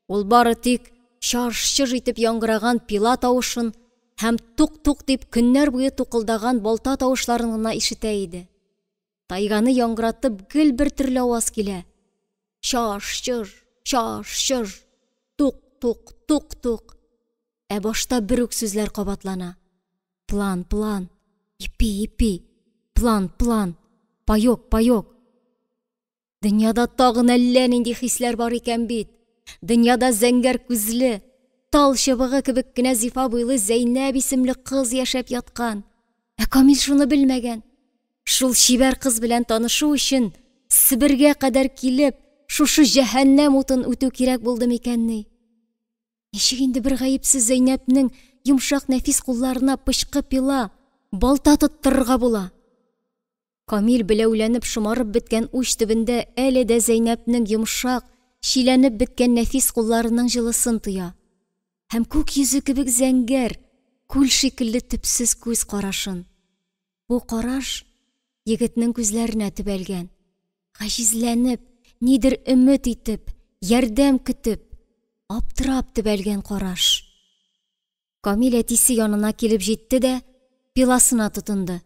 Ул бары тик чаж-чыж итеп яңгыраган пила тавышын һәм тук-тук дип көннәр буе тукылдаган балта тавышларын гына ишетә иде. Тайганы яңгыратып гел бер төрле аваз килә. Чаж-чыж, чаж-чыж, тук-тук, тук-тук. Ә башта бер үк сүзләр кабатлана. План, план, ипи, ипи, план, план, паёк, паёк. Дөньяда тагын әллә нинди хисләр бар икән бит. Дөньяда зәңгәр күзле, тал чыбыгы кебек кенә зифа буйлы Зәйнәб исемле кыз яшәп яткан. Ә Камил шуны белмәгән. Шул чибәр кыз белән танышу өчен Себергә кадәр килеп, шушы җәһәннәм утын үтү кирәк булды микәнни? Ничек инде бер гаепсез Зәйнәбнең йомшак нәфис кулларына пычкы пила, балта тоттырырга була? Камил беләүләнеп шомарып беткән уч төбендә әле дә Зәйнәпнең йомшак, чиләнеп беткән нәфис кулларының җылысын тоя. Һәм күк йөзе кебек зәңгәр, күл шикелле төпсез күз карашын. Бу караш егетнең күзләренә төбәлгән. Гаҗизләнеп, нидер өмет итеп, ярдәм көтеп, аптырап төбәлгән караш. Камил әтисе янына килеп җитте дә пиласына тотынды.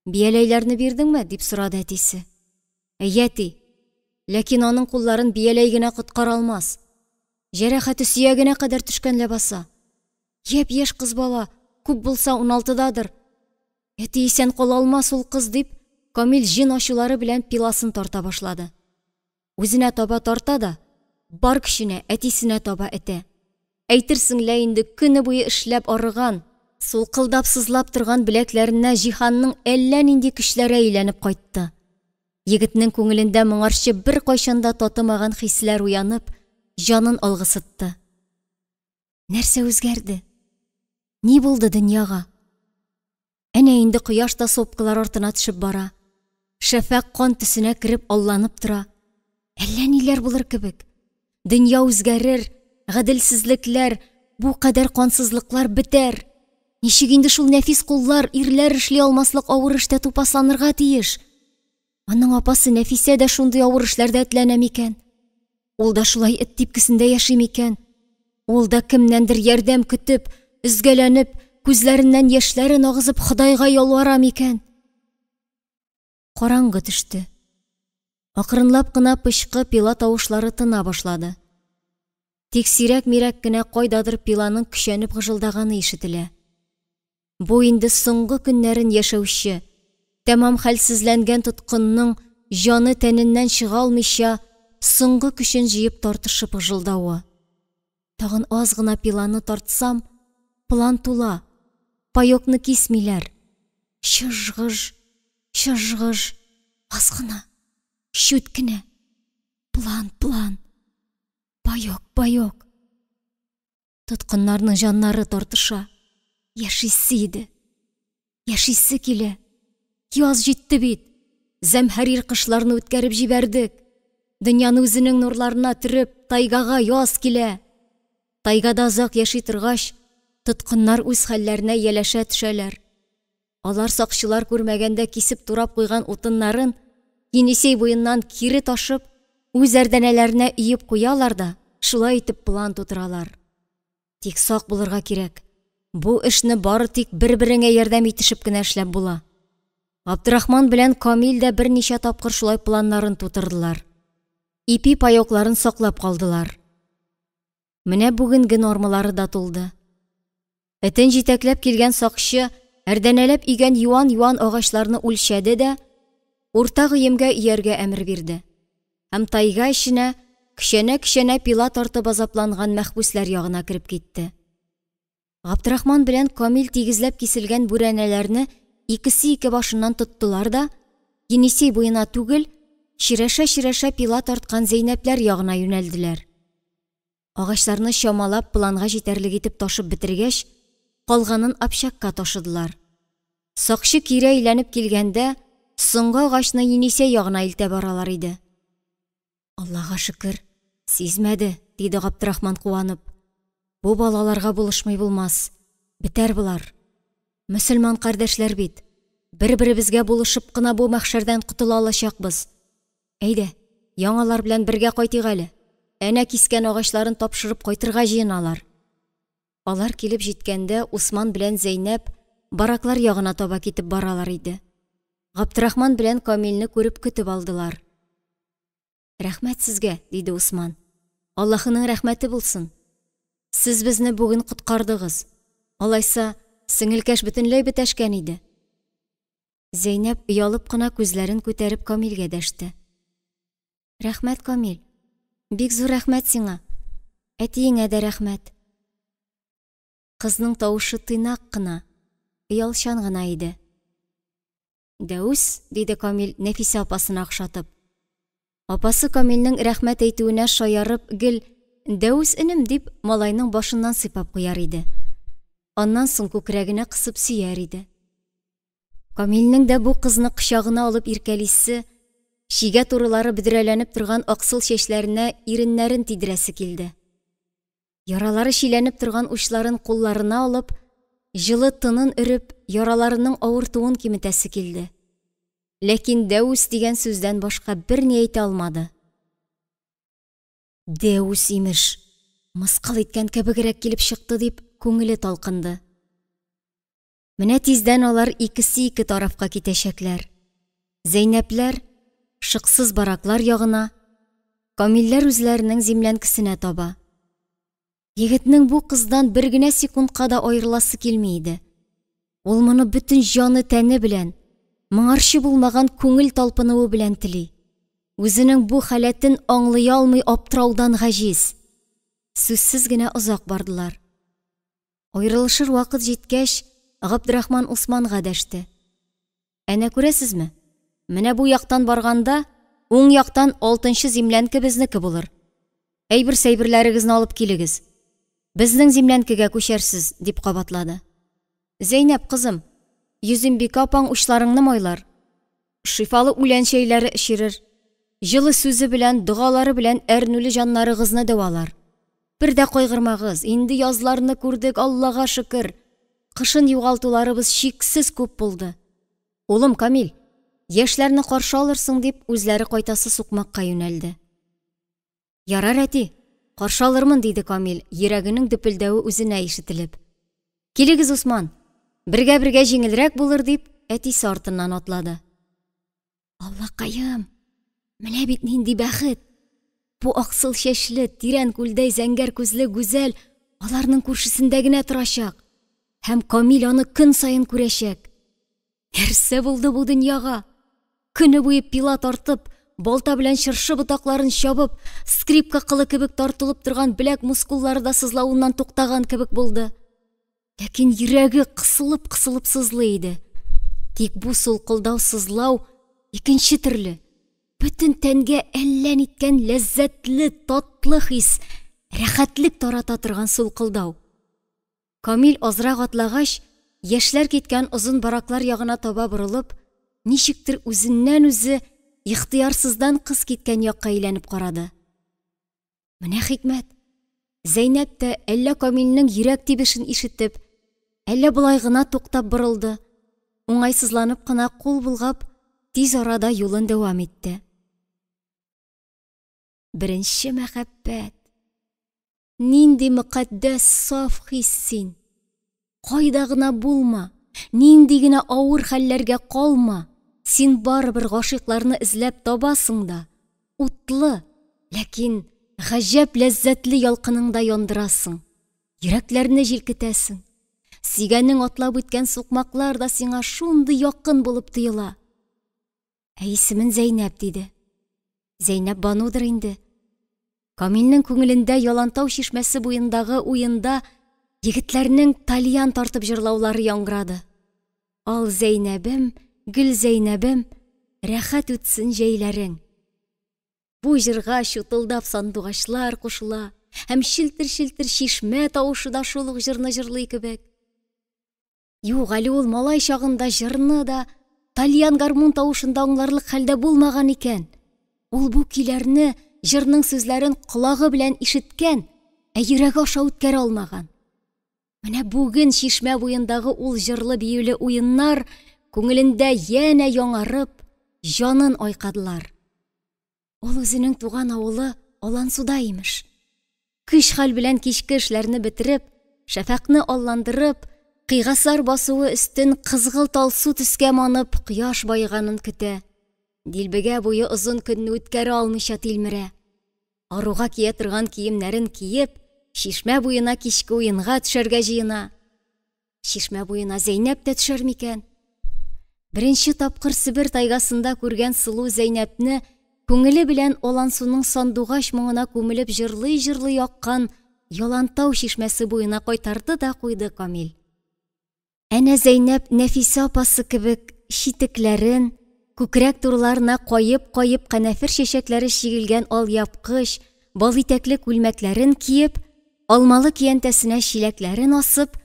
Бияләйләрне бирдеңме? дип сорады әтисе. Әйе, әти. Ләкин аның кулларын бияләй генә коткара алмас. Җәрәхәте сөягенә кадәр төшкән ләбаса. Япь-яшь кыз бала, күп булса уналтыдадыр. Әти исән кала алмас ул кыз, дип, Камил җен ачулары белән пиласын тарта башлады. Үзенә таба тарта да, бар көченә әтисенә таба этә. Әйтерсең лә инде көне буе эшләп арыган, сулкылдап сызлап торган беләкләренә җиһанның әллә нинди көчләре әйләнеп кайтты. Егетнең күңелендә моңарчы беркайчан да татымаган хисләр уянып, җанын алгысытты. Нәрсә үзгәрде? Ни булды дөньяга? Әнә инде кояш та сопкалар артына төшеп бара. Шәфәкъ кан төсенә кереп алланып тора. Әллә ниләр булыр кебек. Дөнья үзгәрер, гаделсезлекләр, бу кадәр кансызлыклар бетәр. Ничек инде шул нәфис куллар ирләр эшли алмаслык авыр эштә тупасланырга тиеш? Аның апасы Нәфисә дә шундый авыр эшләрдә этләнә микән? Ул да шулай эт типкесендә яши микән? Ул да кемнәндер ярдәм көтеп, өзгәләнеп, күзләреннән яшьләрен агызып Ходайга ялвара микән? Караңгы төште. Акрынлап кына пычкы, пила тавышлары тына башлады. Тик сирәк-мирәк кенә кайдадыр пиланың көчәнеп гыжылдаганы ишетелә. Бу инде соңгы көннәрен яшәүче, тәмам хәлсезләнгән тоткынның җаны тәненнән чыга алмыйча, соңгы көчен җыеп тартышып гыжылдавы. Тагын аз гына пиланы тартсам, план тула, паёкны кисмиләр. Чыж-гыж, чыж-гыж, аз гына. Чүт кенә. План, план. Паёк, паёк. Тоткыннарның җаннары тартыша. Яшисе иде. Яшисе килә. Яз җитте бит. Зәмһәрир кышларны үткәреп җибәрдек. Дөньяны үзенең нурларына төреп, тайгага яз килә. Тайгада озак яши торгач, тоткыннар үз хәлләренә ияләшә төшәләр. Алар сакчылар күрмәгәндә кисеп турап куйган утыннарын Енисей буеннан кире ташып, үз әрдәнәләренә өеп куялар да, шулай итеп план тутыралар. Тик сак булырга кирәк. Бу эшне бары тик бер-береңә ярдәм итешеп кенә эшләп була. Габдрахман белән Камил дә берничә тапкыр шулай планнарын тутырдылар. Ипи паёкларын саклап калдылар. Менә бүгенге нормалары да тулды. Этен җитәкләп килгән сакчы әрдәнәләп өйгән юан-юан агачларны үлчәде дә, уртак өемгә өяргә әмер бирде. Һәм тайга эченә көчәнә-көчәнә пила тартып азапланган мәхбүсләр ягына кереп китте. Габдрахман белән Камил тигезләп киселгән бүрәнәләрне икесе ике башыннан тоттылар да, Енисей буена түгел, черәшә-черәшә пила тарткан Зәйнәпләр ягына юнәлделәр. Агачларны чамалап планга җитәрлек итеп ташып бетергәч, калганын общакка ташыдылар. Сакчы кире әйләнеп килгәндә, соңгы агачны Енисей ягына илтә баралар иде. Аллага шөкер, сизмәде, диде Габдрахман куанып. Бу балаларга булышмый булмас. Бетәр болар. Мөселман кардәшләр бит. Бер-беребезгә булышып кына бу мәхшәрдән котыла алачакбыз. Әйдә, яңалар белән бергә кайтыйк әле. Әнә кискән агачларын тапшырып кайтырга җыеналар. Алар килеп җиткәндә Усман белән Зәйнәп бараклар ягына таба китеп баралар иде. Габдрахман белән Камилне күреп көтеп алдылар. Рәхмәт сезгә, диде Усман. Аллаһының рәхмәте булсын. Сез безне бүген коткардыгыз. Алайса, сеңелкәш бөтенләй бетәшкән иде. Зәйнәп оялып кына күзләрен күтәреп Камилгә дәште. Рәхмәт, Камил. Бик зур рәхмәт сиңа. Әтиеңә дә рәхмәт. Кызның тавышы тыйнак кына, оялчан гына иде. Дәүс, диде Камил, Нәфисә апасына охшатып. Апасы Камилнең рәхмәт әйтүенә шаярып, гел Дәүс энем дип, малайның башыннан сыйпап куяр иде. Аннан соң күкрәгенә кысып сөяр иде. Камилнең дә бу кызны кочагына алып иркәлисе, чигә турылары бөдрәләнеп торган аксыл чәчләренә иреннәрен тидерәсе килде. Яралары чиләнеп торган учларын кулларына алып, җылы тынын өреп, яраларының авыртуын киметәсе килде. Ләкин Дәүс дигән сүздән башка берни әйтә алмады. Дәүс, имеш, мыскыл иткән кебегрәк килеп чыкты дип, күңеле талкынды. Менә тиздән алар икесе ике тарафка китәчәкләр. Зәйнәпләр шыксыз бараклар ягына, Камилләр үзләренең землянкасына таба. Егетнең бу кыздан бер генә секундка да аерыласы килми иде. Ул моны бөтен җаны-тәне белән, моңарчы булмаган күңел талпынуы белән тели. Үзенең бу халәтен аңлый алмый аптыраудан гаҗиз. Сүзсез генә озак бардылар. Аерылышыр вакыт җиткәч, Габдрахман Усманга дәште. Әнә күрәсезме? Менә бу яктан барганда, уң яктан алтынчы землянка безнеке булыр. Әйбер-сәйберләрегезне алып килегез. Безнең землянкегә күчәрсез, дип кабатлады. Зәйнәп, кызым, Йөзембикә апаң учларыңны майлар. Шифалы үлән чәйләре эчерер. Җылы сүзе белән, догалары белән әрнүле җаннарыгызны дәвалар. Бер дә кайгырмагыз, инде язларны күрдек, Аллага шөкер. Кышын югалтуларыбыз чиксез күп булды. Улым Камил, яшьләрне каршы алырсың, дип, үзләре кайтасы сукмакка юнәлде. Ярар, әти, каршы алырмын, диде Камил, йөрәгенең дөпелдәве үзенә ишетелеп. Килегез, Усман, бергә-бергә җиңелрәк булыр, дип, әтисе артыннан атлады. Аллакаем, менә бит нинди бәхет! Бу аксыл чәчле, тирән күлдәй зәңгәр күзле гүзәл аларның күршесендә генә торачак. Һәм Камил аны көн саен күрәчәк. Нәрсә булды бу дөньяга? Көне буе пила тартып, балта белән чыршы ботакларын чабып, скрипка кылы кебек тартылып торган беләк мускуллары да сызлавыннан туктаган кебек булды. Ләкин йөрәге кысылып-кысылып сызлый иде. Тик бу сулкылдау сызлау икенче төрле. Бөтен тәнгә әллә ниткән ләззәтле, татлы хис, рәхәтлек тарата торган сулкылдау. Камил азрак атлагач, яшьләр киткән озын бараклар ягына таба борылып, ничектер үзеннән-үзе ихтыярсыздан кыз киткән якка әйләнеп карады. Менә хикмәт! Зәйнәп тә әллә Камилнең йөрәк тибешен ишетеп, әллә болай гына туктап борылды, уңайсызланып кына кул болгап, тиз арада юлын дәвам итте. Беренче мәхәббәт! Нинди мөкатдәс саф хис син! Кайда гына булма, нинди генә авыр хәлләргә калма, син барыбер гашыйкларны эзләп табасың да, утлы, ләкин гаҗәп ләззәтле ялкыныңда яндырасың, йөрәкләрне җилкетәсең. Сөйгәнең атлап үткән сукмаклар да сиңа шундый якын булып тоела. Ә исемен Зәйнәп диде. Зәйнәп Банудыр инде. Камилнең күңелендә Ялантау чишмәсе буендагы уенда егетләрнең тальян тартып җырлаулары яңгырады. Ал Зәйнәбем, гөл Зәйнәбем, рәхәт үтсен җәйләрең. Бу җырга чутылдап сандугачлар кушыла һәм челтер-челтер чишмә тавышы да шул ук җырны җырлый кебек. Юк, әле ул малай чагында җырны да, тальян гармун тавышын да аңларлык хәлдә булмаган икән. Ул бу көйләрне, җырның сүзләрен колагы белән ишеткән, ә йөрәге аша үткәрә алмаган. Менә бүген чишмә буендагы ул җырлы-биюле уеннар күңелендә янә яңарып, җанын айкадылар. Ул үзенең туган авылы Алансуда имеш. Көч-хәл белән кичке эшләрне бетереп, шәфәкъне алландырып, Кыйгасар басуы өстен кызгылт алсу төскә манып, кояш баеганын көтә. Дилбегә буе озын көнне үткәрә алмыйча тилмерә. Аруга кия торган киемнәрен киеп, чишмә буена кичке уенга төшәргә җыена. Чишмә буена Зәйнәп тә төшәр микән? Беренче тапкыр Себер тайгасында күргән сылу Зәйнәпне күңеле белән Алансуның сандугач моңына күмелеп җырлый-җырлый аккан Ялантау чишмәсе буена кайтарды да куйды Камил. Әнә Зәйнәп Нәфисә апасы кебек читекләрен, күкрәк турларына каеп-каеп канәфер чәчәкләре чигелгән алъяпкыч, балитәкле күлмәкләрен киеп, алмалы көянтәсенә чиләкләрен асып,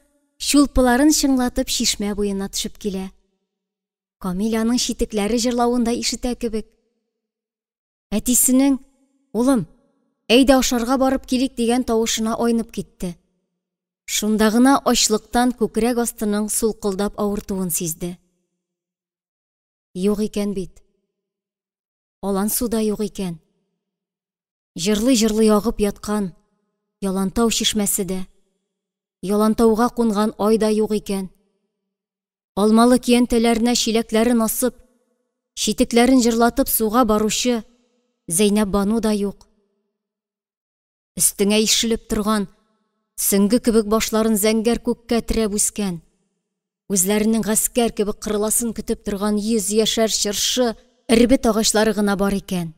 чулпыларын чыңлатып чишмә буена төшеп килә. Камил аның читекләре җырлавын да ишетә кебек. Әтисенең, Улым, әйдә ашарга барып килик дигән тавышына айнып китте. Шунда гына ачлыктан күкрәк астының сулкылдап авыртуын сизде. Юк икән бит. Алан су да юк икән. Җырлый-җырлый агып яткан Ялантау чишмәсе дә, Ялантауга кунган ай да юк икән. Алмалы көянтәләренә чиләкләрен асып, читекләрен җырлатып суга баручы Зәйнәпбану да юк. Өстеңә ишелеп торган, сөңге кебек башларын зәңгәр күккә терәп үскән, үзләренең гаскәр кебек кырыласын көтеп торган йөзьяшәр чыршы, эрбет агачлары гына бар икән.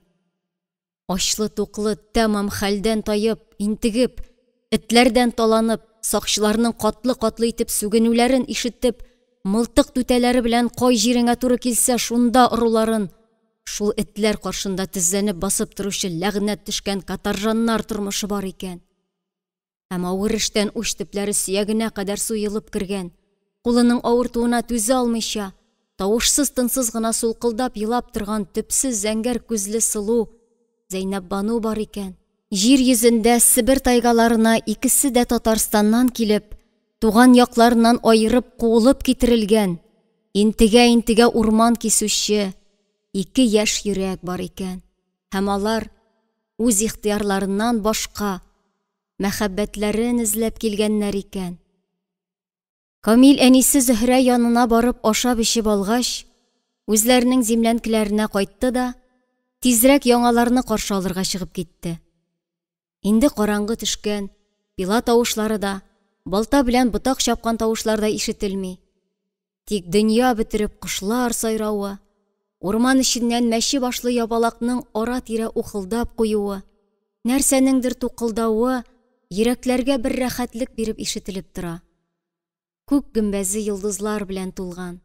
Ачлы-туклы, тәмам хәлдән таеп, интегеп, этләрдән таланып, сакчыларның катлы-катлы итеп сүгенүләрен ишетеп, мылтык түтәләре белән кай җиреңә туры килсә, шунда оруларын, шул этләр каршында тезләнеп басып торучы ләгънәт төшкән каторжаннар тормышы бар икән. Һәм авыр эштән уч төпләре сөягенә кадәр суелып кергән, кулының авыртуына түзә алмыйча, тавышсыз-тынсыз гына сулкылдап елап торган төпсез зәңгәр күзле сылу Зәйнәпбану бар икән. Җир йөзендә Себер тайгаларына икесе дә Татарстаннан килеп, туган якларыннан аерып куылып китерелгән, интегә-интегә урман кисүче ике яшь йөрәк бар икән. Һәм алар үз ихтыярларыннан башка мәхәббәтләрен эзләп килгәннәр икән. Камил әнисе Зөһрә янына барып ашап-эчеп алгач, үзләренең земләнкеләренә кайтты да, тизрәк яңаларны каршы алырга чыгып китте. Инде караңгы төшкән, пила тавышлары да, балта белән ботак чапкан тавышлар да ишетелми. Тик дөнья бетереп кошлар сайравы, урман эченнән мәче башлы ябалакның ара-тирә ухылдап куюы, нәрсәнеңдер тукылдавы йөрәкләргә бер рәхәтлек биреп ишетелеп тора. Күк гөмбәзе йолдызлар белән тулган.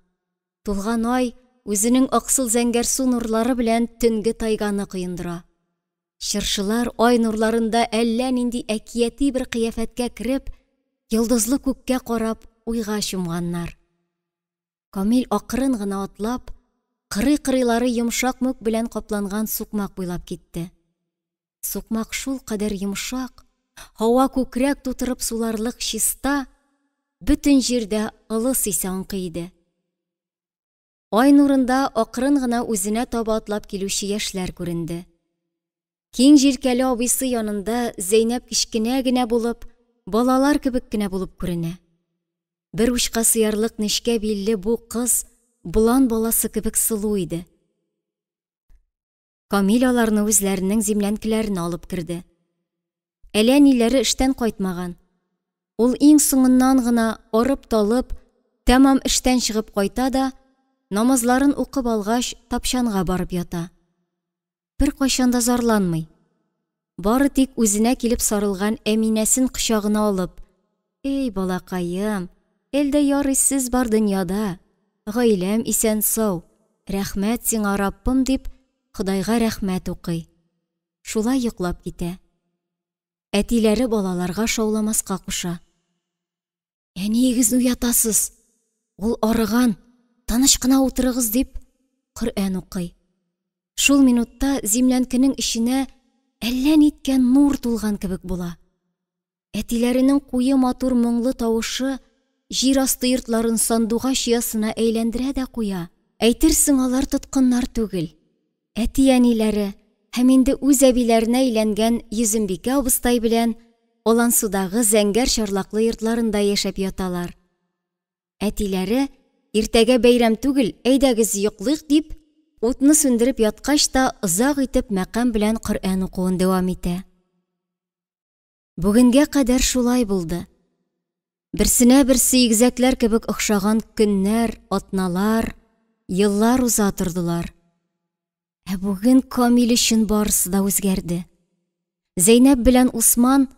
Тулган ай үзенең аксыл-зәңгәрсу нурлары белән төнге тайганы коендыра. Чыршылар ай нурларында әллә нинди әкияти бер кыяфәткә кереп, йолдызлы күккә карап уйга чумганнар. Камил акрын гына атлап, кырый-кырыйлары йомшак мүк белән капланган сукмак буйлап китте. Сукмак шулкадәр йомшак, һава күкрәк тутырып суларлык чиста, бөтен җирдә ылыс исе аңкый иде. Ай нурында акрын гына үзенә таба атлап килүче яшьләр күренде. Киң җилкәле абыйсы янында Зәйнәп кечкенә генә булып, балалар кебек кенә булып күренә. Бер учка сыярлык нечкә билле бу кыз болан баласы кебек сылу иде. Камил аларны үзләренең земләнкеләренә алып керде. Әлә ниләре эштән кайтмаган. Ул иң соңыннан гына арып-талып, тәмам эштән чыгып кайта да, намазларын укып алгач, тапчанга барып ята. Беркайчан да зарланмый. Бары тик үзенә килеп сарылган Әминәсен кочагына алып, Эй, балакаем, әле дә ярый сез бар дөньяда, гаиләм исән-сау, рәхмәт сиңа, Раббым, дип, Ходайга рәхмәт укый. Шулай йоклап китә. Әтиләре балаларга шауламаска куша. Әниегезне уятасыз, ул арыган, тыныч кына утырыгыз, дип, Коръән укый. Шул минутта землянкенең эченә әллә ниткән нур тулган кебек була. Әтиләренең куе матур моңлы тавышы җир асты йортларын сандугач оясына әйләндерә дә куя. Әйтерсең, алар тоткыннар түгел. Әти-әниләре һәм инде үз әбиләренә әйләнгән Йөзембикә абыстай белән Алансудагы зәңгәр чарлаклы йортларында яшәп яталар. Әтиләре, Иртәгә бәйрәм түгел, әйдәгез йоклыйк, дип, утны сүндереп яткач та озак итеп мәкам белән Коръән укуын дәвам итә. Бүгенгә кадәр шулай булды. Берсенә берсе игезәкләр кебек охшаган көннәр, атналар, еллар уза тордылар. Ә бүген Камил өчен барысы да үзгәрде. Зәйнәб белән Усман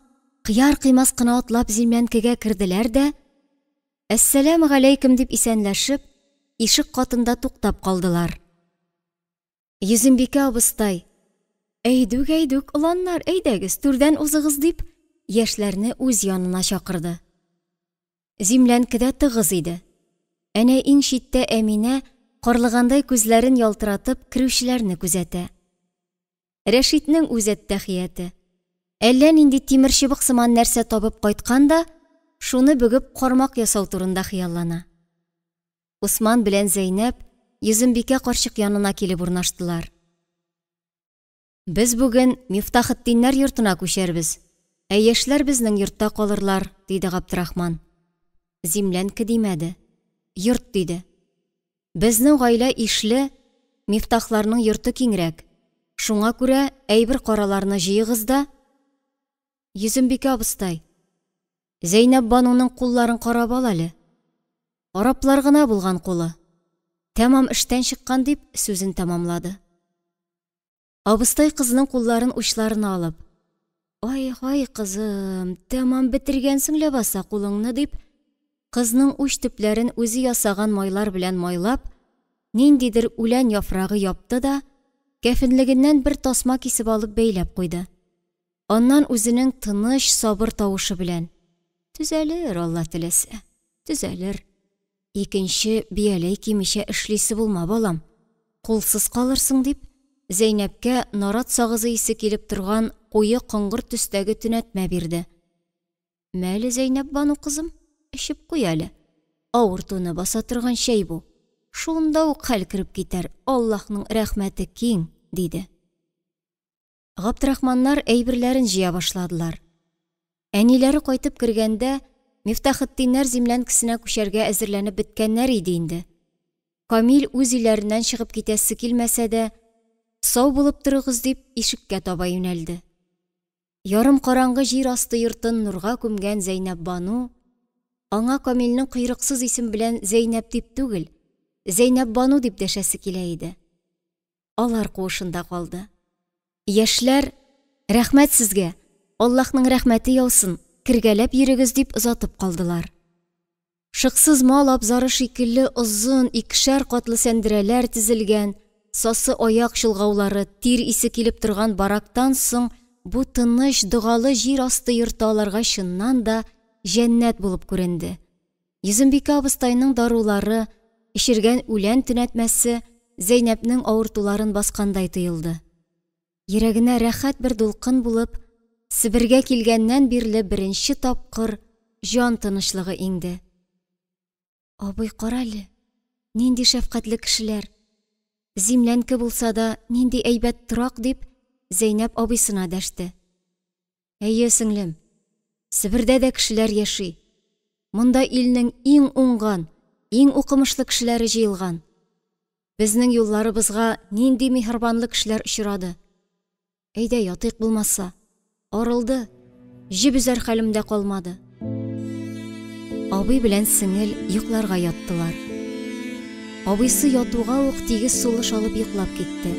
кыяр-кыймас кына атлап зимләнкегә керделәр дә, Әссәләмү галәйкем дип исәнләшеп, ишек катында туктап калдылар. Йөзембикә абыстай, Әйдүк, әйдүк, оланнар, әйдәгез, түрдән узыгыз, дип, яшьләрне үз янына чакырды. Зимләнкедә тыгыз иде. Әнә иң читтә Әминә, карлыгандай күзләрен ялтыратып, керүчеләрне күзәтә. Рәшитнең үз әттәхияте. Әллә нинди тимерчыбык сыман нәрсә табып кайткан да, шуны бөгеп кармак ясау турында хыяллана. Усман белән Зәйнәп Йөзембикә карчык янына килеп урнаштылар. Без бүген Мифтахетдиннәр йортына күчәрбез, ә яшьләр безнең йортта калырлар, диде Габдрахман. Зимләнке димәде, йорт диде. Безнең гаилә ишле, Мифтахларның йорты киңрәк. Шуңа күрә әйбер-караларны җыегыз да, Йөзембикә абыстай, Зәйнәпбануның кулларын карап ал әле. Араплар гына булган кулы. Тәмам эштән чыккан, дип сүзен тәмамлады. Абыстай кызның кулларын учларына алып, Ай-һай, кызым, тәмам бетергәнсең ләбаса кулыңны, дип, кызның уч төпләрен үзе ясаган майлар белән майлап, ниндидер үлән яфрагы япты да, кәфенлегеннән бер тасма кисеп алып бәйләп куйды. Аннан үзенең тыныч, сабыр тавышы белән, Төзәлер, Алла теләсә, төзәлер. Икенче бияләй кимичә эшлисе булма, балам. Кулсыз калырсың, дип, Зәйнәпкә нарат сагызы исе килеп торган куе коңгырт төстәге төнәтмә бирде. Мәле, Зәйнәпбану кызым, эчеп куй әле. Авыртуны баса торган чәй бу. Шунда ук хәл кереп китәр, Аллаһның рәхмәте киң, диде. Габдрахманнар әйберләрен җыя башладылар. Әниләре кайтып кергәндә, Мифтахетдиннәр землянкасына күчәргә әзерләнеп беткәннәр иде инде. Камил үз өйләреннән чыгып китәсе килмәсә дә, сау булып торыгыз дип, ишеккә таба юнәлде. Ярым караңгы җир асты йортын нурга күмгән Зәйнәпбану аңа Камилнең койрыксыз исем белән Зәйнәп дип түгел, Зәйнәпбану дип дәшәсе килә иде. Алар куышында калды. Яшьләр, рәхмәт сезгә, Аллаһның рәхмәте яусын, кергәләп йөрегез, дип озатып калдылар. Шыксыз мал абзары шикелле озын, икешәр катлы сәндерәләр тезелгән, сасы аяк чолгаулары, тир исе килеп торган барактан соң бу тыныч, догалы җир асты йорты аларга чыннан да җәннәт булып күренде. Йөзембикә абыстайның дарулары, эчергән үлән төнәтмәсе Зәйнәпнең авыртуларын баскандай тоелды. Йөрәгенә рәхәт бер дулкын булып, Себергә килгәннән бирле беренче тапкыр җан тынычлыгы иңде. Абый, карале, нинди шәфкатьле кешеләр. Зимләнке булса да, нинди әйбәт торак, дип, Зәйнәп абыйсына дәште. Әйе, сеңлем, Себердә дә кешеләр яши. Монда илнең иң уңган, иң укымышлы кешеләре җыелган. Безнең юлларыбызга нинди миһербанлы кешеләр очрады. Әйдә, ятыйк булмаса. Арылды, җеп өзәр хәлем дә калмады. Абый белән сеңел йокларга яттылар. Абыйсы ятуга ук тигез сулыш алып йоклап китте.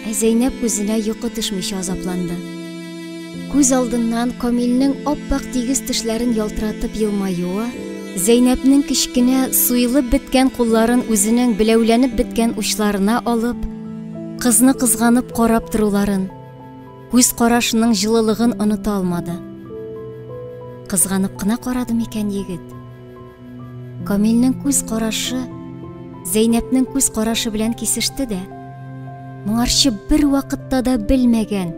Ә Зәйнәп күзенә йокы төшмичә азапланды. Күз алдыннан Камилнең ап-ак тигез тешләрен ялтыратып елмаюы, Зәйнәпнең кечкенә, суелып беткән кулларын үзенең беләүләнеп беткән учларына алып, кызны кызганып карап торуларын, күз карашының җылылыгын оныта алмады. Кызганып кына карады микән егет? Камилнең күз карашы Зәйнәпнең күз карашы белән кисеште дә, моңарчы бер вакытта да белмәгән,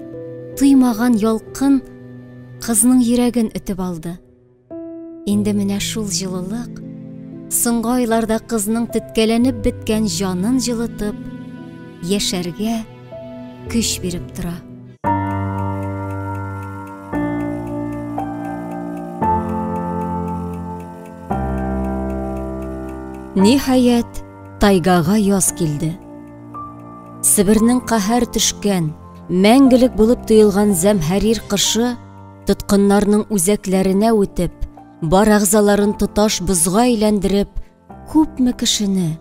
тоймаган ялкын кызның йөрәген өтеп алды. Инде менә шул җылылык соңгы айларда кызның теткәләнеп беткән җанын җылытып, яшәргә көч биреп тора. Ниһаять, тайгага яз килде. Себернең каһәр төшкән, мәңгелек булып тоелган зәмһәрир кышы тоткыннарның үзәкләренә үтеп, бар әгъзаларын тоташ бозга әйләндереп, күпме кешене,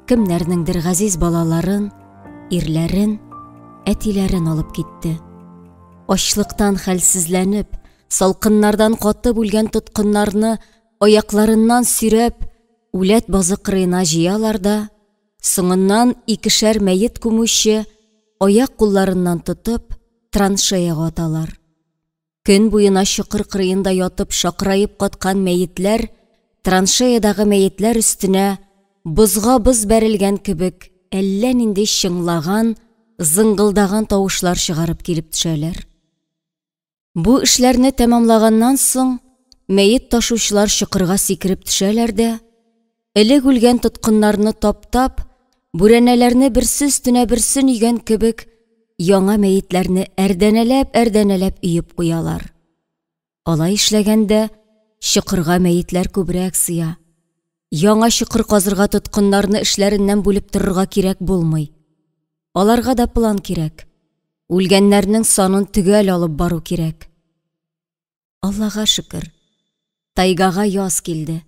кемнәрнеңдер газиз балаларын, ирләрен, әтиләрен алып китте. Ачлыктан хәлсезләнеп, салкыннардан катып үлгән тоткыннарны аякларыннан сөйрәп, үләт базы кырыена җыялар да, соңыннан икешәр мәет күмүче аяк-кулларыннан тотып, траншеяга аталар. Көн буена чокыр кырыенда ятып шакыраеп каткан мәетләр траншеядагы мәетләр өстенә бозга боз бәрелгән кебек әллә нинди чыңлаган, зыңгылдаган тавышлар чыгарып килеп төшәләр. Бу эшләрне тәмамлаганнан соң, мәет ташучылар чокырга сикереп төшәләр дә, элек үлгән тоткыннарны таптап, бүрәнәләрне берсе өстенә берсен өйгән кебек, яңа мәетләрне әрдәнәләп-әрдәнәләп өеп куялар. Алай эшләгәндә, чокырга мәетләр күбрәк сыя. Яңа чокыр казырга тоткыннарны эшләреннән бүлеп торырга кирәк булмый. Аларга да план кирәк. Үлгәннәрнең санын төгәл алып бару кирәк. Аллага шөкер, тайгага яз килде.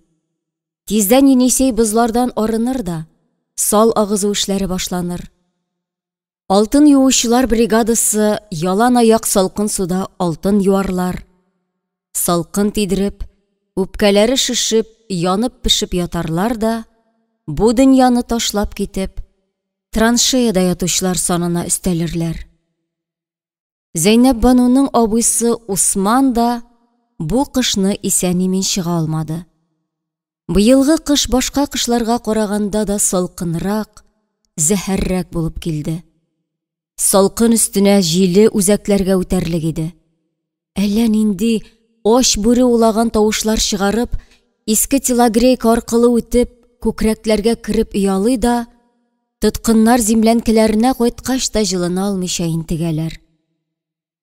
Тиздән Енисей бозлардан арыныр да, сал агызу эшләре башланыр. Алтын юучылар бригадасы ялан аяк салкын суда алтын юарлар. Салкын тидереп, үпкәләре шешеп, янып-пешеп ятарлар да, бу дөньяны ташлап китеп, траншеяда ятучылар санына өстәлерләр. Зәйнәпбануның абыйсы Усман да бу кышны исән-имин чыга алмады. Быелгы кыш башка кышларга караганда да салкынрак, зәһәррәк булып килде. Салкын өстенә җиле үзәкләргә үтәрлек иде. Әллә нинди ач бүре улаган тавышлар чыгарып, иске телогрейка аркылы үтеп, күкрәкләргә кереп оялый да, тоткыннар земләнкеләренә кайткач та җылына алмыйча интегәләр.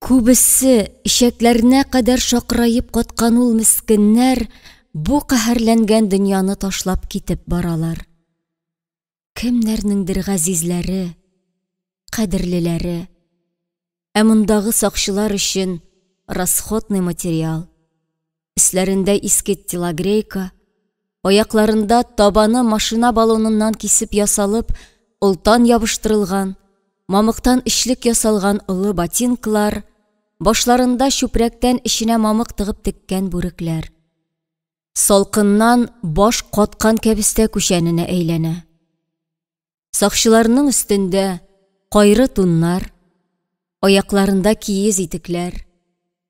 Күбесе эчәкләренә кадәр шакыраеп каткан ул мескеннәр бу каһәрләнгән дөньяны ташлап китеп баралар. Кемнәрнеңдер газизләре, кадерлеләре. Ә мондагы сакчылар өчен расходный материал. Өсләрендә иске телогрейка, аякларында табаны машина баллоныннан кисеп ясалып, олтан ябыштырылган, мамыктан эчлек ясалган олы ботинкалар, башларында чүпрәктән эченә мамык тыгып теккән бүрекләр. Салкыннан баш каткан кәбестә күчәненә әйләнә. Сакчыларның өстендә кайры туннар, аякларында киез итекләр,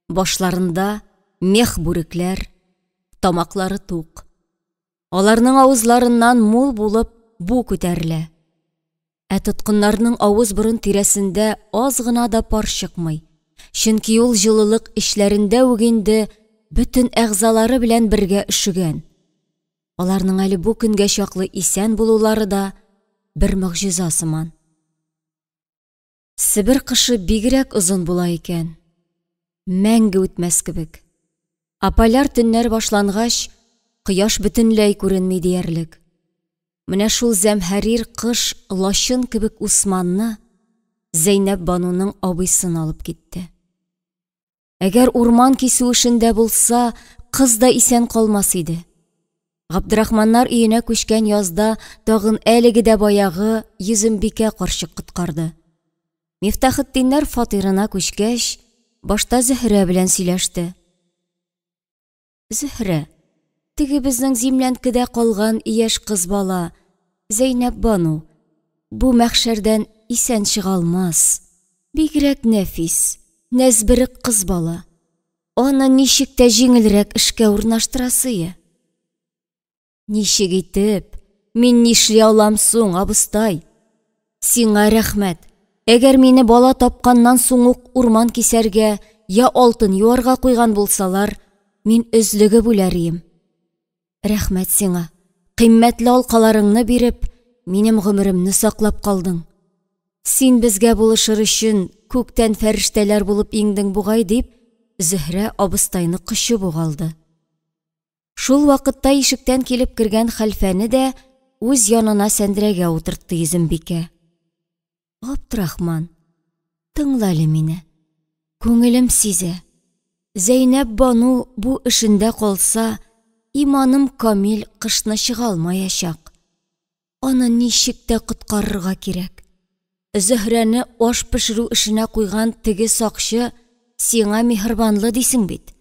башларында мех бүрекләр, тамаклары тук. Аларның авызларыннан мул булып бу күтәрелә. Ә тоткыннарның авыз-борын тирәсендә аз гына да пар чыкмый, чөнки ул җылылык эчләрендә үк инде бөтен әгъзалары белән бергә өшегән. Аларның әле бу көнгә чаклы исән булулары да бер могҗиза сыман. Себер кышы бигрәк озын була икән. Мәңге үтмәс кебек. Ә поляр төннәр башлангач, кояш бөтенләй күренми диярлек. Менә шул зәмһәрир кыш лачын кебек Усманны, Зәйнәпбануның абыйсын алып китте. Әгәр урман кисү эшендә булса, кыз да исән калмас иде. Габдрахманнар өенә күчкән язда тагын әлеге дә баягы Йөзембикә карчык коткарды. Мифтахетдиннәр фатирына күчкәч, башта Зөһрә белән сөйләште. Зөһрә, теге безнең зимләнкедә калган яшь кыз бала, Зәйнәпбану, бу мәхшәрдән исән чыга алмас. Бигрәк нәфис, нәзберек кыз бала. Аны ничек тә җиңелрәк эшкә урнаштырасые. Ничек итеп? Мин нишли алам соң, абыстай? Сиңа рәхмәт. Әгәр мине бала тапканнан соң ук урман кисәргә я алтын юарга куйган булсалар, мин өзлегеп үләр ием. Рәхмәт сиңа. Кыйммәтле алкаларыңны биреп, минем гомеремне саклап калдың. Син безгә булышыр өчен күктән фәрештәләр булып иңдең бугай, дип, Зөһрә абыстайны кочып ук алды. Шул вакытта ишектән килеп кергән хәлфәне дә үз янына сәндерәгә утыртты Йөзембикә. Габдрахман, тыңла әле мине. Күңелем сизә. Зәйнәпбану бу эшендә калса, иманым камил кышны чыга алмаячак. Аны ничек тә коткарырга кирәк. Зөһрәне аш пешерү эшенә куйган теге сакчы сиңа миһербанлы дисең бит.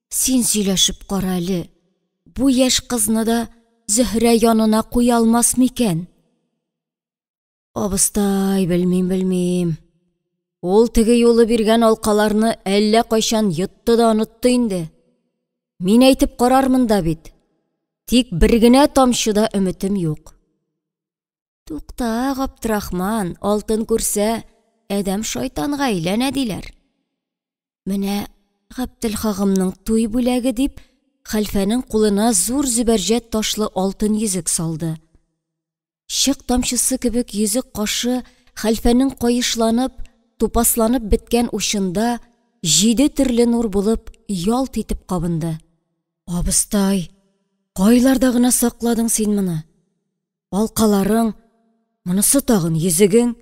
Син сөйләшеп кара әле, бу яшь кызны да Зөһрә янына куя алмас микән? Абыстай, белмим, белмим. Ул теге юлы биргән алкаларны әллә кайчан йотты да онытты инде. Мин әйтеп карармын да бит. Тик бер генә тамчы да өметем юк. Тукта, Габдрахман, алтын күрсә, адәм шайтанга әйләнә диләр. Менә Габделхагымның туй бүләге дип, хәлфәнең кулына зур зөбәрҗәт ташлы алтын йөзек салды. Чык тамчысы кебек йөзек кашы хәлфәнең каешланып, тупасланып беткән учында җиде төрле нур булып ялт итеп кабынды. Абыстай, кайларда гына сакладың син моны? Алкаларың, монысы тагын йөзегең.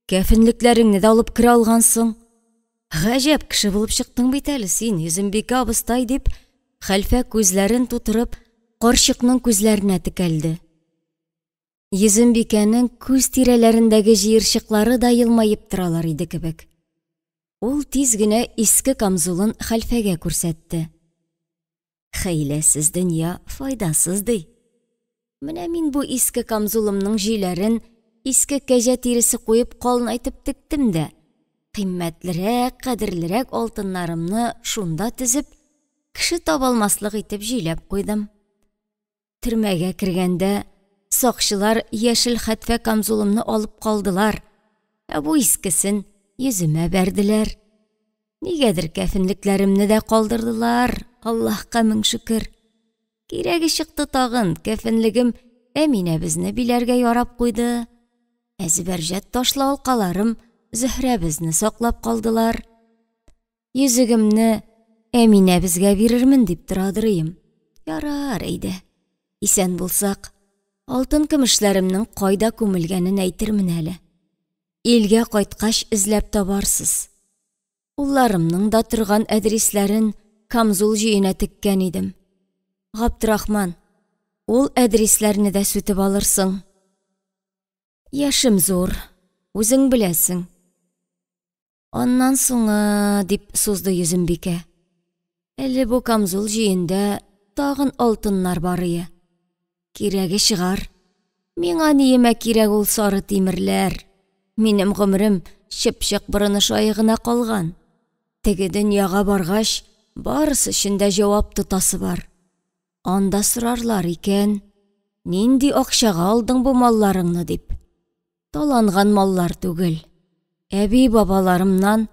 Кәфенлекләреңне дә алып керә алгансың. Гаҗәп кеше булып чыктың бит әле син, Йөзембикә абыстай, дип, хәлфә күзләрен тутырып, карчыкның күзләренә текәлде. Йөзембикәнең күз тирәләрендәге җыерчыклары да елмаеп торалар иде кебек. Ул тиз генә иске камзулын хәлфәгә күрсәтте. Хәйләсез дөнья файдасыз, ди. Менә мин бу иске камзулымның җөйләрен иске кәҗә тиресе куеп калынайтып тектем дә, кыйммәтлерәк, кадерлерәк алтыннарымны шунда тезеп, кеше табалмаслык итеп җөйләп куйдым. Төрмәгә кергәндә сакчылар яшел хәтфә камзулымны алып калдылар, ә бу искесен йөземә бәрделәр. Нигәдер кәфенлекләремне дә калдырдылар, Аллаһка мең шөкер. Кирәге чыкты тагын, кәфенлегем Әминәбезне биләргә ярап куйды. Ә зөбәрҗәт ташлы алкаларым Зөһрәбезне саклап калдылар. Йөзегемне Әминәбезгә бирермен дип торадырыем. Ярар, әйдә. Исән булсак, алтын көмешләремнең кайда күмелгәнен әйтермен әле. Илгә кайткач эзләп табарсыз. Улларымның да торган әдрисләрен камзул җөенә теккән идем. Габдрахман, ул әдрисләрне дә сүтеп алырсың. Яшем зур, үзең беләсең. Аннан соңы, дип сузды Йөзембикә. Әле бу камзул җөендә тагын алтыннар барые. Кирәге чыгар. Миңа ниемә кирәк ул сары тимерләр? Минем гомерем чыпчык борыны шае гына калган. Теге дөньяга баргач, барысы өчен дә җавап тотасы бар. Анда сорарлар икән, нинди акчага алдың бу малларыңны дип. Таланган маллар түгел. Әби-бабаларымнан,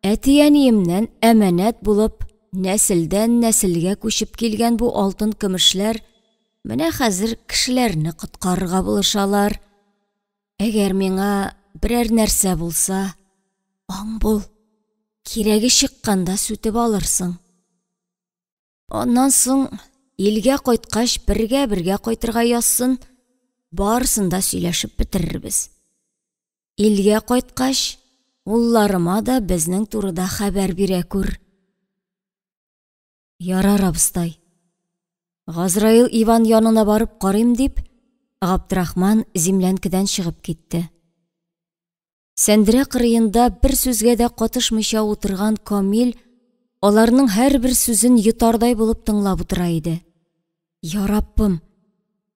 әти-әниемнән әманәт булып, нәселдән нәселгә күчеп килгән бу алтын-көмешләр менә хәзер кешеләрне коткарырга булышалар. Әгәр миңа берәр нәрсә булса, аң бул, кирәге чыкканда сүтеп алырсың. Аннан соң илгә кайткач бергә-бергә кайтырга язсын, барысын да сөйләшеп бетерербез. Илгә кайткач, улларыма да безнең турыда хәбәр бирә күр. Ярар, абыстай. Газраил Иван янына барып карыйм дип, Габдрахман зимләнкедән чыгып китте. Сәндерә кырыенда бер сүзгә дә катышмыйча утырган Камил аларның һәрбер сүзен йотардай булып тыңлап утыра иде. Я Раббым,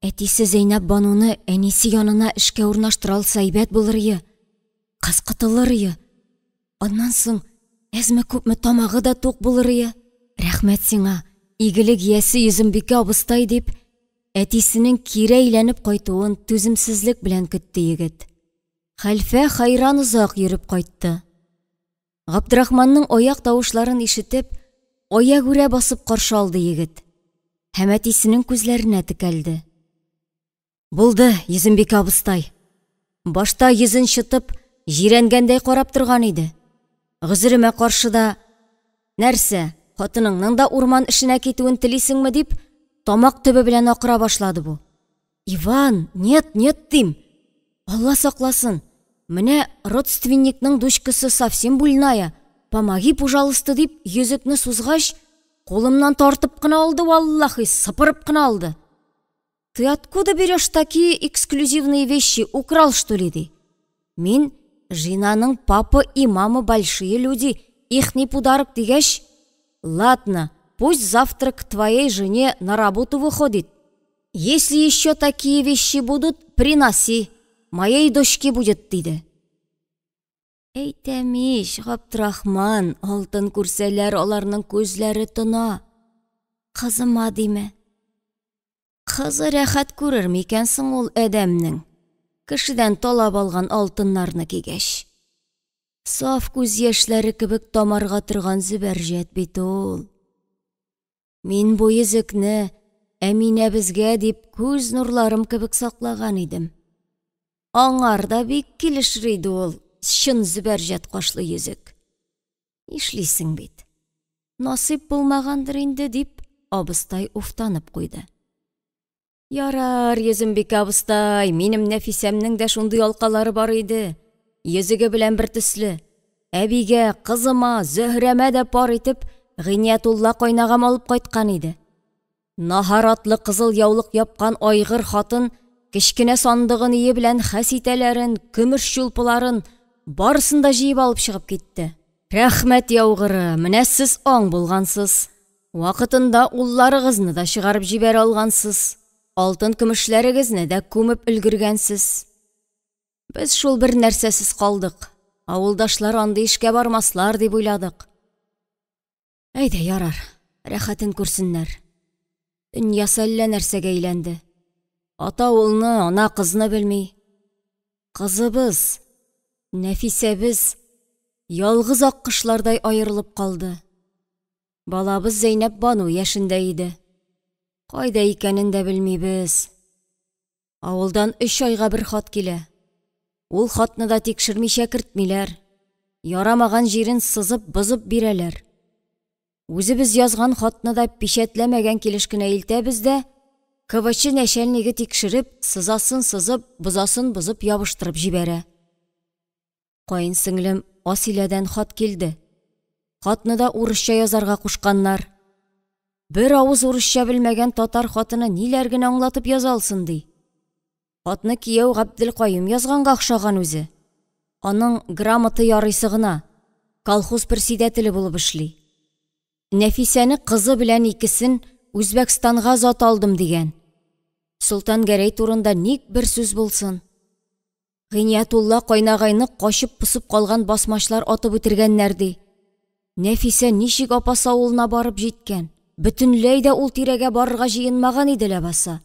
әтисе Зәйнәб Бануны әнисе янына эшкә урнаштыра алса әйбәт булырые. Кыз котылырые. Аннан соң әзме-күпме тамагы да тук булырые. Рәхмәт сиңа, игелек иясе Йөзембикә абыстай, дип, әтисенең кире әйләнеп кайтуын түземсезлек белән көтте егет. Хәлфә хәйран озак йөреп кайтты. Габдрахманның аяк тавышларын ишетеп, аягүрә басып каршы алды егет. Һәм әтисенең күзләренә текәлде. Булды, Йөзембикә абыстай. Башта йөзен чытып, җирәнгәндәй карап торган иде. Гозеремә каршы да, Нәрсә, хатыныңның да урман эшенә китүен телисеңме дип, тамак төбе белән акыра башлады бу. Иван, нет, нет, дим. Алла сакласын, менә родственникның дучкасы совсем больная, помоги, пожалуйста, дип йөзекне сузгач, кулымнан тартып кына алды, валлахи, сыпырып кына алды. Ты откуда берешь такие эксклюзивные вещи, украл, что ли, ди. Мин Женаның папа и мама большие люди, ихний подарок дигәч, ладно, пусть завтра к твоей жене на работу выходит. Если еще такие вещи будут, приноси, моей дочке будет, диде. Әйтәм ич, Габдрахман, алтын күрсәләр, аларның күзләре тона. Кызыма димә. Кызы рәхәт күрер микән соң ул адәмнең, кешедән талап алган алтыннарны кигәч? Саф күз яшьләре кебек тамарга торган зөбәрҗәт бит ул. Мин бу йөзекне Әминәбезгә дип күз нурларым кебек саклаган идем. Аңар да бик килешер иде ул чын зөбәрҗәт кашлы йөзек. Нишлисең бит. Насыйп булмагандыр инде, дип абыстай уфтанып куйды. Ярар, Йөзембикә абыстай, минем Нәфисәмнең дә шундый алкалары бар иде. Йөзеге белән бер төсле. Әбигә, кызыма, Зөһрәмә дә пар итеп, Гыйниятулла кайнагам алып кайткан иде. Наһар атлы кызыл яулык япкан айгыр хатын кечкенә сандыгын ие белән хәситәләрен, көмеш чулпыларын, барысын да җыеп алып чыгып китте. Рәхмәт яугыры, менә сез аң булгансыз. Вакытында улларыгызны да чыгарып җибәрә алгансыз, алтын-көмешләрегезне дә күмеп өлгергәнсез. Без шул бер нәрсәсез калдык. Авылдашлар андый эшкә бармаслар дип уйладык. Әйдә, ярар, рәхәтен күрсеннәр. Дөньясы әллә нәрсәгә әйләнде. Ата улны, ана кызны белми. Кызыбыз, Нәфисәбез ялгыз аккошлардай аерылып калды. Балабыз Зәйнәп Бану яшендә иде. Кайда икәнен дә белмибез. Авылдан өч айга бер хат килә. Ул хатны да тикшермичә кертмиләр. Ярамаган җирен сызып, бозып бирәләр. Үзебез язган хатны да пичәтләмәгән килеш кенә илтәбез дә, КВЧ нәчәлниге тикшереп, сызасын сызып, бозасын бозып ябыштырып җибәрә. Каен сеңлем Асиләдән хат килде. Хатны да урысча язарга кушканнар. Бер авыз урысча белмәгән татар хатыны ниләр генә аңлатып яза алсын ди. Хатны кияү Габделкаюм язганга охшаган үзе. Аның грамоты ярыйсы гына, колхоз председателе булып эшли. Нәфисәне кызы белән икесен Үзбәкстанга озата алдым, дигән. Солтангәрәй турында ник бер сүз булсын. Гыйниятулла кайнагайны качып-посып калган басмачлар атып үтергәннәр, ди. Нәфисә ничек апасы авылына барып җиткән? Бөтенләй дә ул тирәгә барырга җыенмаган иде ләбаса.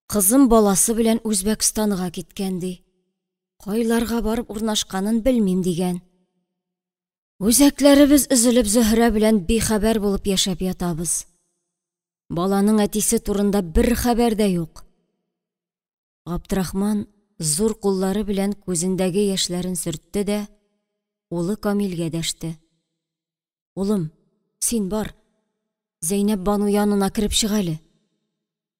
Кызым баласы белән Үзбәкстанга киткән, ди. Кайларга барып урнашканын белмим, дигән. Үзәкләребез өзелеп Зөһрә белән бихәбәр булып яшәп ятабыз. Баланың әтисе турында бер хәбәр дә юк. Габдрахман зур куллары белән күзендәге яшьләрен сөртте дә, улы Камилгә дәште. Улым, син бар, Зәйнәп бану янына кереп чык әле.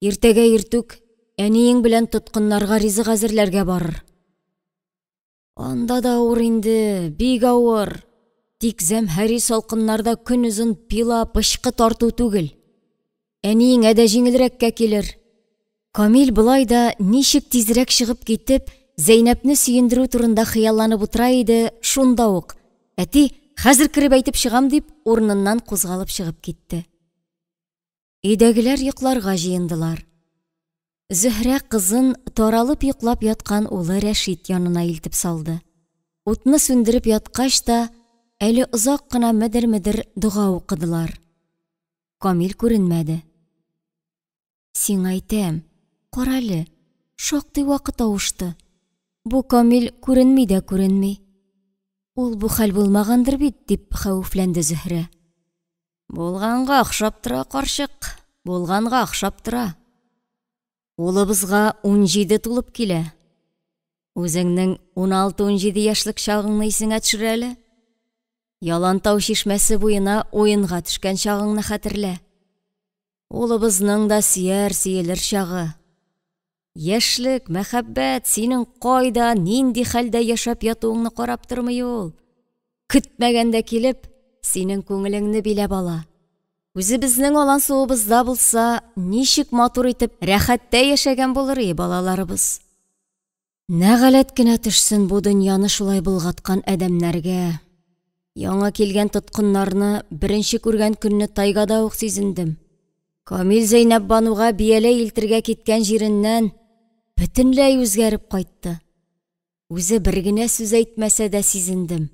Иртәгә иртүк әниең белән тоткыннарга ризык әзерләргә барыр. Анда да авыр инде, бик авыр. Тик зәмһәри салкыннарда көнозын пила, пычкы тарту түгел. Әниеңә дә җиңелрәккә килер. Камил болай да ничек тизрәк чыгып китеп, Зәйнәпне сөендерү турында хыялланып утыра иде, шунда ук, Әти, хәзер кереп әйтеп чыгам, дип, урыныннан кузгалып чыгып китте. Өйдәгеләр йокларга җыендылар. Зөһрә кызын таралып йоклап яткан улы Рәшит янына илтеп салды. Утны сүндереп яткач та, әле озак кына медер-медер дога укыдылар. Камил күренмәде. Сиңа әйтәм, карале, шактый вакыт авышты. Бу Камил күренми дә күренми. Ул бу хәл булмагандыр бит, дип хәвефләнде Зөһрә. Булганга охшап тора, карчык, булганга охшап тора. Улыбызга 17 тулып килә. Үзеңнең 16-17 яшьлек чагыңны исеңә төшер әле. Ялантау чишмәсе буена уенга төшкән чагыңны хәтерлә. Улыбызның да сөяр, сөелер чагы. Яшьлек, мәхәббәт синең кайда, нинди хәлдә яшәп ятуыңны карап тормый ул. Көтмәгәндә килеп, синең күңелеңне биләп ала. Үзебезнең алан суыбызда булса, ничек матур итеп, рәхәттә яшәгән булыр и балаларыбыз. Нәгаләт кенә төшсен бу дөньяны шулай болгаткан адәмнәргә. Яңа килгән тоткыннарны беренче күргән көнне тайгада ук сизендем. Камил Зәйнәпбануга бияләй илтергә киткән җиреннән бөтенләй үзгәреп кайтты. Үзе бер генә сүз әйтмәсә дә сизендем.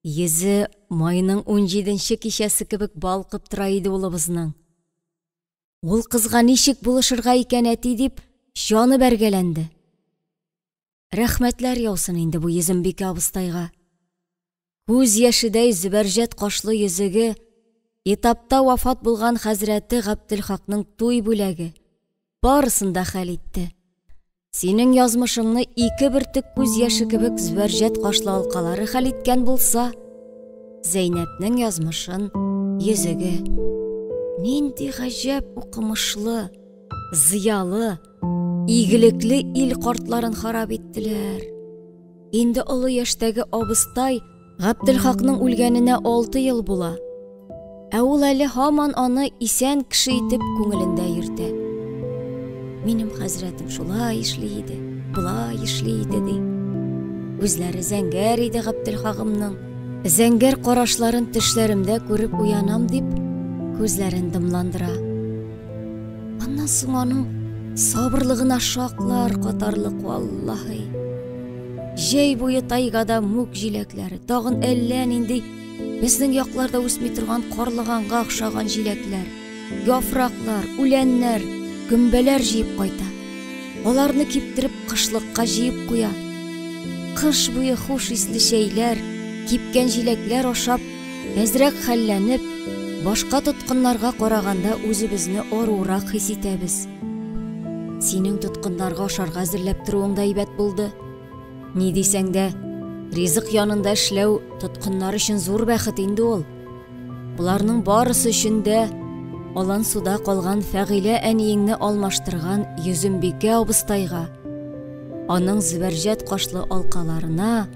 Йөзе майның унҗиденче кичәсе кебек балкып тора иде улыбызның. Ул кызга ничек булышырга икән, әти, дип, җаны бәргәләнде. Рәхмәтләр яусын инде бу Йөзембикә абыстайга. Күз яшедәй зөбәрҗәт кашлы йөзеге, этапта вафат булган хәзрәте Габделхакның туй бүләге, барысын да хәл итте. Синең язмышыңны ике бөртек күз яше кебек зөбәрҗәт кашлы алкалары хәл иткән булса, Зәйнәпнең язмышын йөзеге. Нинди гаҗәп укымышлы, зыялы, игелекле ил картларын харап иттеләр. Инде олы яшьтәге абыстай Габделхакның үлгәненә 6 ел була. Ә ул әле һаман аны исән кеше итеп күңелендә йөртә. Минем хәзрәтем шулай эшли иде, болай эшли иде, ди. Күзләре зәңгәр иде Габделхагымның. Зәңгәр карашларын төшләремдә күреп уянам дип, күзләрен дымландыра. Аннан соң аның сабырлыгына шаклар катарлык, валлаһи. Җәй буе тайгада мүк җиләкләре, тагын әллә нинди безнең якларда үсми торган карлыганга охшаган җиләкләр, яфраклар, үләннәр, гөмбәләр җыеп кайта. Аларны киптереп кышлыкка җыеп куя. Кыш буе хуш исле чәйләр, кипкән җиләкләр ашап, әзрәк хәлләнеп, башка тоткыннарга караганда үзебезне аруырак хис итәбез. Синең тоткыннарга ашарга әзерләп торуың да әйбәт булды. Ни дисәң дә, ризык янында эшләү тоткыннар өчен зур бәхет инде ул. Боларның барысы өчен дә алан суда калган Фәгыйлә әниеңне алмаштырган Йөзембикә абыстайга, аның зөбәрҗәт кашлы алкаларына,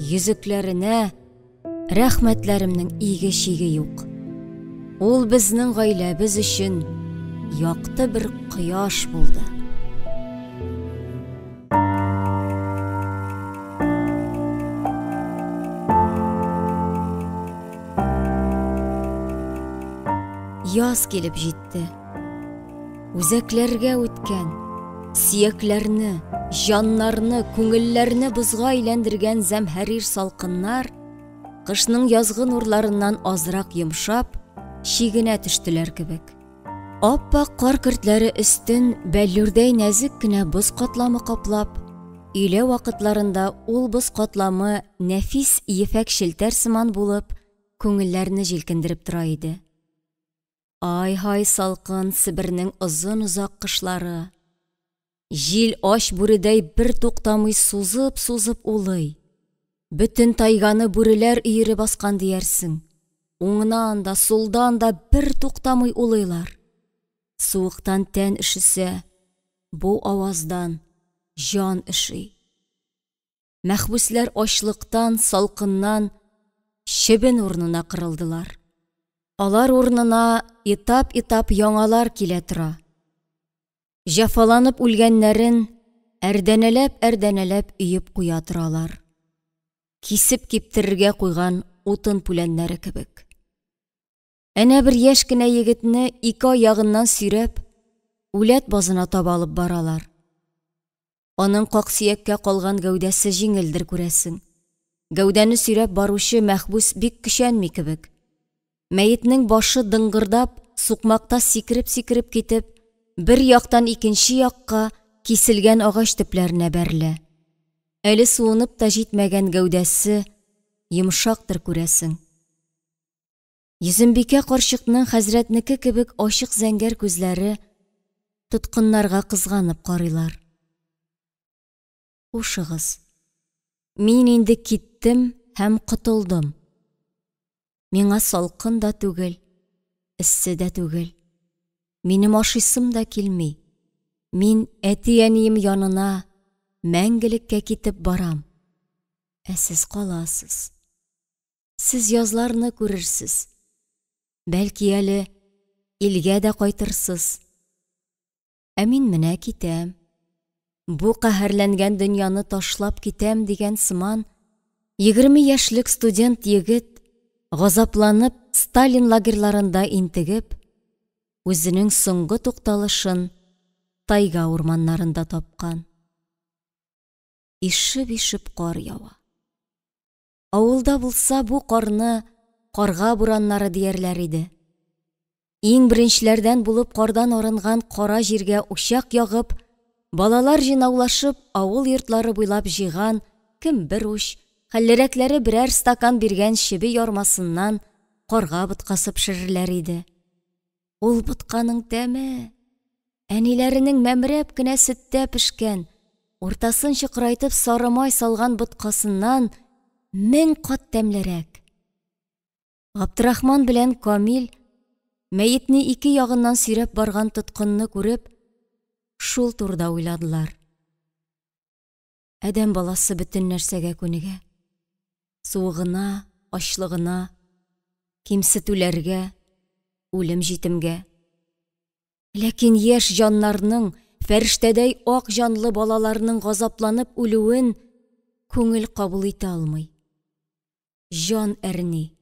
йөзекләренә рәхмәтләремнең иге-чиге юк. Ул безнең гаиләбез өчен якты бер кояш булды. Яз килеп җитте. Үзәкләргә үткән, сөякләрне, җаннарны, күңелләрне бозга әйләндергән зәмһәрир салкыннар кышның язгы нурларыннан азрак йомшап, чигенә төштеләр кебек. Ап-ак кар көртләре өстен бәллүрдәй нәзек кенә боз катламы каплап, өйлә вакытларында ул боз катламы нәфис ефәк челтәр сыман булып, күңелләрне җилкендереп тора иде. Ай-һай салкын Себернең озын-озак кышлары. Җил ач бүредәй бер туктамый сузып-сузып улый. Бөтен тайганы бүреләр өере баскан диярсең. Уңнан да, сулдан да бер туктамый улыйлар. Суыктан тән өшесә, бу аваздан җан өши. Мәхбүсләр ачлыктан, салкыннан чебен урынына кырылдылар. Алар урынына этап-этап яңалар килә тора. Җәфаланып үлгәннәрен әрдәнәләп-әрдәнәләп өеп куя торалар. Кисеп киптерергә куйган утын пүләннәре кебек. Әнә бер яшь кенә егетне ике аягыннан сөйрәп, үләт базына таба алып баралар. Аның как сөяккә калган гәүдәсе җиңелдер, күрәсең. Гәүдәне сөйрәп баручы мәхбүс бик көчәнми кебек. Мәетнең башы дыңгырдап, сукмакта сикереп-сикереп китеп, бер яктан икенче якка киселгән агач төпләренә бәрелә. Әле суынып та җитмәгән гәүдәсе йомшактыр, күрәсең. Йөзембикә карчыкның хәзрәтнеке кебек ачык зәңгәр күзләре тоткыннарга кызганып карыйлар. Хушыгыз. Мин инде киттем һәм котылдым. Миңа салкын да түгел, эссе дә түгел. Минем ашыйсым да килми. Мин әти-әнием янына мәңгелеккә китеп барам. Ә сез каласыз. Сез язларны күрерсез. Бәлки әле илгә дә кайтырсыз. Ә мин менә китәм. Бу каһәрләнгән дөньяны ташлап китәм дигән сыман, 20 яшьлек студент егет газапланып Сталин лагерьларында интегеп, үзенең соңгы тукталышын тайга урманнарында тапкан. Ишеп-ишеп кар ява. Авылда булса, бу карны карга бураннары диярләр иде. Иң беренчеләрдән булып кардан арынган кара җиргә учак ягып, балалар җыйнаулашып авыл йортлары буйлап җыйган кем бер уч, хәллерәкләре берәр стакан биргән чеби ярмасыннан карга боткасы пешерерләр иде. Ул ботканың тәме! Әниләренең мәмрәп кенә сөттә пешкән, уртасын чокырайтып сары май салган боткасыннан 1000 кат тәмлерәк. Габдрахман белән Камил мәетне ике ягыннан сөйрәп барган тоткынны күреп, шул турыда уйладылар. Адәм баласы бөтен нәрсәгә күнегә. Суыгына, ачлыгына, кимсетүләргә, үлем-җитемгә. Ләкин яшь җаннарның, фәрештәдәй ак җанлы балаларның газапланып үлүен күңел кабул итә алмый. Җан әрни.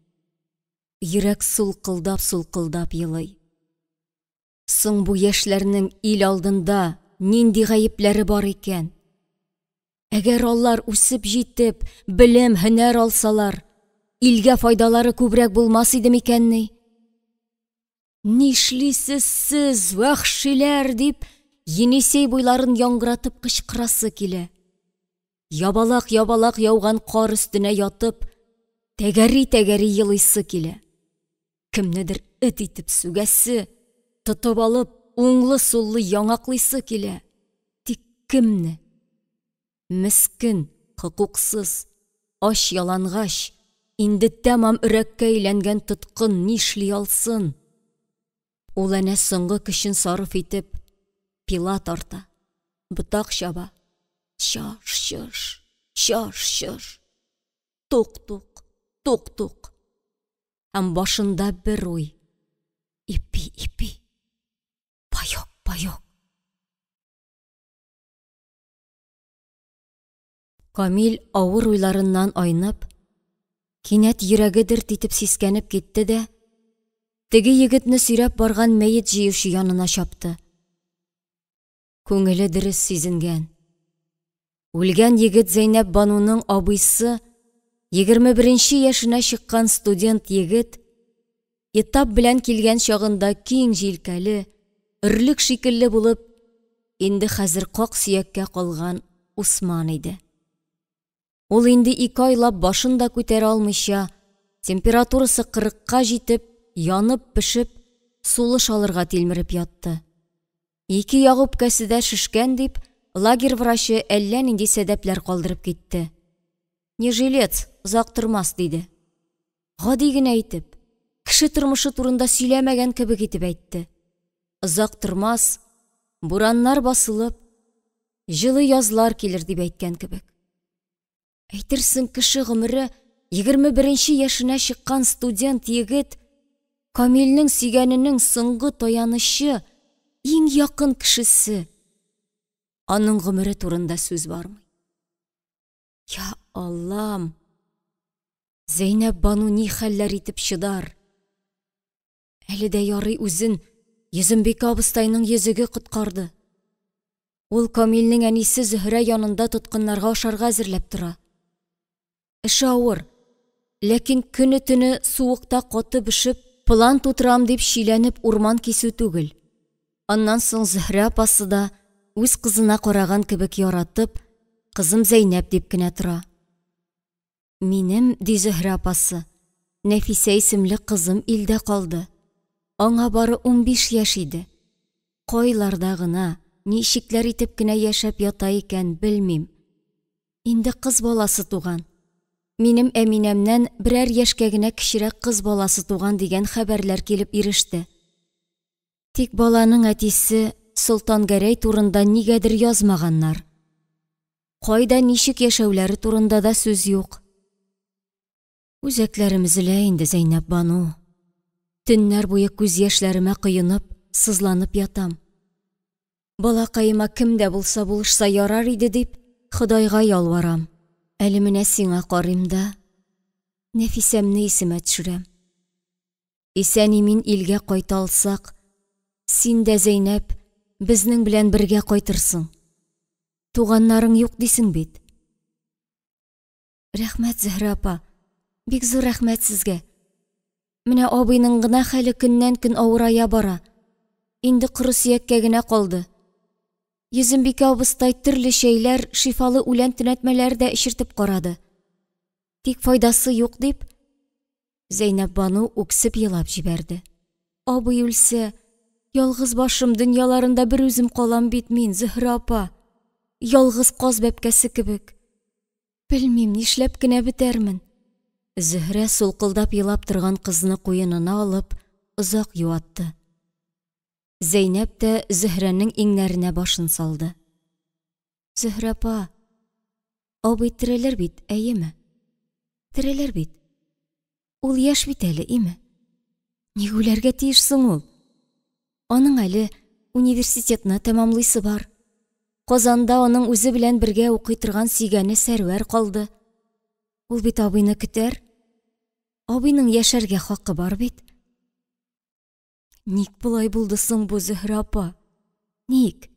Йөрәк сулкылдап-сулкылдап елый. Соң бу яшьләрнең ил алдында нинди гаепләре бар икән? Әгәр алар үсеп җитеп, белем, һөнәр алсалар, илгә файдалары күбрәк булмас иде микәнни? Нишлисез сез, вәхшиләр, дип, Енисей буйларын яңгыратып кычкырасы килә. Ябалак-ябалак яуган кар өстенә ятып, тәгәри-тәгәри елыйсы килә. Кемнедер эт итеп сүгәсе, тотып алып, уңлы-суллы яңаклыйсы килә. Тик кемне? Мескен, хокуксыз, ач ялангач, инде тәмам өрәккә әйләнгән тоткын нишли алсын? Ул әнә соңгы көчен сарыф итеп, пила тарта, ботак чаба. Чаш-чыш, чаш-чыш. Тук-тук, тук-тук. Һәм башында бер уй. Ипи, ипи. Паёк, паёк. Камил авыр уйларыннан айнып, кинәт йөрәге дерт итеп сискәнеп китте дә, Теге егетне сөйрәп барган мәет җыючы янына чапты. Күңеле дөрес сизенгән. Үлгән егет Зәйнәпбануның абыйсы, 21 яшенә чыккан студент егет, этап белән килгән чагында киң җилкәле, өрлек шикелле булып, инде хәзер как сөяккә калган Усман иде. Ул инде ике айлап башын да күтәрә алмыйча, температурасы кырыкка җитеп, янып-пешеп, сулыш алырга тилмереп ятты. Ике як үпкәсе дә шешкән дип, лагерь врачы әллә нинди сәдәпләр калдырып китте. Не жилец, озак тормас, диде. Гади генә итеп, кеше тормышы турында сөйләмәгән кебек итеп әйтте. Озак тормас, бураннар басылып, җылы язлар килер дип әйткән кебек. Әйтерсең, кеше гомере 21 яшенә чыккан студент егет Камилнең сөйгәненең соңгы таянычы, иң якын кешесе. Аның гомере турында сүз бармый. Я Аллам! Зәйнәпбану ни хәлләр итеп чыдар? Әле дә ярый үзен Йөзембикә абыстайның йөзеге коткарды. Ул Камилнең әнисе Зөһрә янында тоткыннарга ашарга әзерләп тора. Эше авыр, ләкин көне-төне суыкта каты бешеп, план тутырам дип чиләнеп урман кисү түгел. Аннан соң Зөһрә апасы да үз кызына караган кебек яратып, кызым Зәйнәп дип кенә тора. Минем, ди Зөһрә апасы, Нәфисә исемле кызым илдә калды. Аңа бары 15 яшь иде. Кайларда гына, ничекләр итеп кенә яшәп ята икән, белмим. Инде кыз баласы туган. Минем Әминәмнән берәр яшькә генә кечерәк кыз баласы туган дигән хәбәрләр килеп иреште. Тик баланың әтисе Солтангәрәй турында нигәдер язмаганнар. Кайда ничек яшәүләре турында да сүз юк. Үзәкләрем өзелә инде, Зәйнәпбану. Төннәр буе күз яшьләремә коенып, сызланып ятам. Балакаема кем дә булса булышса ярар иде дип, Ходайга ялварам. Әле менә сиңа карыйм да, Нәфисәмне исемә төшерәм. Исән-имин илгә кайта алсак, син дә, Зәйнәп, безнең белән бергә кайтырсың. Туганнарың юк дисең бит. Рәхмәт, Зөһрә апа. Бик зур рәхмәт сезгә. Менә абыйның гына хәле көннән-көн авырая бара. Инде коры сөяккә генә калды. Йөзембикә абыстай төрле чәйләр, шифалы үлән төнәтмәләре дә эчертеп карады. Тик файдасы юк дип, Зәйнәпбану үксеп елап җибәрде. Абый үлсә, ялгыз башым дөньяларында бер үзем калам бит мин, Зөһрә апа. Ялгыз каз бәбкәсе кебек. Белмим, нишләп кенә бетәрмен. Зөһрә сулкылдап елап торган кызны куенына алып, озак юатты. Зәйнәп тә Зөһрәнең иңнәренә башын салды. Зөһрә апа, абый терелер бит, әйеме? Терелер бит. Ул яшь бит әле, име? Ник үләргә тиеш соң ул? Аның әле университетны тәмамлыйсы бар. Казанда аның үзе белән бергә укый торган сөйгәне Сәрвәр калды. Ул бит абыйны көтәр. Абыйның яшәргә хакы бар бит. Ник болай булды соң бу, Зөһрә апа? Ник?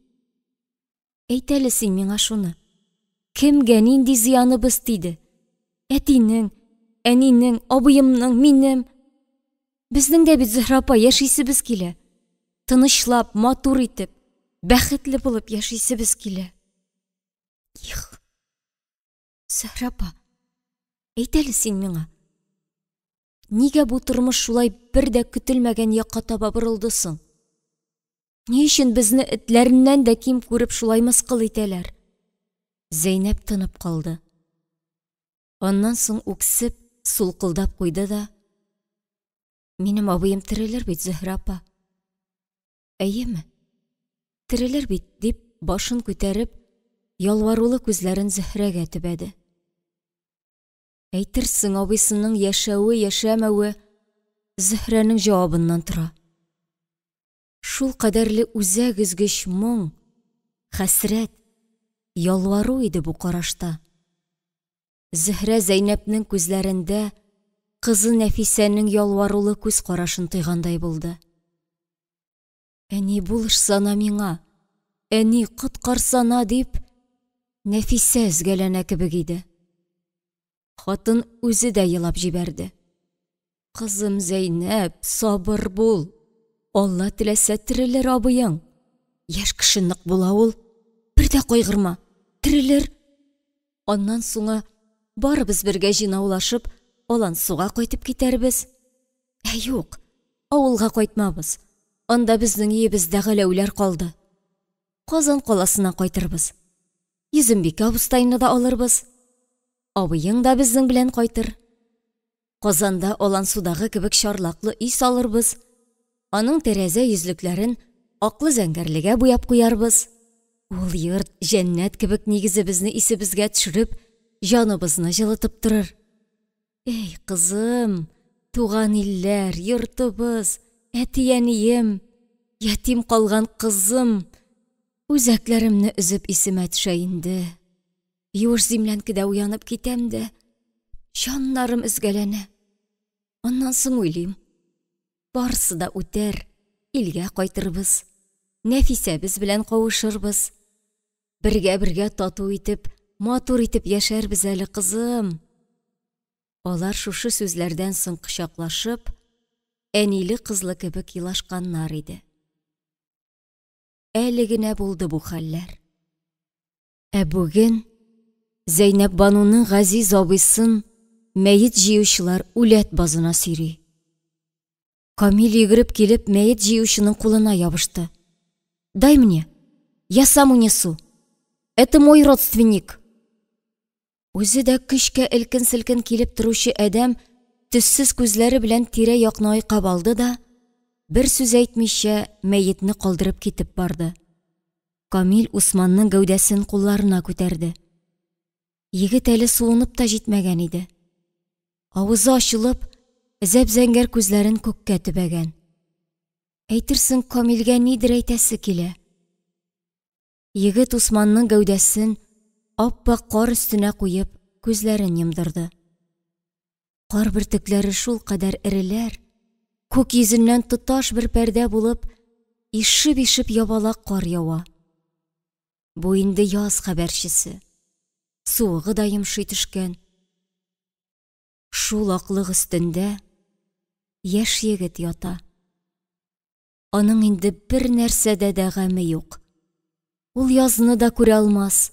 Әйт әле син миңа шуны. Кемгә нинди зыяныбыз тиде? Әтинең, әнинең, абыемның, минем. Безнең дә бит, Зөһрә апа, яшисебез килә. Тынычлап, матур итеп, бәхетле булып яшисебез килә. Их! Зөһрә апа, әйт әле син миңа. Нигә бу тормыш шулай бер дә көтелмәгән якка таба борылды соң? Ни өчен безне этләреннән дә ким күреп шулай мыскыл итәләр? Зәйнәп тынып калды. Аннан соң үксеп, сулкылдап куйды да, Минем абыем терелер бит, Зөһрә апа. Әйеме? Терелер бит, дип башын күтәреп, ялварулы күзләрен Зөһрәгә төбәде. Әйтерсең, абыйсының яшәве-яшәмәве Зөһрәнең җавабыннан тора. Шул кадәрле үзәк өзгеч моң, хәсрәт, ялвару иде бу карашта. Зөһрә Зәйнәпнең күзләрендә кызы Нәфисәнең ялварулы күз карашын тойгандай булды. Әни, булышсана миңа, әни, коткарсана, дип, Нәфисә өзгәләнә кебек иде. Хатын үзе дә елап җибәрде. Кызым Зәйнәб, сабыр бул. Алла теләсә терелер абыең. Яшь кеше нык була ул. Бер дә кайгырма, терелер. Аннан соңа барыбыз бергә җыйнаулашып Алансуга кайтып китәрбез. Ә юк, авылга кайтмабыз. Анда безнең өебездә Галәүләр калды. Казан каласына кайтырбыз. Йөзембикә абыстайны да алырбыз. Абыең да безнең белән кайтыр. Казанда Алансудагы кебек чарлаклы өй салырбыз. Аның тәрәзә йөзлекләрен аклы-зәңгәрлегә буяп куярбыз. Ул йорт җәннәт кебек нигезебезне исебезгә төшереп, җаныбызны җылытып торыр. Эй, кызым, туган илләр, йортыбыз, әти-әнием, ятим калган кызым, үзәкләремне өзеп исемә төшә инде. Юеш зимләнкедә уянып китәм дә, җаннарым өзгәләнә. Аннан соң уйлыйм, барысы да үтәр, илгә кайтырбыз, Нәфисәбез белән кавышырбыз. Бергә-бергә тату итеп, матур итеп яшәрбез әле, кызым. Алар шушы сүзләрдән соң кочаклашып, әниле-кызлы кебек елашканнар иде. Әле генә булды бу хәлләр. Ә бүген Зәйнәпбануның газиз абыйсын мәет җыючылар үләт базына сөйри. Камил йөгереп килеп мәет җыючының кулына ябышты. Дай мне, я сам унесу. Это мой родственник. Үзе дә көчкә элкен-селкен килеп торучы адәм төссез күзләре белән тирә-якны айкап алды да, бер сүз әйтмичә, мәетне калдырып китеп барды. Камил Усманның гәүдәсен кулларына күтәрде. Егет әле суынып та җитмәгән иде. Авызы ачылып, зәп-зәңгәр күзләрен күккә төбәгән. Әйтерсең, Камилгә нидер әйтәсе килә. Егет Усманның гәүдәсен ап-ак кар өстенә куеп, күзләрен йомдырды. Кар бөртекләре шулкадәр эреләр, күк йөзеннән тоташ бер пәрдә булып, ишеп-ишеп ябалак кар ява. Бу инде яз хәбәрчесе. Суыгы да йомшый төшкән. Шул аклык өстендә яшь егет ята. Аның инде бер нәрсәдә дә гаме юк. Ул язны да күрә алмас,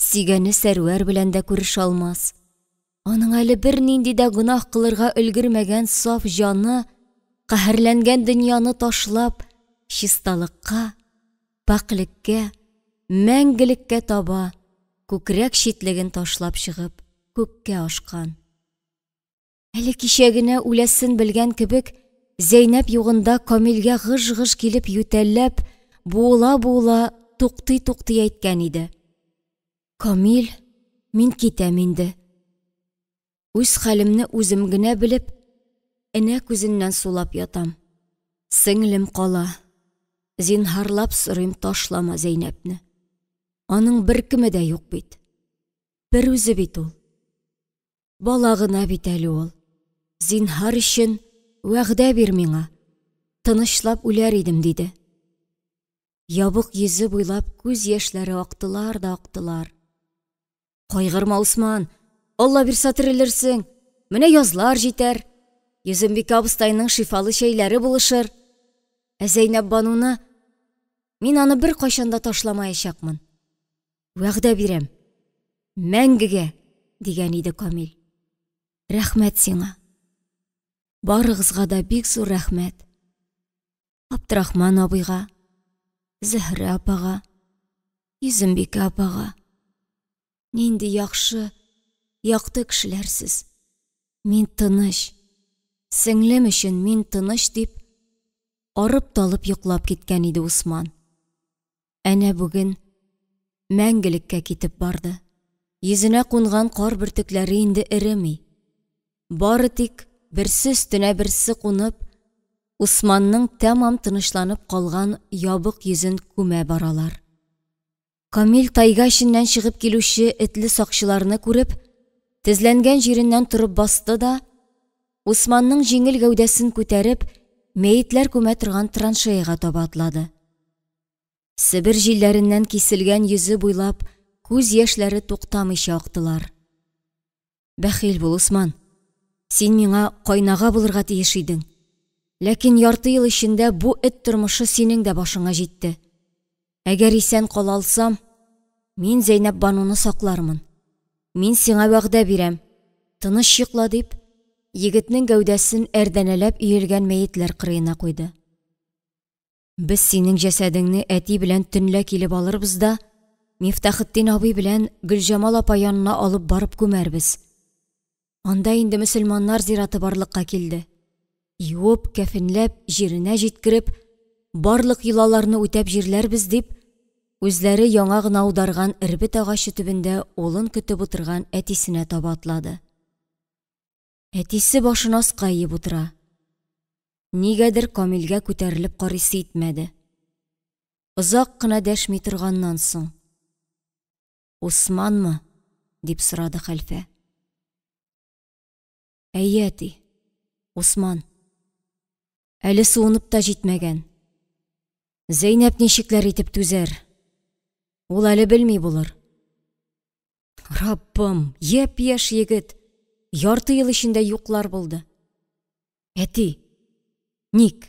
сөйгәне Сәрвәр белән дә күрешә алмас. Аның әле бернинди дә гөнаһ кылырга өлгермәгән саф җаны, каһәрләнгән дөньяны ташлап, чисталыкка, пакьлеккә, мәңгелеккә таба күкрәк читлеген ташлап чыгып, күккә ашкан. Әле кичә генә үләсен белгән кебек, Зәйнәп югында Камилгә гыж-гыж килеп ютәлләп, буыла-буыла, туктый-туктый әйткән иде. Камил, мин китәм инде. Үз хәлемне үзем генә белеп, энә күзеннән сулап ятам. Сеңлем кала. Зинһарлап сорыйм, ташлама Зәйнәпне. Аның беркеме дә юк бит. Бер үзе бит ул. Бала гына бит әле ул. Зинһар өчен вәгъдә бир миңа. Тынычлап үләр идем, диде. Ябык йөзе буйлап күз яшьләре актылар да актылар. Кайгырма, Усман, Алла бирсә терелерсең. Менә язлар җитәр. Йөзембикә абыстайның шифалы чәйләре булышыр. Ә Зәйнәпбануны мин аны беркайчан да ташламаячакмын. Вәгъдә бирәм. Мәңгегә, дигән иде Камил. Рәхмәт сиңа. Барыгызга да бик зур рәхмәт. Абдрахман абыйга, Зөһрә апага, Йөзембикә апага. Нинди яхшы, якты кешеләр сез. Мин тыныч. Сеңлем өчен мин тыныч дип, арып-талып йоклап киткән иде Усман. Әнә бүген мәңгелеккә китеп барды. Йөзенә кунган кар бөртекләре инде эреми. Бары тик берсе өстенә берсе кунып, Усманның тәмам тынычланып калган ябык йөзен күмә баралар. Камил тайга эченнән чыгып килүче этле сакчыларны күреп, тезләнгән җиреннән торып басты да, Усманның җиңел гәүдәсен күтәреп, мәетләр күмә торган траншеяга таба атлады. Себер җилләреннән киселгән йөзе буйлап күз яшьләре туктамыйча актылар. Бәхил бул, Усман. Син миңа кайнага булырга тиеш идең. Ләкин ярты ел эчендә бу эт тормышы синең дә башыңа җитте. Әгәр исән кала алсам, мин Зәйнәпбануны саклармын. Мин сиңа вәгъдә бирәм, тыныч йокла, дип, егетнең гәүдәсен әрдәнәләп өелгән мәетләр кырыена куйды. Без синең җәсәдеңне әти белән төнлә килеп алырбыз да, Мифтахетдин абый белән Гөлҗамал апа янына алып барып күмәрбез. Анда инде мөселманнар зираты барлыкка килде. Юып, кәфенләп, җиренә җиткереп, барлык йолаларны үтәп җирләрбез дип, үзләре яңа гына аударган эрбет агачы төбендә улын көтеп утырган әтисенә таба атлады. Әтисе башын аска иеп утыра. Нигәдер Камилгә күтәрелеп карыйсы итмәде. Озак кына дәшми торганнан соң. Усманмы? дип сорады хәлфә. Әйе, әти, Усман. Әле суынып та җитмәгән. Зәйнәп ничекләр итеп түзәр? Ул әле белми булыр. Раббым, япь-яшь егет, ярты ел эчендә юклар булды. Әти, ник?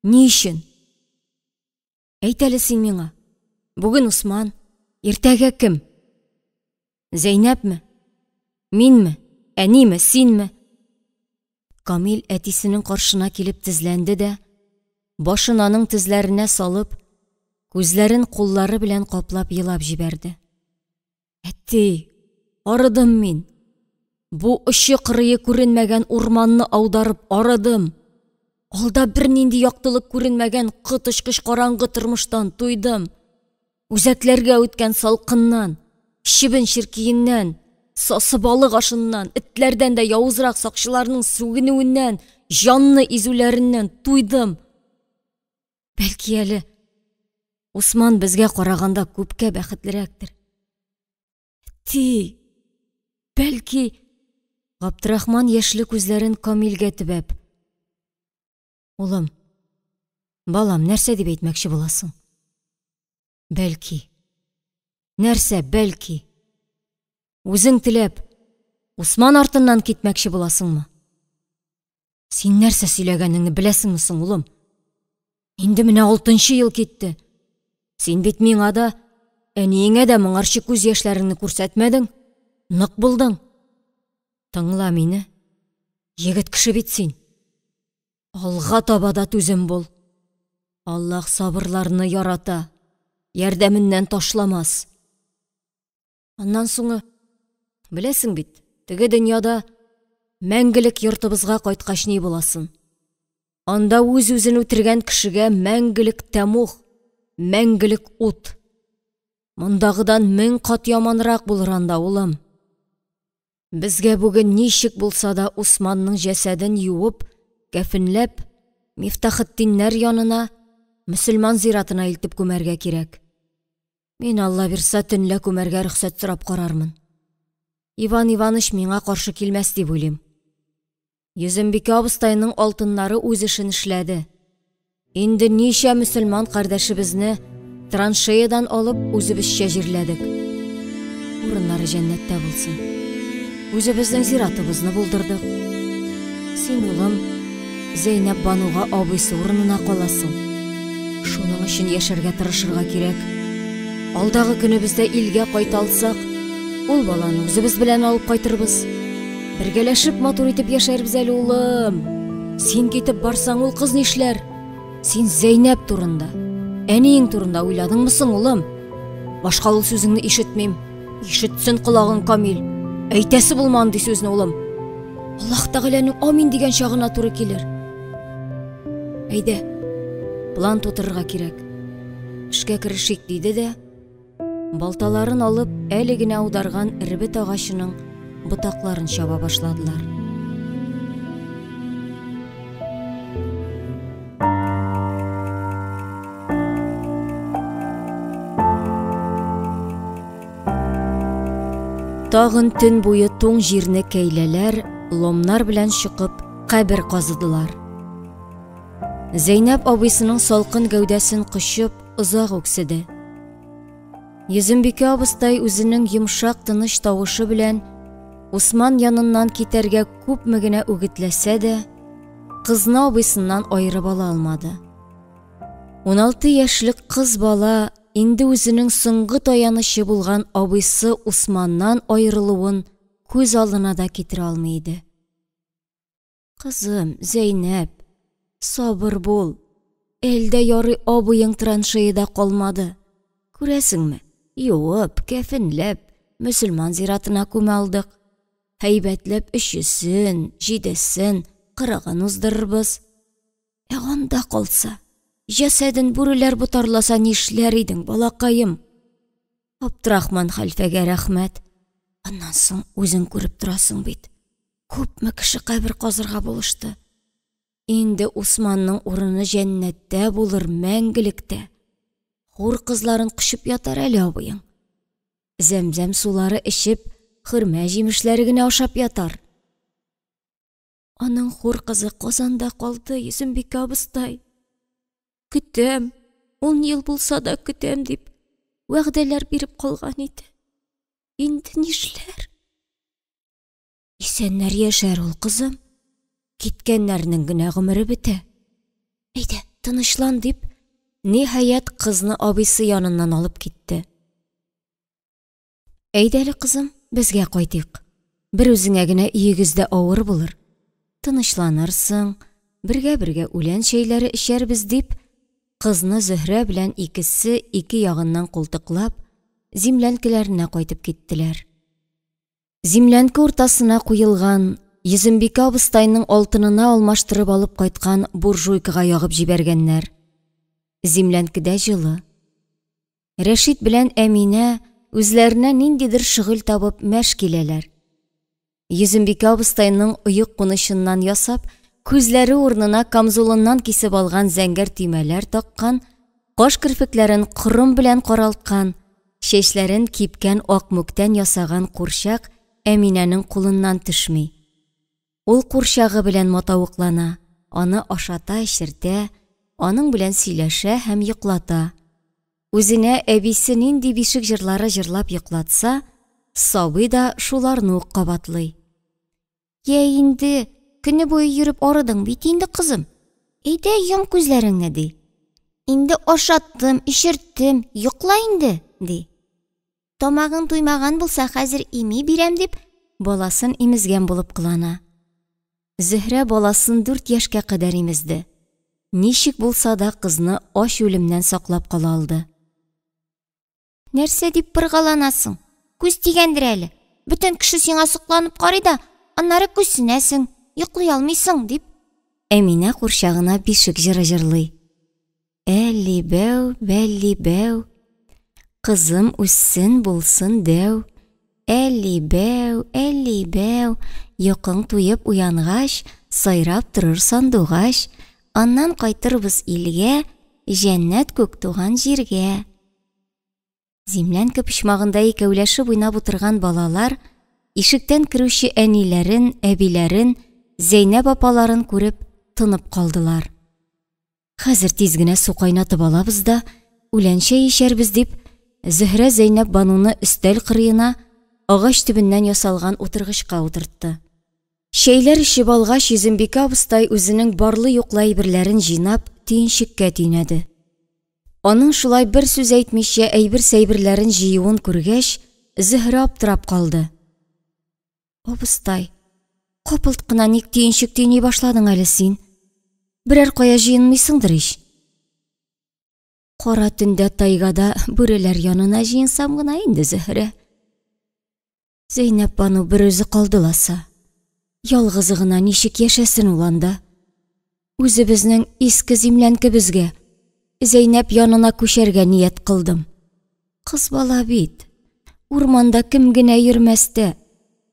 Ни өчен? Әйт әле син миңа. Бүген Усман, иртәгә кем? Зәйнәпме? Минме? Әниме? Синме? Камил әтисенең каршына килеп тезләнде дә, башын аның тезләренә салып, күзләрен куллары белән каплап елап җибәрде. Әти, арыдым мин. Бу очы-кырые күренмәгән урманны аударып арыдым. Алда бернинди яктылык күренмәгән коточкыч караңгы тормыштан туйдым. Үзәкләргә үткән салкыннан, чебен-черкиеннән, сасы балык ашыннан, этләрдән дә явызрак сакчыларның сүгенүеннән, җанны изүләреннән туйдым. Бәлки әле Усман безгә караганда күпкә бәхетлерәктер. Ти, бәлки Габдрахман яшьле күзләрен Камилгә төбәп. Улым, балам, нәрсә дип әйтмәкче буласың? Бәлки. Нәрсә, бәлки? Үзең теләп, Усман артыннан китмәкче буласыңмы? Син нәрсә сөйләгәнеңне беләсеңме соң, улым? Инде менә алтынчы ел китте. Син бит миңа да, әниеңә дә моңарчы күз яшьләреңне күрсәтмәдең. Нык булдың. Тыңла мине. Егет кеше бит син. Алга таба да түзем бул. Аллаһ сабырларны ярата, ярдәменнән ташламас. Аннан соңы, беләсең бит, теге дөньяда мәңгелек йортыбызга кайткач ни буласын. Анда үз-үзен үтергән кешегә мәңгелек тәмуг, мәңгелек ут. Мондагыдан мең кат яманрак булыр анда, улым. Безгә бүген ничек булса да Усманның җәсәден юып, кәфенләп, Мифтахетдиннәр янына, мөселман зиратына илтеп күмәргә кирәк. Мин, Алла бирса, төнлә күмәргә рөхсәт сорап карармын. Иван Иваныч миңа каршы килмәс дип уйлыйм. Йөзембикә абыстайның алтыннары үз эшен эшләде. Инде ничә мөселман кардәшебезне траншеядан алып үзебезчә җирләдек. Урыннары җәннәттә булсын. Үзебезнең зиратыбызны булдырдык. Син, улым, Зәйнәп Бануга абыйсы урынына каласың. Шуның өчен яшәргә тырышырга кирәк. Алдагы көнебездә илгә кайта алсак, ул баланы үзебез белән алып кайтырбыз. Бергәләшеп матур итеп яшәрбез әле, улым. Син китеп барсаң, ул кыз нишләр? Син Зәйнәп турында, әниең турында уйладыңмы соң, улым? Башка ул сүзеңне ишетмим. Ишетсен колагың, Камил. Әйтәсе булма андый сүзне, улым. Аллаһ Тәгаләнең амин дигән чагына туры килер. Әйдә, план тутырырга кирәк. Эшкә керешик, диде дә, Балталарын алып, әле генә аударган эрбет агачының ботакларын чаба башладылар. Тагын төн буе туң җирне кәйләләр, ломнар белән чокып, кабер казыдылар. Зәйнәп абыйсының салкын гәүдәсен кочып, озак үкседе. Йөзембикә абыстай үзенең йомшак тыныч тавышы белән Усман яныннан китәргә күпме генә үгетләсә дә, кызны абыйсыннан аерып ала алмады. 16 яшьлек кыз бала инде үзенең соңгы таянычы булган абыйсы Усманнан аерылуын күз алдына да китерә алмый иде. Кызым, Зәйнәп, сабыр бул. Әлдә ярый абыең траншеяда калмады. Күрәсеңме, юып, кәфенләп, мөселман зиратына күмә алдык. Һәйбәтләп өчесен, җидесен, кырыгын уздырырбыз. Ә анда калса, җәсәден бүреләр ботарласа нишләр идең, балакаем? Абдрахман хәлфәгә рәхмәт. Аннан соң үзең күреп торасың бит. Күпме кеше кабер казырга булышты. Инде Усманның урыны җәннәттә булыр мәңгелектә. Хур кызларын кочып ятар әле абыең. Зәмзәм сулары эчеп, хөрмә җимешләре генә ашап ятар. Аның хур кызы Казанда калды, Йөзембикә абыстай. Көтәм, ун ел булса да көтәм дип, вәгъдәләр биреп калган иде. Инде нишләр? Исәннәр яшәр ул, кызым. Киткәннәрнең генә гомере бетә. Әйдә, тынычлан, дип, ниһаять, кызны абыйсы яныннан алып китте. Әйдә әле, кызым, безгә кайтыйк. Бер үзеңә генә өегездә авыр булыр. Тынычланырсың, бергә-бергә үлән чәйләре эчәрбез, дип, кызны Зөһрә белән икесе ике ягыннан култыклап, зимләнкеләренә кайтып киттеләр. Зимләнке уртасына куелган, Йөзембикә абыстайның алтынына алмаштырып алып кайткан буржуйкага ягып җибәргәннәр. Зимләнкедә җылы. Рәшит белән Әминә үзләренә ниндидер шөгыль табып мәш киләләр. Йөзембикә абыстайның оек кунычыннан ясап, күзләре урынына камзулыннан кисеп алган зәңгәр төймәләр таккан, каш керфекләрен корым белән каралткан, чәчләрен кипкән ак мүктән ясаган курчак Әминәнең кулыннан төшми. Ул курчагы белән матавыклана, аны ашата-эчертә, аның белән сөйләшә һәм йоклата. Үзенә әбисе нинди бишек җырлары җырлап йоклатса, сабый да шуларны ук кабатлый. Йә инде, көне буе йөреп арыдың бит инде, кызым. Әйдә, йом күзләреңне, ди. Инде ашаттым, эчерттем, йокла инде, ди. Тамагың туймаган булса, хәзер ими бирәм, дип, баласын имезгән булып кылана. Зөһрә баласын дүрт яшькә кадәр имезде. Ничек булса да кызны ач үлемнән саклап кала алды. Нәрсә дип пыргаланасың? Күз тигәндер әле. Бөтен кеше сиңа сокланып карый да, аннары күзсенәсең, йоклый алмыйсың, дип, Әминә курчагына бишек җыры җырлый. Әлли-бәү, бәлли-бәү, Кызым үссен, булсын дәү. Әлли-бәү, әлли-бәү, Йокың туеп уянгач, Сайрап торыр сандугач, Аннан кайтырбыз илгә, Җәннәт күк туган җиргә. Землянка почмагында икәүләшеп уйнап утырган балалар ишектән керүче әниләрен, әбиләрен, Зәйнәб апаларын күреп, тынып калдылар. Хәзер тиз генә су кайнатып алабыз да, үлән чәй эчәрбез дип, Зөһрә Зәйнәб Бануны өстәл кырыена, агач төбеннән ясалган утыргычка утыртты. Чәйләр эчеп алгач, Йөзембикә абыстай үзенең барлы-юклы әйберләрен җыйнап, төенчеккә төйнәде. Аның шулай бер сүз әйтмичә әйбер-сәйберләрен җыюын күргәч, Зөһрә аптырап калды. Абыстай, капылт кына ник төенчек төйни башладың әле син? Берәр кая җыенмыйсыңдыр ич? Кара төндә тайгада бүреләр янына җыенсам гына инде, Зөһрә. Зәйнәп Бану бер үзе калды ласа. Ялгызы гына ничек яшәсен ул анда? Үзебезнең иске зимләнкебезгә, Зәйнәп янына күчәргә ният кылдым. Кыз бала бит. Урманда кем генә йөрмәс тә,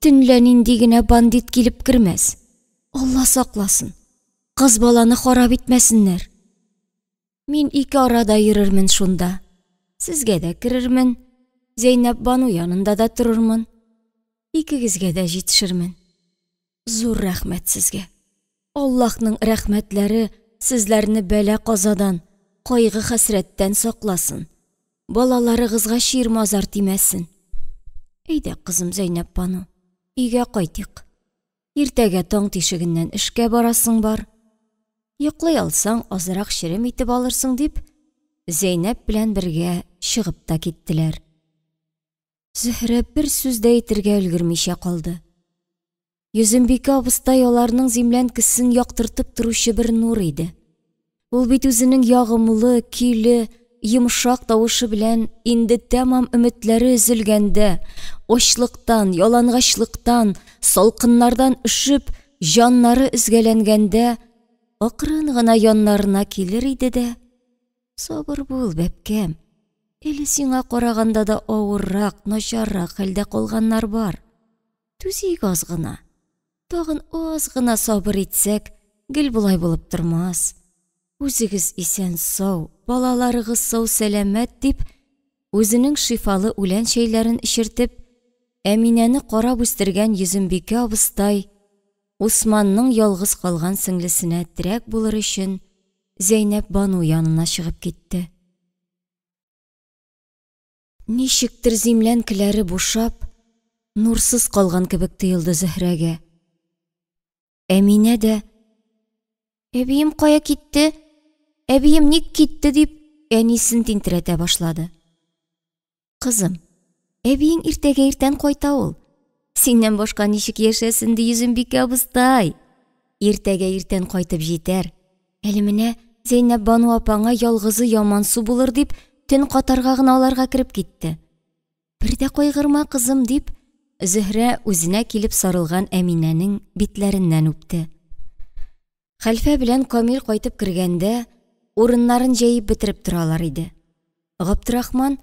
төнлә нинди генә бандит килеп кермәс. Алла сакласын. Кыз баланы харап итмәсеннәр. Мин ике арада йөрермен шунда. Сезгә дә керермен, Зәйнәп Бану янында да торырмын. Икегезгә дә җитешермен. Зур рәхмәт сезгә. Аллаһның рәхмәтләре сезләрне бәла-казадан, кайгы-хәсрәттән сакласын. Балаларыгызга чир-мазар тимәсен. Әйдә, кызым Зәйнәпбану, өйгә кайтыйк. Иртәгә таң тишегеннән эшкә барасың бар. Йоклый алсаң, азрак черем итеп алырсың, дип, Зәйнәп белән бергә чыгып та киттеләр. Зөһрә бер сүз дә әйтергә өлгермичә калды. Йөзембикә абыстай аларның зимләнкесен яктыртып торучы бер нур иде. Ул бит үзенең ягымлы, көйле, йомшак тавышы белән инде тәмам өметләре өзелгәндә, ачлыктан, ялангачлыктан, салкыннардан өшеп, җаннары өзгәләнгәндә, акрын гына яннарына килер иде дә, Сабыр бул, бәбкәм. Әле сиңа караганда да авыррак, начаррак хәлдә калганнар бар. Түзик аз гына. Тагын аз гына сабыр итсәк, гел болай булып тормас. Үзегез исән-сау, балаларыгыз сау-сәламәт, дип, үзенең шифалы үлән чәйләрен эчертеп, Әминәне карап үстергән Йөзембикә абыстай Усманның ялгыз калган сеңлесенә терәк булыр өчен Зәйнәпбану янына чыгып китте. Ничектер зимләнкеләре бушап, нурсыз калган кебек тоелды Зөһрәгә. Әминә дә, Әбием кая китте? Әбием ник китте? дип, әнисен тинтерәтә башлады. Кызым, әбиең иртәгә иртән кайта ул. Синнән башка ничек яшәсен, ди Йөзембикә абыстай. Иртәгә иртән кайтып җитәр. Әле менә Зәйнәпбану апаңа ялгызы ямансу булыр дип, төн катарга гына аларга кереп китте. Бер дә кайгырма, кызым, дип, Зөһрә үзенә килеп сарылган Әминәнең битләреннән үпте. Хәлфә белән Камил кайтып кергәндә, урыннарын җәеп бетереп торалар иде. Габдрахман,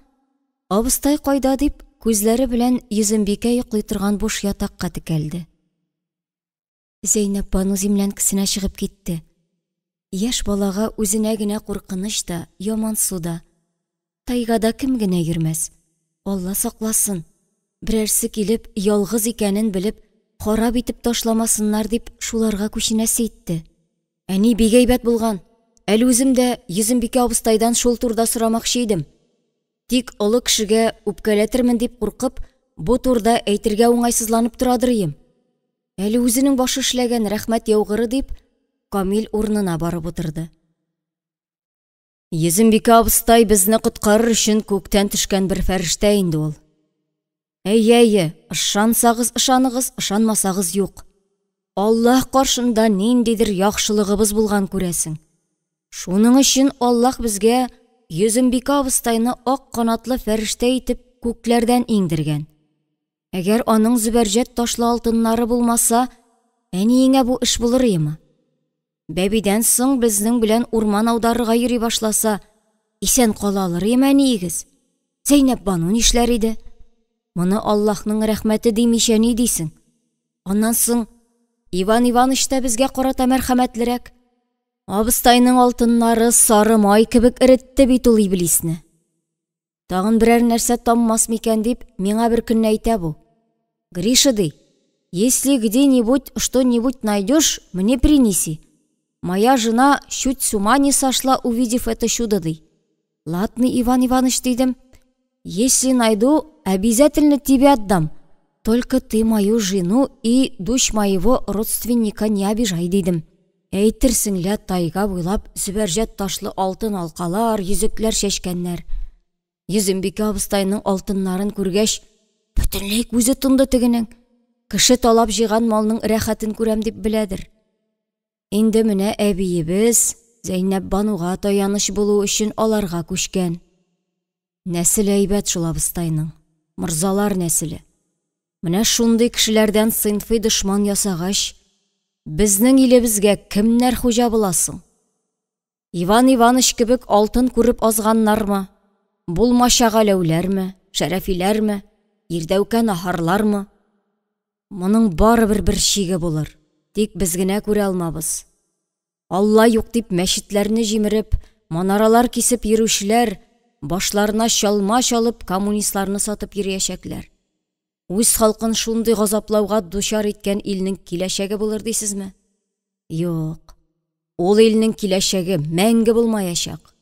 абыстай кайда дип, күзләре белән Йөзембикә йоклый торган буш ятакка текәлде. Зәйнәпбану зимләнкесенә чыгып китте. Яшь балага үзенә генә куркыныч та, ямансу да. Тайгада кем генә йөрмәс. Алла сакласын, берәрсе килеп, ялгыз икәнен белеп, харап итеп ташламасыннар дип, шуларга күченәсе итте. Әни бик әйбәт булган. Әле үзем дә Йөзембикә абыстайдан шул турыда сорамакчы идем. Тик олы кешегә үпкәләтермен дип куркып, бу турыда әйтергә уңайсызланып торадыр ием. Әле үзенең башы эшләгән, рәхмәт яугыры, дип, Камил урынына барып утырды. Йөзембикә абыстай безне коткарыр өчен күктән төшкән бер фәрештә инде ул. Әйе, әйе, ышансагыз ышаныгыз, ышанмасагыз юк. Аллаһ каршында ниндидер яхшылыгыбыз булган күрәсең. Шуның өчен Аллаһ безгә Йөзембикә абыстайны ак канатлы фәрештә итеп күкләрдән иңдергән. Әгәр аның зөбәрҗәт ташлы алтыннары булмаса, әниеңә бу эш булырыемы? Бәбидән соң безнең белән урман аударырга йөри башласа, исән кала алырыем әниегез? Зәйнәпбану нишләр иде? Моны Аллаһның рәхмәте димичә ни дисең? Аннан соң Иван Иваныч та безгә карата мәрхәмәтлерәк. Абыстайның алтыннары сары май кебек эретте бит ул иблисне. Тагын берәр нәрсә таммас микән дип, миңа бер көнне әйтә бу. Гриша, ди, если где-нибудь что-нибудь найдешь, мне принеси. Моя жена чуть с ума не сошла, увидев это чудо, ди. Ладно, Иван Иванович, дидем. Если найду, обязательно тебе отдам. Только ты мою жену и дочь моего родственника не обижай, дидем. Әйтерсең лә тайга буйлап зөбәрҗәт ташлы алтын алкалар, йөзекләр чәчкәннәр. Йөзембикә абыстайның алтыннарын күргәч, бөтенләй күзе тонды тегенең. Кеше талап җыйган малның рәхәтен күрәм дип беләдер. Инде менә әбиебез Зәйнәпбануга таяныч булу өчен аларга күчкән. Нәселе әйбәт шул абыстайның, морзалар нәселе. Менә шундый кешеләрдән сыйнфый дошман ясагач, безнең илебезгә кемнәр хуҗа була соң? Иван Иваныч кебек алтын күреп азганнармы, булмача Галәүләрме, Шәрәфиләрме, Ирдәүкә Наһарлармы? Моның барыбер бер чиге булыр, тик без генә күрә алмабыз. Алла юк дип мәчетләрне җимереп, манаралар кисеп йөрүчеләр башларына чалма чалып коммунистларны сатып йөриячәкләр. Үз халкын шундый газаплауга дучар иткән илнең киләчәге булыр дисезме? Юк. Ул илнең киләчәге мәңге булмаячак.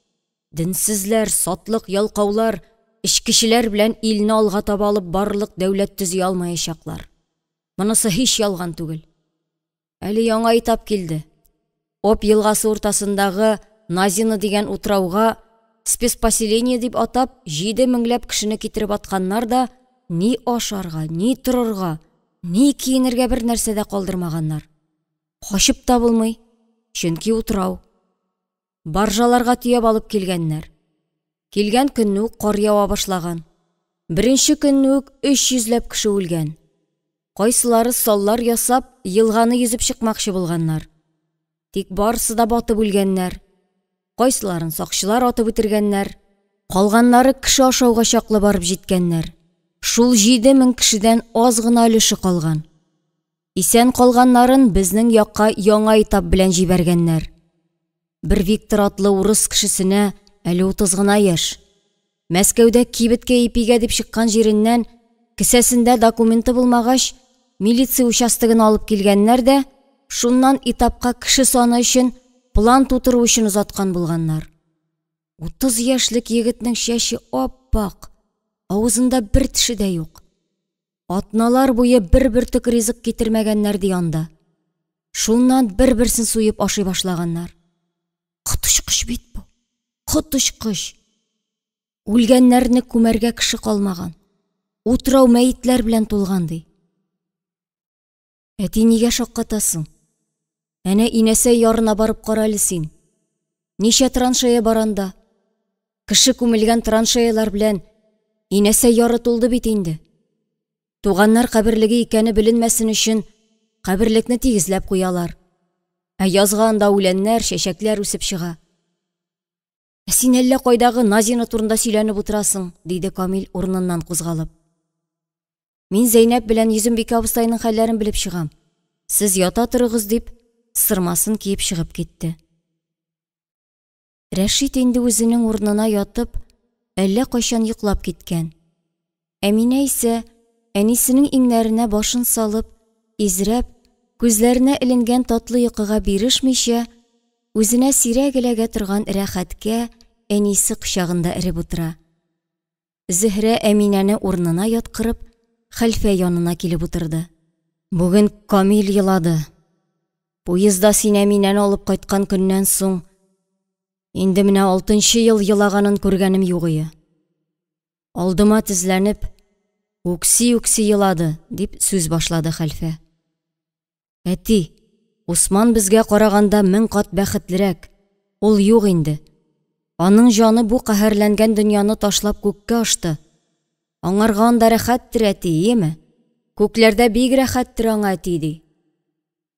Денсезләр, сатлык ялкаулар, эчкечеләр белән илне алга таба алып барырлык дәүләт төзи алмаячаклар. Монысы һич ялган түгел. Әле яңа этап килде. Об елгасы уртасындагы Назино дигән утрауга спецпоселение дип атап, 7 меңләп кешене китереп атканнар да, ни ашарга, ни торырга, ни киенергә бер нәрсә дә калдырмаганнар. Качып та булмый, чөнки утрау. Баржаларга төяп алып килгәннәр. Килгән көнне үк кар ява башлаган. Беренче көнне үк 300 ләп кеше үлгән. Кайсылары саллар ясап, елганы йөзеп чыкмакчы булганнар. Тик барысы да батып үлгәннәр. Кайсыларын сакчылар атып үтергәннәр. Калганнары кеше ашауга чаклы барып җиткәннәр. Шул 7000 кешедән аз гына өлеше калган. Исән калганнарын безнең якка яңа этап белән җибәргәннәр. Бер Виктор атлы урыс кешесенә әле 30 гына яшь. Мәскәүдә кибеткә ипигә дип чыккан җиреннән кесәсендә документы булмагач, милиция участогына алып килгәннәр дә, шуннан этапка кеше саны өчен план тутыру өчен озаткан булганнар. 30 яшьлек егетнең чәче ап-ак, авызында бер теше дә юк. Атналар буе бер бөртек ризык китермәгәннәр ди анда. Шуннан бер-берсен суеп ашый башлаганнар. Коточкыч бит бу. Коточкыч. Үлгәннәрне күмәргә кеше калмаган. Утрау мәетләр белән тулган ди. Әти, нигә шаккатасың? Әнә Инәсәй ярына барып кара әле син. Ничә траншея бар анда? Кеше күмелгән траншеялар белән Инәсәй яры тулды бит инде. Туганнар каберлеге икәне беленмәсен өчен каберлекне тигезләп куялар. Ә язга анда үләннәр, чәчәкләр үсеп чыга. Ә син әллә кайдагы Назина турында сөйләнеп утырасың, диде Камил урыныннан кузгалып. Мин Зәйнәп белән Йөзембикә абыстайның хәлләрен белеп чыгам. Сез ята торыгыз, дип, сырмасын киеп чыгып китте. Рәшит инде үзенең урынына ятып, әллә кайчан йоклап киткән. Әминә исә, әнисенең иңнәренә башын салып, изрәп, күзләренә эленгән татлы йокыга бирешмичә, үзенә сирәк эләгә торган рәхәткә әнисе кочагында эреп утыра. Зөһрә Әминәне урынына яткырып, хәлфә янына килеп утырды. Бүген Камил елады. Поездда син Әминәне алып кайткан көннән соң, инде менә алтынчы ел елаганын күргәнем юк ие. Алдыма тезләнеп, үкси-үкси елады, дип сүз башлады хәлфә. Әти, Усман безгә караганда 1000 кат бәхетлерәк. Ул юк инде. Аның җаны бу каһәрләнгән дөньяны ташлап күккә ашты. Аңарга анда рәхәттер, әти, иеме? Күкләрдә бик рәхәттер аңа, әти, ди.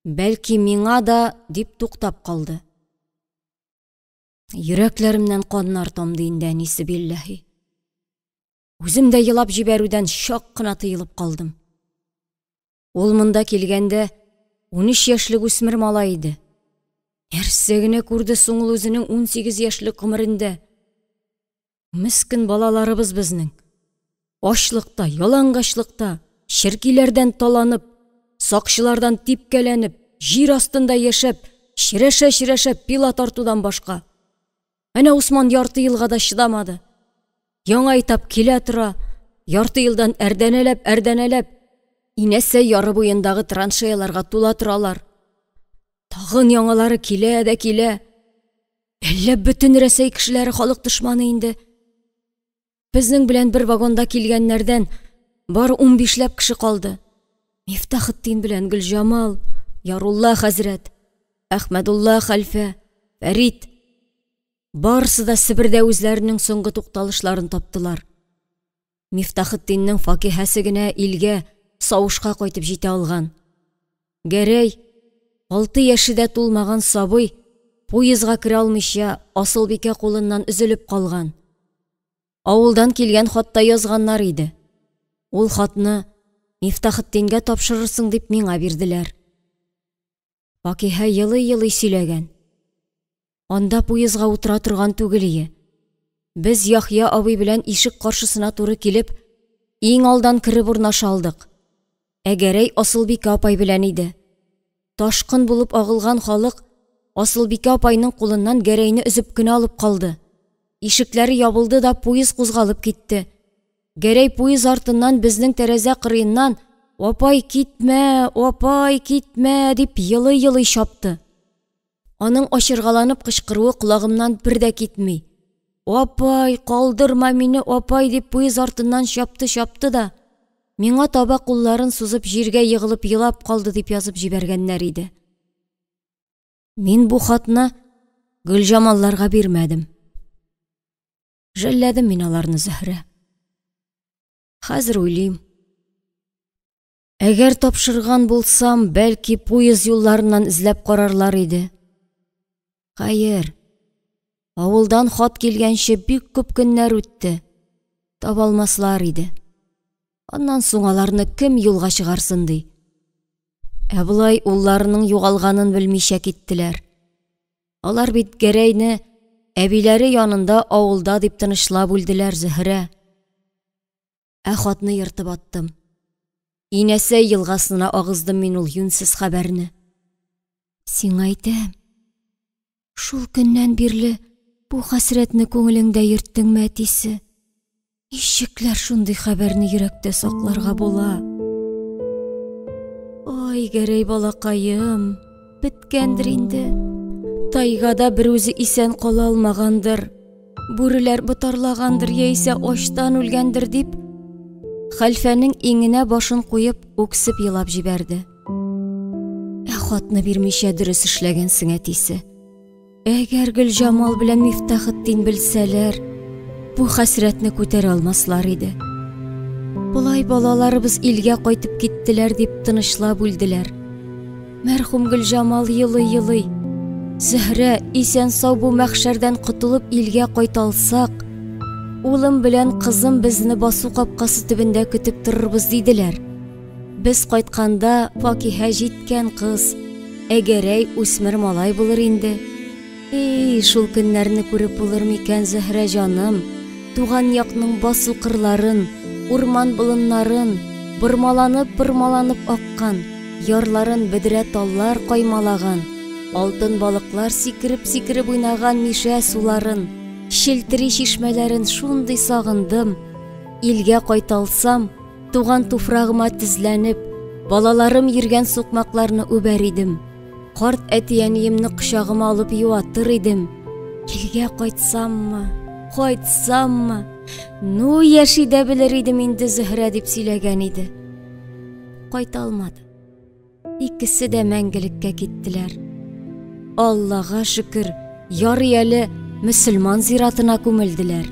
Бәлки миңа да, дип туктап калды. Йөрәкләремнән каннар тамды инде, әнисе, билләһи. Үзем дә елап җибәрүдән чак кына тыелып калдым. Ул монда килгәндә 13 яшьлек үсмер малай иде. Нәрсә генә күрде соң ул үзенең 18 яшьлек гомерендә? Мескен балаларыбыз безнең. Ачлыкта, ялангачлыкта, черкиләрдән таланып, сакчылардан типкәләнеп, җир астында яшәп, черәшә-черәшә пила тартудан башка. Әнә Усман ярты елга да чыдамады. Яңа этап килә тора, ярты елдан әрдәнәләп-әрдәнәләп, Инәсәй яры буендагы траншеяларга тула торалар. Тагын яңалары килә дә килә. Әллә бөтен Рәсәй кешеләре халык дошманы инде. Безнең белән бер вагонда килгәннәрдән бары 15ләп кеше калды. Мифтахетдин белән Гөлҗамал, Ярулла хәзрәт, Әхмәдулла хәлфә, Фәрит. Барысы да Себердә үзләренең соңгы тукталышларын таптылар. Мифтахетдиннең факиһәсе генә илгә, савышка кайтып җитә алган. Гәрәй, 6 яше дә тулмаган сабый, поездга керә алмыйча, Асылбикә кулыннан өзелеп калган. Авылдан килгән хатта язганнар иде. Ул хатны Мифтахетдингә тапшырырсың дип миңа бирделәр. Факиһә елый-елый сөйләгән. Анда поездга утыра торган түгел ие. Без Яхъя абый белән ишек каршысына туры килеп, Иң алдан кереп урнаша алдык. Ә Гәрәй Асылбикә апай белән иде. Ташкын булып агылган халык Асылбикә апайның кулыннан Гәрәйне өзеп кенә алып калды. Ишекләре ябылды да пуез кузгалып китте. Гәрәй пуез артыннан безнең тәрәзә кырыеннан «Апай, китмә, апай, китмә!» дип елый-елый чапты. Аның ачыргаланып кычкыруы колагымнан бер дә китми. «Апай, калдырма мине, апай!» дип пуез артыннан чапты-чапты да, миңа таба кулларын сузып җиргә егылып елап калды дип язып җибәргәннәр иде. Мин бу хатны Гөлҗамалларга бирмәдем. Жәлләдем мин аларны, Зөһрә. Хәзер уйлыйм. Әгәр тапшырган булсам, бәлки поезд юлларыннан эзләп карарлар иде. Хәер, авылдан хат килгәнче бик күп көннәр үтте. Таба алмаслар иде. Аннан соң аларны кем юлга чыгарсын ди. Ә болай улларының югалганын белмичә киттеләр. Алар бит Гәрәйне әбиләре янында авылда дип тынычлап үлделәр, Зөһрә. Ә хатны ертып аттым. Инәсәй елгасына агыздым мин ул юньсез хәбәрне. Сиңа әйтәм, шул көннән бирле бу хәсрәтне күңелеңдә йөрттеңме, әтисе? Ничекләр шундый хәбәрне йөрәктә сакларга була? Ай, Гәрәй балакаем, беткәндер инде. Тайгада берүзе исән кала алмагандыр. Бүреләр ботарлагандыр яисә ачтан үлгәндер дип, хәлфәнең иңенә башын куеп, үксеп елап җибәрде. Ә хатны бирмичә дөрес эшләгәнсең, әтисе. Әгәр Гөлҗамал белән Мифтахетдин белсәләр, бу хәсрәтне күтәрә алмаслар иде. Болай балаларыбыз илгә кайтып киттеләр дип тынычлап үлделәр. Мәрхүм Гөлҗамал елый-елый, Зөһрә, исән-сау бу мәхшәрдән котылып илгә кайта алсак, улым белән кызым безне басу капкасы төбендә көтеп торырбыз, диделәр. Без кайтканда Факиһә җиткән кыз, ә Гәрәй үсмер малай булыр инде. И, шул көннәрне күреп булыр микән, Зөһрә җаным? Туган якның басу-кырларын, урман-болыннарын, бормаланып-бормаланып аккан, ярларын бөдрә таллар каймалаган, алтын балыклар сикереп-сикереп уйнаган Мишә суларын, челтери чишмәләрен шундый сагындым. Илгә кайта алсам, туган туфрагыма тезләнеп, балаларым йөргән сукмакларны үбәр идем. Карт әти-әниемне кочагыма алып юатыр идем. Илгә кайтсаммы, кайтсаммы, ну яши дә белер идем инде Зөһрә дип сөйләгән иде. Кайта алмады. Икесе дә мәңгелеккә киттеләр. Аллага шөкер, ярый әле мөселман зиратына күмелделәр.